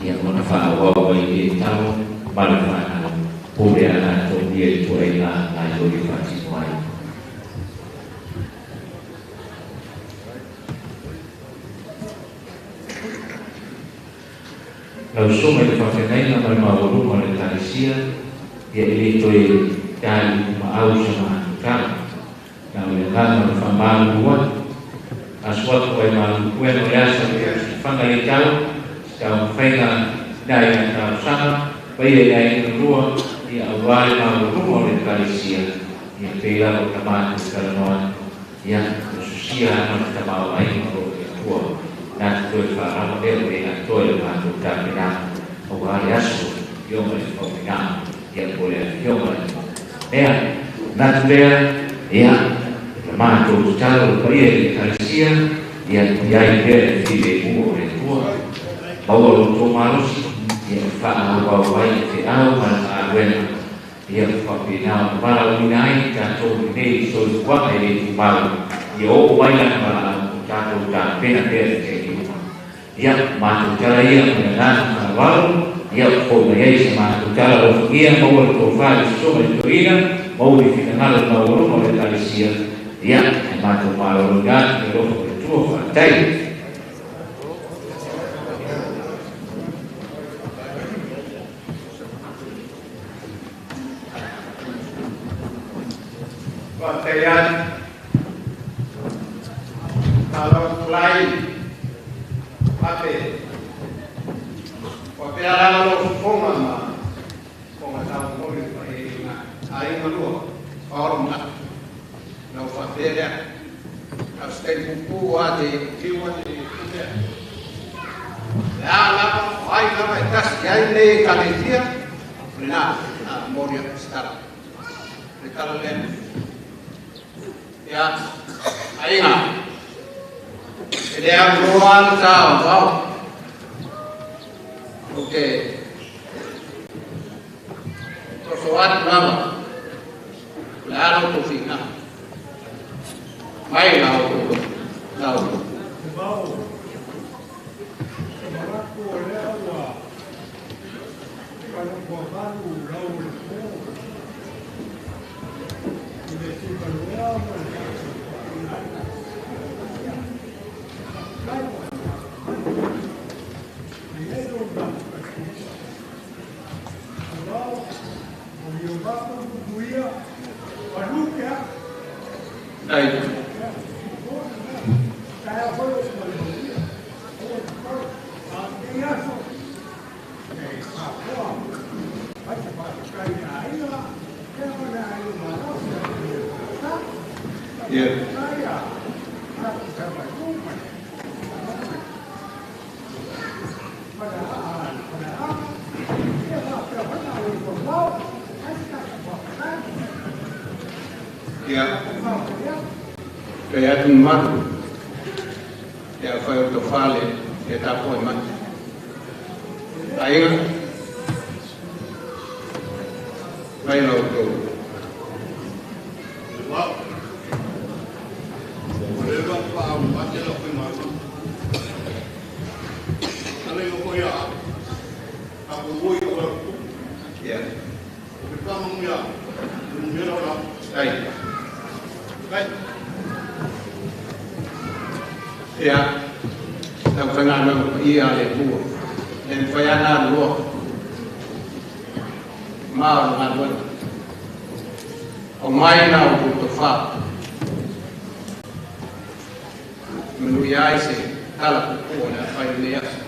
[SPEAKER 10] ia ona faaauau ai le talo ma le fanau pule a latou ia i tuaiga gaoioi e faatino ai. Lau susuga i le faafeagaiga ma le maualuga o le Ekalesia, ia e le toe tali maau sa matou tala. Na o le agaga o le faamalulu atu, aso atu ai malu puega o le asa o le sifaga le tau, se taumafaiga na i na talosaga, paia i aiga lua, ia aua le maualuga o le Ekalesia, ia pei lava o ta matou talanoa atu, ia o susia ma le tamaoaiga o loo le Atua. Na te toe faalava lea o le atoa i le matou tapenaga aua le aso o le Afioga i le Faumuina, ia po o le Afioga i le Mea. Manatu lea, ia le matou tatalo le paia i le Ekalesia, ia i ai pea le filemu o le Atua, maua lo outou malosi, ia e faaauau ai le feau ma le galuega, ia faapena ona valaauina ai tatou lenei soifuaga e le tumau, ia oo mai lana valaau o tatou tapena pea le taimi uma. Ia matou tala ia ma le agaga faaaloalo, ia foi mai ai sa matou tala alofagia, maua le tofa i le sosoga i le toeaina, maua le finagalo le maualuga o le Ekalesia, ia e matou maloloina atu le alofa o le Atua. Faafetai.
[SPEAKER 11] Faafetai atu. Malo tulai ape. Ua pea lava lou fofoga ma fofoga taumoli o le aiga lua paolo ma lau faapea lea. A o se taimi puupuu lava te fiu atu i le itu lea. Le a lava o ai lava e tasi ai lenei Ekalesia, o lena a momoli atu se tala. O le tala lea. Ia, aiga, e le amuloa le ta o vao. Ou te toso atu lava, o le a la outou finagalo. Mai la outou la outou. Ai. Ia. Ia. Kai atu mamalu. Ia fai o tofale e tapo e mai. Aiga. Mai la outou. Ia. Ai. Ia. Tau whainga ia le tua. Le mwhai ana lua. Mā o ngā lua. O mai na o koutou whā. Manu ia ai se tala pupua le awhai le aso.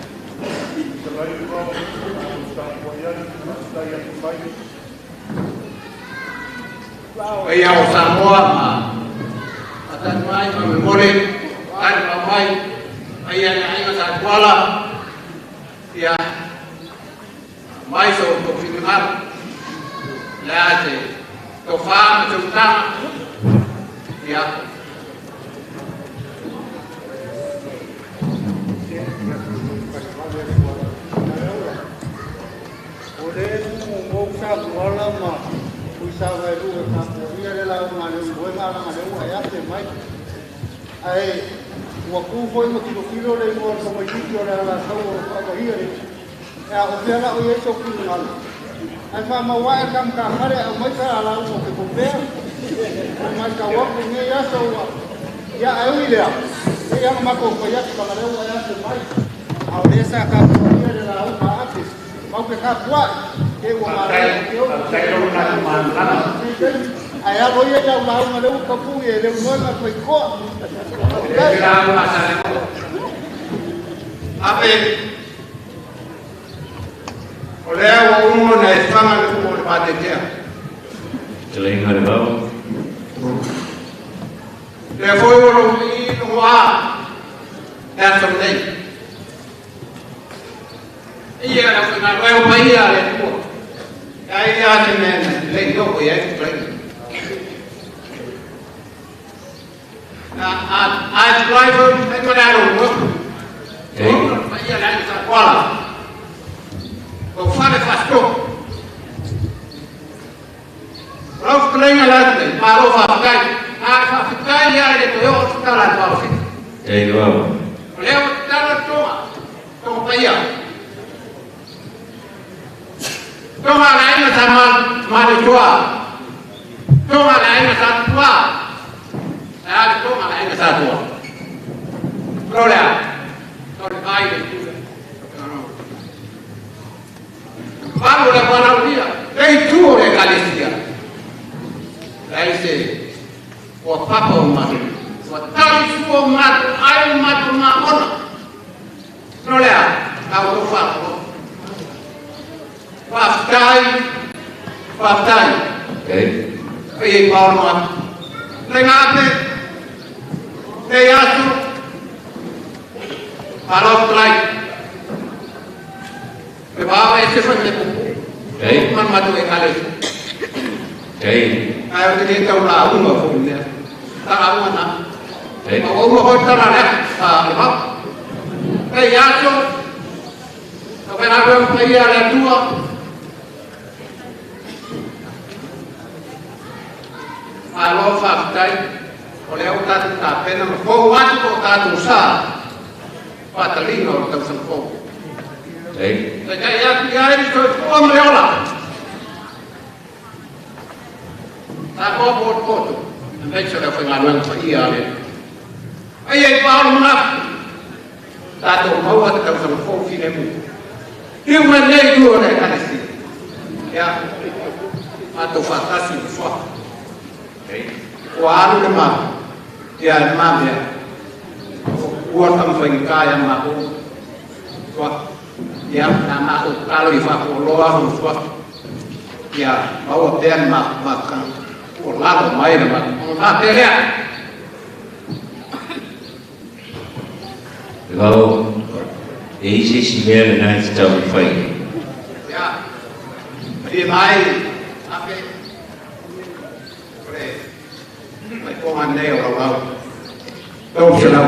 [SPEAKER 11] Ia o Samoa ma atanu ai ma memole tani ma mai ai ana aiga sa tuala ia mai so to fingal la te to fa ma te utanga ia
[SPEAKER 12] Ore mo sa tuala ma sa vai lu ka ia le la ma le mo ma la ma le ua ya te mai ai ua ku foi mo kilo kilo le mo ko mo kilo le la sa o ka ia le a o pela o yeso ku ngal ai fa ma wa kam ka hare o mai ka la o ke ko pe mai ka wa ku ne ya so wa ya ai wi le ya ma ko ko ya ka le ua ya te mai a o le sa ka ia le la o ma ate mau ke ka kwa ke ua ma le ke o ai a lo ia la uma le ka pu e le mo ma ko ko
[SPEAKER 11] ape o le o umo na fanga le ko le patetea
[SPEAKER 10] telenga le vau
[SPEAKER 11] le foi o lo i no a e a nei ia la foi na o paia le ko ai ia te me le yo ko ia te a driver e ma na ro ko ia la sa kwala o fale fasto Rau klenga la te ma ro fa kai a fa kai ia le to yo ta la to fi
[SPEAKER 10] ei lo
[SPEAKER 11] le o ta la to to paia to ma la ina sa ma ma le toa to ma la ina sa toa a le to ma la ina sa toa pro le to le vai le tu Vamos la guardia ei tu le galesia lei se o papa o ma o tali suo ma ai ma ma ona pro le a o fa Paftai, paftai.
[SPEAKER 10] Okay.
[SPEAKER 11] Ei Paulo ma. Le ngate. Le asu. Palo trai. Le va e se fa le pupu.
[SPEAKER 10] Okay.
[SPEAKER 11] Man ma tu e kale.
[SPEAKER 10] Okay.
[SPEAKER 11] Ai o te tau la unga fo le. Ta la unga na.
[SPEAKER 10] Okay.
[SPEAKER 11] O unga ho ta la le. A le va. Ei asu. O pe la ro ia le tua. Alo faafetai o lea ua tatou tapena ma fou atu po o tatou sa faataliga o le tausaga fou. Taitai atu ia ai le soifua ma le ola. Takoa potopoto aemaise o le aufaigaluega paia a le Atua. Ai ai paolo manatu tatou maua te tausaga fou filemu. Liu mai lenei itu o le Ekalesia. Ia matou faatasi i le soafa. Ua alu le ma ia le mamea ua tamafaigata ia makou soafa ia na makou tatalo i faapu'uloa ma soafa ia maua pea le mafutaga o lalo mai le matou faapea lea.
[SPEAKER 10] Vau e isi isi mea lenā e tatau i fai.
[SPEAKER 11] Ia malie mai ape o le mai poga nei o laulau $300.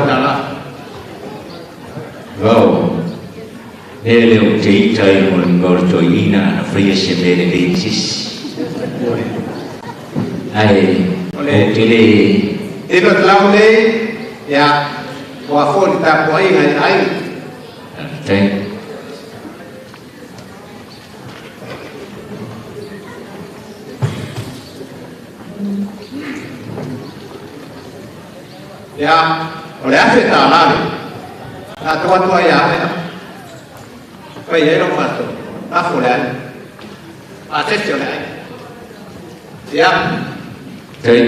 [SPEAKER 10] Vau lea le o te ita i mo le mo le toeina ana faia se mea lelei i sisi. Ae o te le
[SPEAKER 11] E lo te lau nei ia ua fo le tapuaiga i aiga.
[SPEAKER 10] Faafetai.
[SPEAKER 11] Ia o le afe tālā le a toa toa ia afe fai ai lau faasoa lafo le ai a sesi o le ai ia
[SPEAKER 10] Tai.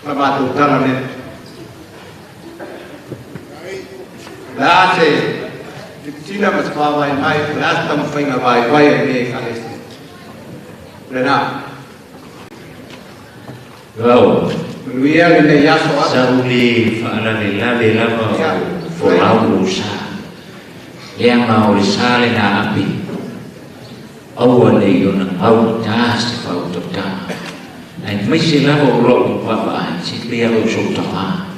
[SPEAKER 11] Ma matou tala lea la se Tila ma te wāwai mai, o le ata mawhainga vai vai e me kalesi. Lena.
[SPEAKER 10] Vau.
[SPEAKER 11] Manuia le nei aso atu.
[SPEAKER 10] Sa uli whaalale lave lava o folau o sa. Lea ma o le sa le na api. Aua nei o na au tā se whautau. Ai mai se lava o lou papa ai, se lea o sou tama.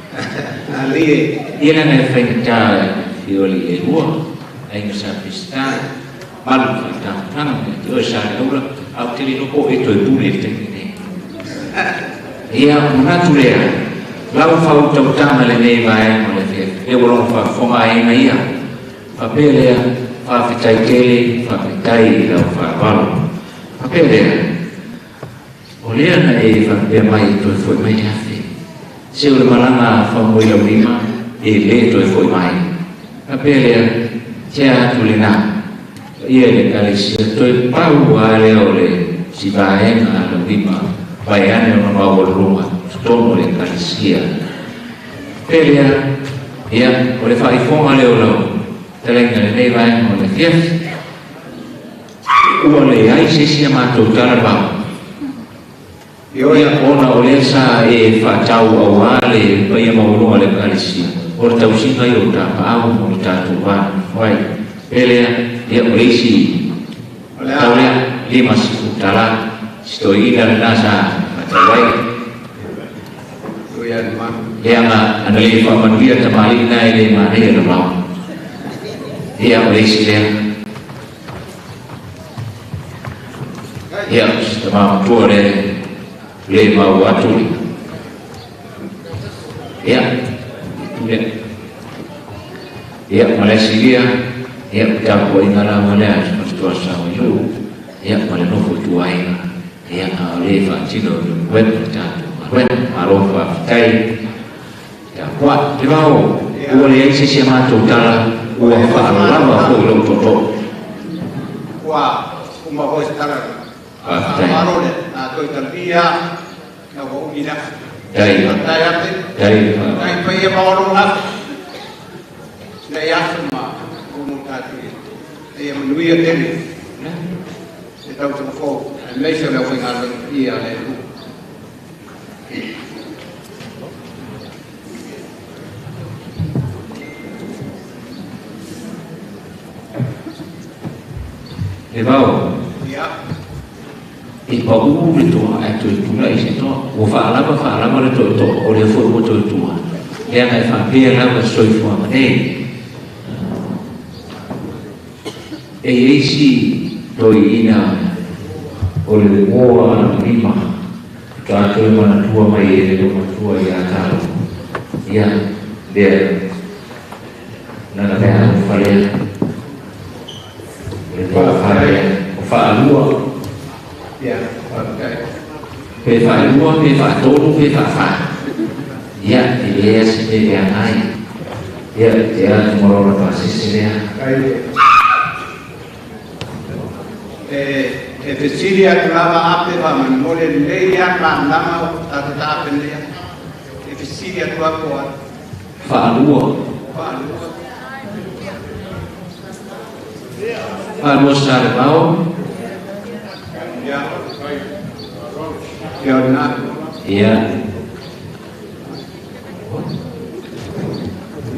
[SPEAKER 11] Ali.
[SPEAKER 10] Ia na ngai whainga fioli e ua. Ai nga sa pista, malu whaitau tanga, te oe sa le aula, au te lino po e toi pule e te nei. Ia, manatu lea, lau whautau tama le nei vae mo le fia, e walonga whafonga ai nga ia. Whapea lea, whawhitai tele, whawhitai i lau whawalo. Whapea lea, o lea na e whapea mai toi foi mai te awhi. Se o le malanga whamoi lau lima, e le toi foi mai. Whapea lea, tea atu le nā. Ia le kalesia, toi pau a lea o le si vaenga a lau lima, vai ane o na mawalunga, tono le kalesia. Whapea lea, ia, o le whaifonga leo lau, talenga le nei vaenga o le fiafi. Ua le ai se sia mātou tala vau. Ia ona o lea sa e whaatau au ale paia maulunga le kalesia. O le tausinga i o tāpaau mo le tātou vāna. Wai, pelea, ia o leisi tau lea, lima sifu tala, si toi ina le nasa whaatau ai. Lea nga ana le whaamanuia tamali ina e le mānei le rau. Ia o leisi lea. Ia, si tamamatua le le mau atuli. Ia, itu lea. Ia, malai ia, tapu inga la malai matua sa o yu. Ia, malai nofo tua inga. Ia, a le whaatino wen tātou. Wen, alofa whitai. Ia, kua, te vao, ua le ai se sia mātou tala, ua whaalalawa hoi lau toto.
[SPEAKER 11] Kua, uma hoi se tala.
[SPEAKER 10] Whaatai.
[SPEAKER 11] Malo le, nā toi talpia, nā wa umi na.
[SPEAKER 10] Tai.
[SPEAKER 11] Tai ate.
[SPEAKER 10] Tai.
[SPEAKER 11] Tai pai e maoro na. Nei aso ma umu tātou. E manuia tele. E tau te mafo, e meise o leo whainga ia le lu.
[SPEAKER 10] Le vao.
[SPEAKER 11] Ia.
[SPEAKER 10] E pau le toa e toi tula i se toa. Ua whaalava whaalava le toi toa o le foi ua toi tua. Lea ngai whaapea lava soifua nei. E eisi toi ina o le moa ana lima. Tātou e manatua mai e le matua i a tātou. Ia, lea, nana mea o whalea. O le toa whalea, o whaalua.
[SPEAKER 11] Ia, whaatai.
[SPEAKER 10] Pe whaalua, pe whaatolu, pe whaawha. Ia, e lea se te lea ngai. Ia, te atu marora whaasese lea.
[SPEAKER 11] E fesili atu lava ape wa manmole lei a ma lama o tata ape lea. E fesili atu apo a.
[SPEAKER 10] Whaalua.
[SPEAKER 11] Whaalua.
[SPEAKER 10] Whaalua sa le vao.
[SPEAKER 11] Ia. Ia na.
[SPEAKER 10] Ia.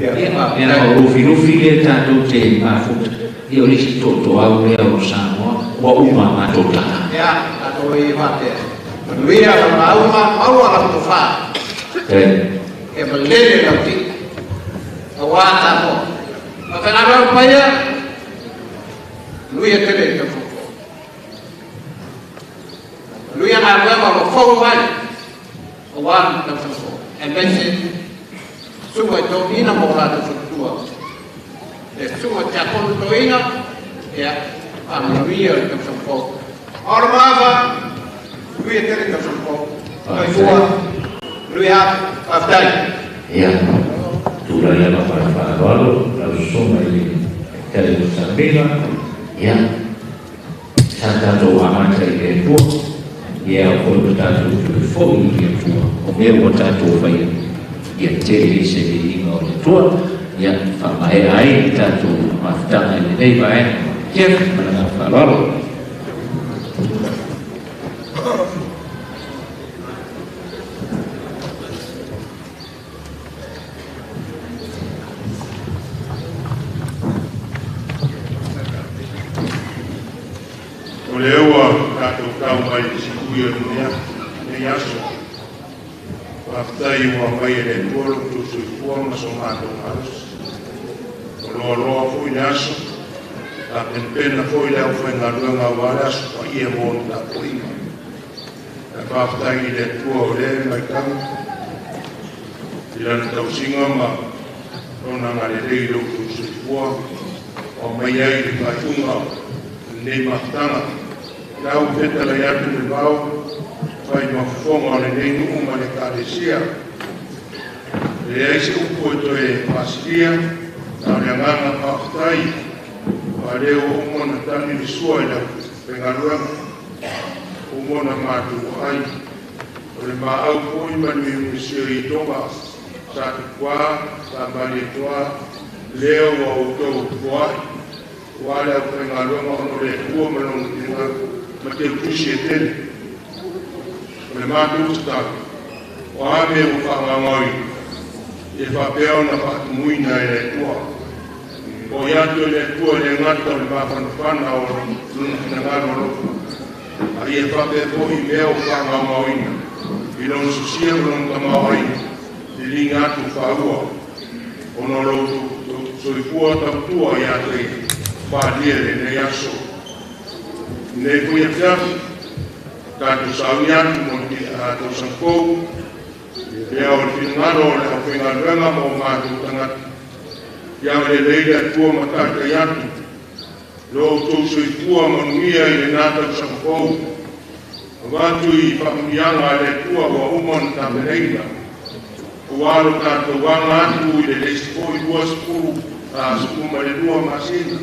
[SPEAKER 11] Ia.
[SPEAKER 10] Ia o rufi rufi le tātou te mafuta. Ia o lisi toto au lea o Samoa. Ua uma mātou tala.
[SPEAKER 11] Ia, tātou i whatea. Manuia la mauma, maua la tofā. E malele lau ti. A wā tāmo. Ma whangarau paia, manuia tele i tau. Manuia ngā ruema o fau mai. O wā tau tau. E mese, sunga i tō ina mō rātou whatua. E sunga te akonu tō ina, ia, a manuia le tau tau. Ora maava, manuia tele tau tau. Toi fua, manuia whaftai.
[SPEAKER 10] Ia, tūra ia mawhara whaarwaro, lau sunga i tele o Samila, ia, sa tātou amata i le tua, ia o koe o tātou tui fo i le tua, o mea o tātou whaia, ia tele i se viinga o le tua, ia whamae ai tātou mafutaga i lenei vaega afiafi. Ma le agaga faaaloalo.
[SPEAKER 3] O lea ua tatou tau mai i le sikui o lenei aso. Faafetai ua aumai e le Atua lo outou soifua ma so matou malosi. O loaloa foi le aso, tapenapena foi le aufaigaluega aua le aso paia mo ona tapuaiga. Ae faafetai i le Atua o lea e matau i lana tausiga ma lona agalelei i lo outou soifua ua aumai ai le faaiuga o lenei mafutaga. La ua fetalai atu le vao fai mafofoga o lenei nuu ma le Ekalesia. E leai se upu e toe faasilia, na o le agaga faafetai aua lea ua uma ona tali le sua i le aufaigaluega, uma ona matou ai. O le maau foi ma le miumisio i Tonga, sa Tupuā, sa Malietoa, lea ua outou foai, aua le aufaigaluega ona o le Atua ma lona finagalo ma teutusi e tele. O le matou tatalo, o a mea ua faagaogaoina, ia faapea ona faatumuina e le Atua. O i atu e le Atua i le gata o le mafanafana o lona finagalo alofa, a ia faapea foi mea ua faagaogaoina i lona sosia ma lona tamaoaiga, liliga atu faaua, ona o lo outou soifua tautua ia te ia faaalia i lenei aso. Lenei foi afiafi, tatou sauni atu mo le tausaga fou, lea o le finagalo o le aufaigaluega ma o matou tagata. Ia agalelei le Atua ma taitai atu lo outou soifua manuia i lena tausaga fou. Avatu i faamuniaga a le Atua ua uma ona tapenaina, aua lo tatou aga atu i le isi foi 22 masina.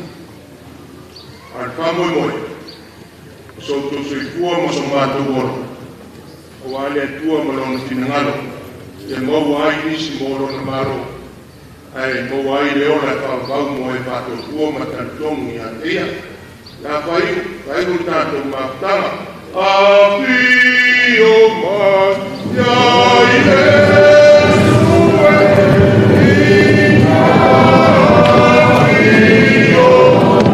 [SPEAKER 3] A o le faamoemoe, o so outou soifua ma so matou ola, aua le Atua ma lona finagalo, ia maua ai nisi mo lona Malo, ae maua ai le ola e faavavau mo e faatuatua ma talitonu ia te ia. La faiu, faiu le tatou mafutaga. Afio mai ia Iesu e ina afio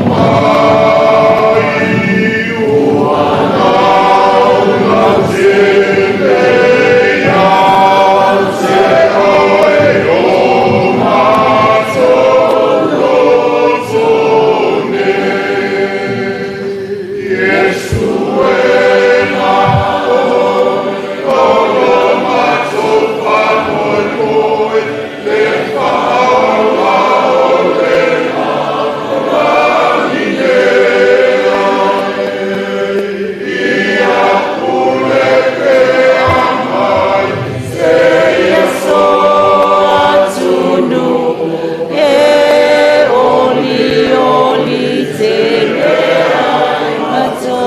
[SPEAKER 3] mai ua tauna tele ia te oe o matou loto nei. Iesu e na o lo matou faamoemoe le faaola o le lagi nei. Ia pule pea mai seia so
[SPEAKER 7] atunuu e oli oli tele ai matou.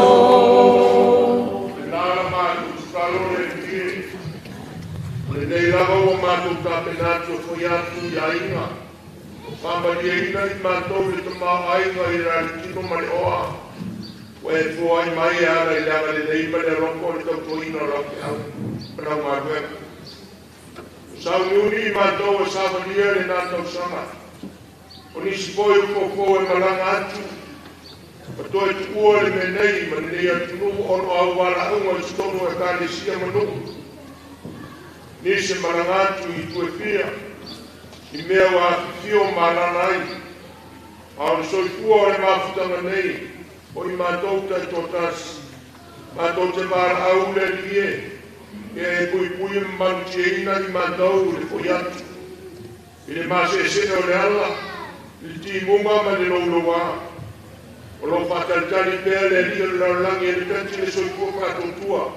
[SPEAKER 3] Lena la matou tatalo le Alii e. O lenei lava ua matou tapena atu e foi atu i aiga. O faamalieina i matou le tamaoaiga i le aletino ma le oa. Ua e foai mai e ala i le agalelei ma le alofa o le tautuaina o lau feau ma lau galuega. O sauniuni i matou e savalia lena tausaga. O nisi foi o fofo e malaga atu, ma toe tuua le mea nei ma lenei atunuu ona o aualaauga i totonu o Ekalesia ma nuu. Nisi e malaga atu i itu e fia, i mea ua afifio ma alala ai. A o le soifua o le mafutaga nei, o i matou taitoatasi, matou te valaau le Alii e, ia e puipui ma malutiaina i matou le foi atu. I le maseesee o le ala, i le timuga ma le louloua. O lo faatalitali pea le Alii o le lalolagi e le peti le soifua faatuatua,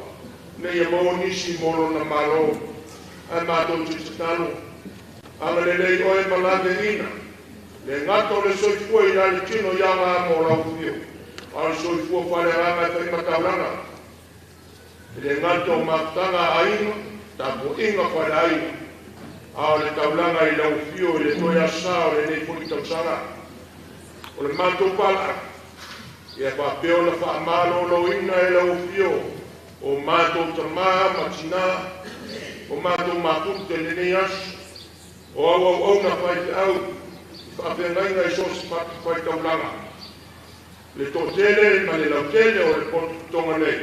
[SPEAKER 3] ina ia maua nisi mo lona Malo. Ae matou te tatalo, agalelei oe ma laveina, le gata o le soifua i le tino i aga mo lau fio, a o le soifua faaleagaga e faimataulaga. E le gata o mafutaga a aiga, tapuaiga faaleaiga, a o le taulaga i lau afio i le toe asa o lenei foi tausaga. O le matou palaau, ia faapea ona faamaloloina e lau afio o matou tamā ma tinā, o matou mafuta i lenei aso, o auauauna faifeau i faafeagaiga i so o se fatafaitaulaga. Le toatele ma le lautele o le potopotoga nei,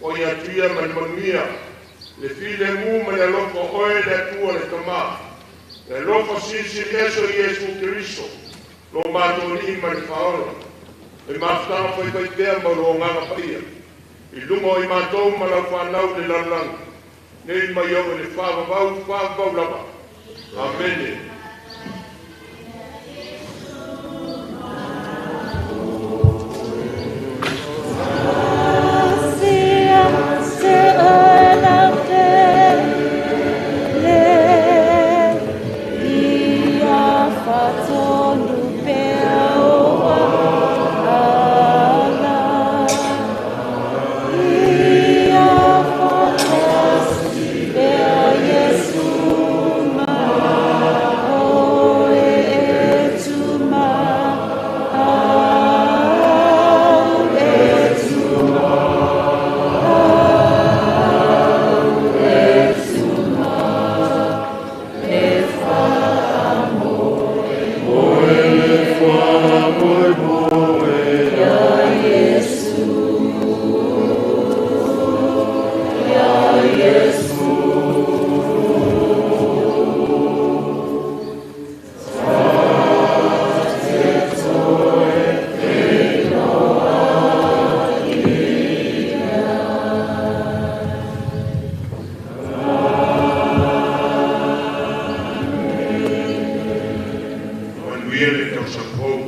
[SPEAKER 3] o ia atu ia ma le manuia, le filemu ma le alofa o oe le Atua le Tamā, le alofa silisili ese o Iesu Keriso, lo matou Alii ma le Faaola, le mafutaga faifaipea ma lo agaga paia, i luga o i matou ma lau fanau i le lalolagi, nei mai oo i le faavavau, faavavau lava. Amene. Manuia le tausaga fou.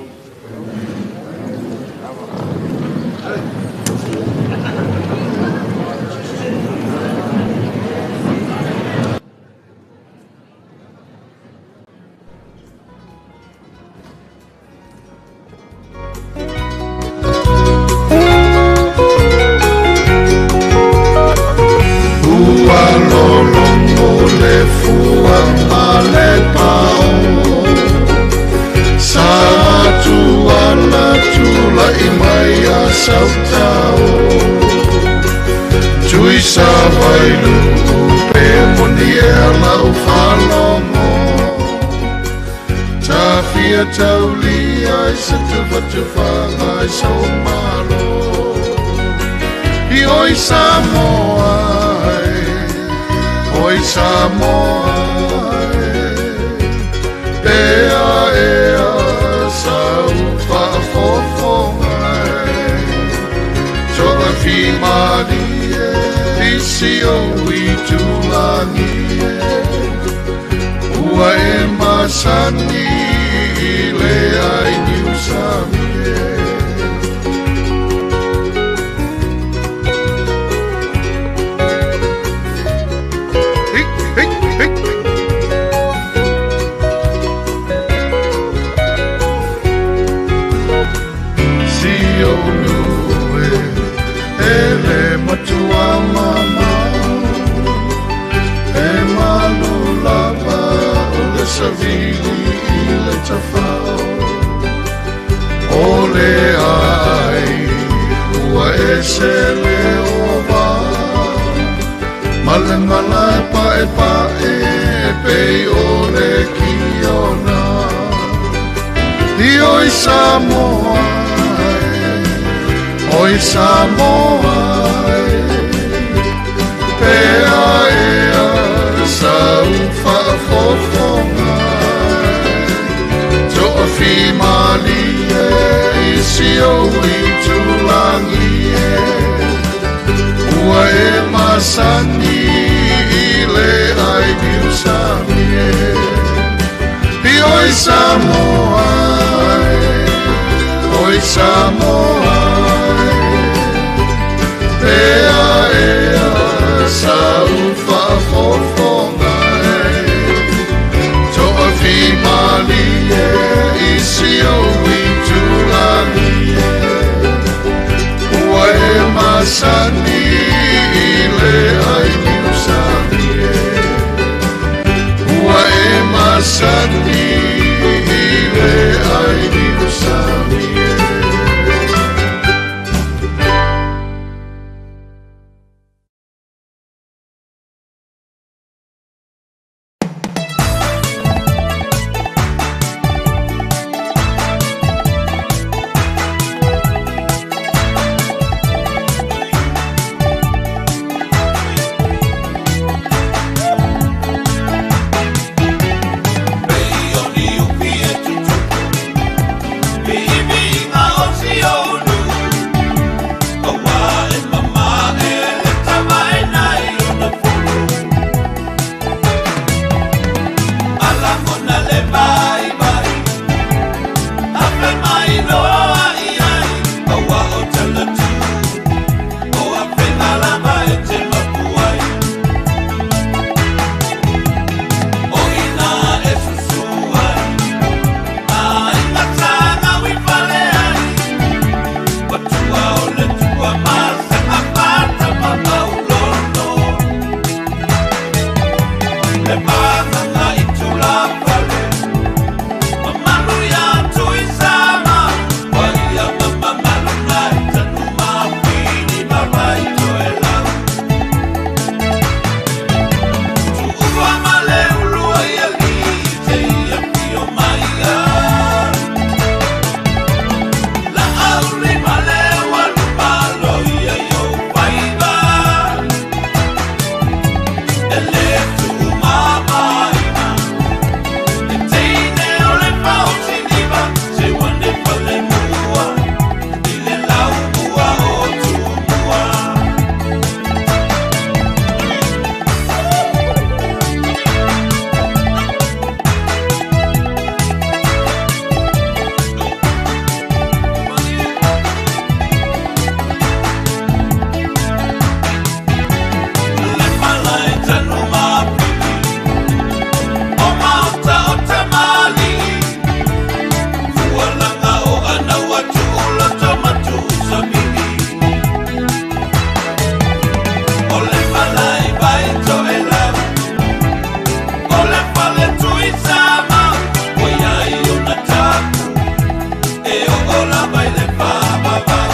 [SPEAKER 4] Ua lologo le fua ma le pao, sa tuala tula'i mai a sautao. Tui sa vailu'u pe moni ea la'u faalogo, tafia taulia i se tufatufaga i sou malo. I oi Samoa e, oi Samoa e, pea ea sau faafofoga e, toafimalie i si ou itulagi e, ua e masani i le ai niusami e. Si ou nue e le matua mamao, e malu lava o le savili i le tafao. O le ai ua ese le ova, ma le malae paepae pei o le kiona. I oi Samoa e, oi Samoa e, pea ea sau faafofoga e, toafimalie i si ou itulagi e, ua e masani i le ai niusami e. I oi Samoa e, oi Samoa e, pea ea sau faafofoga e, toafimalie i si ou itulagi e, ua e masani i le ai niusami e, ua e masani i le ai niusami.
[SPEAKER 13] E o la baile pa ba ba.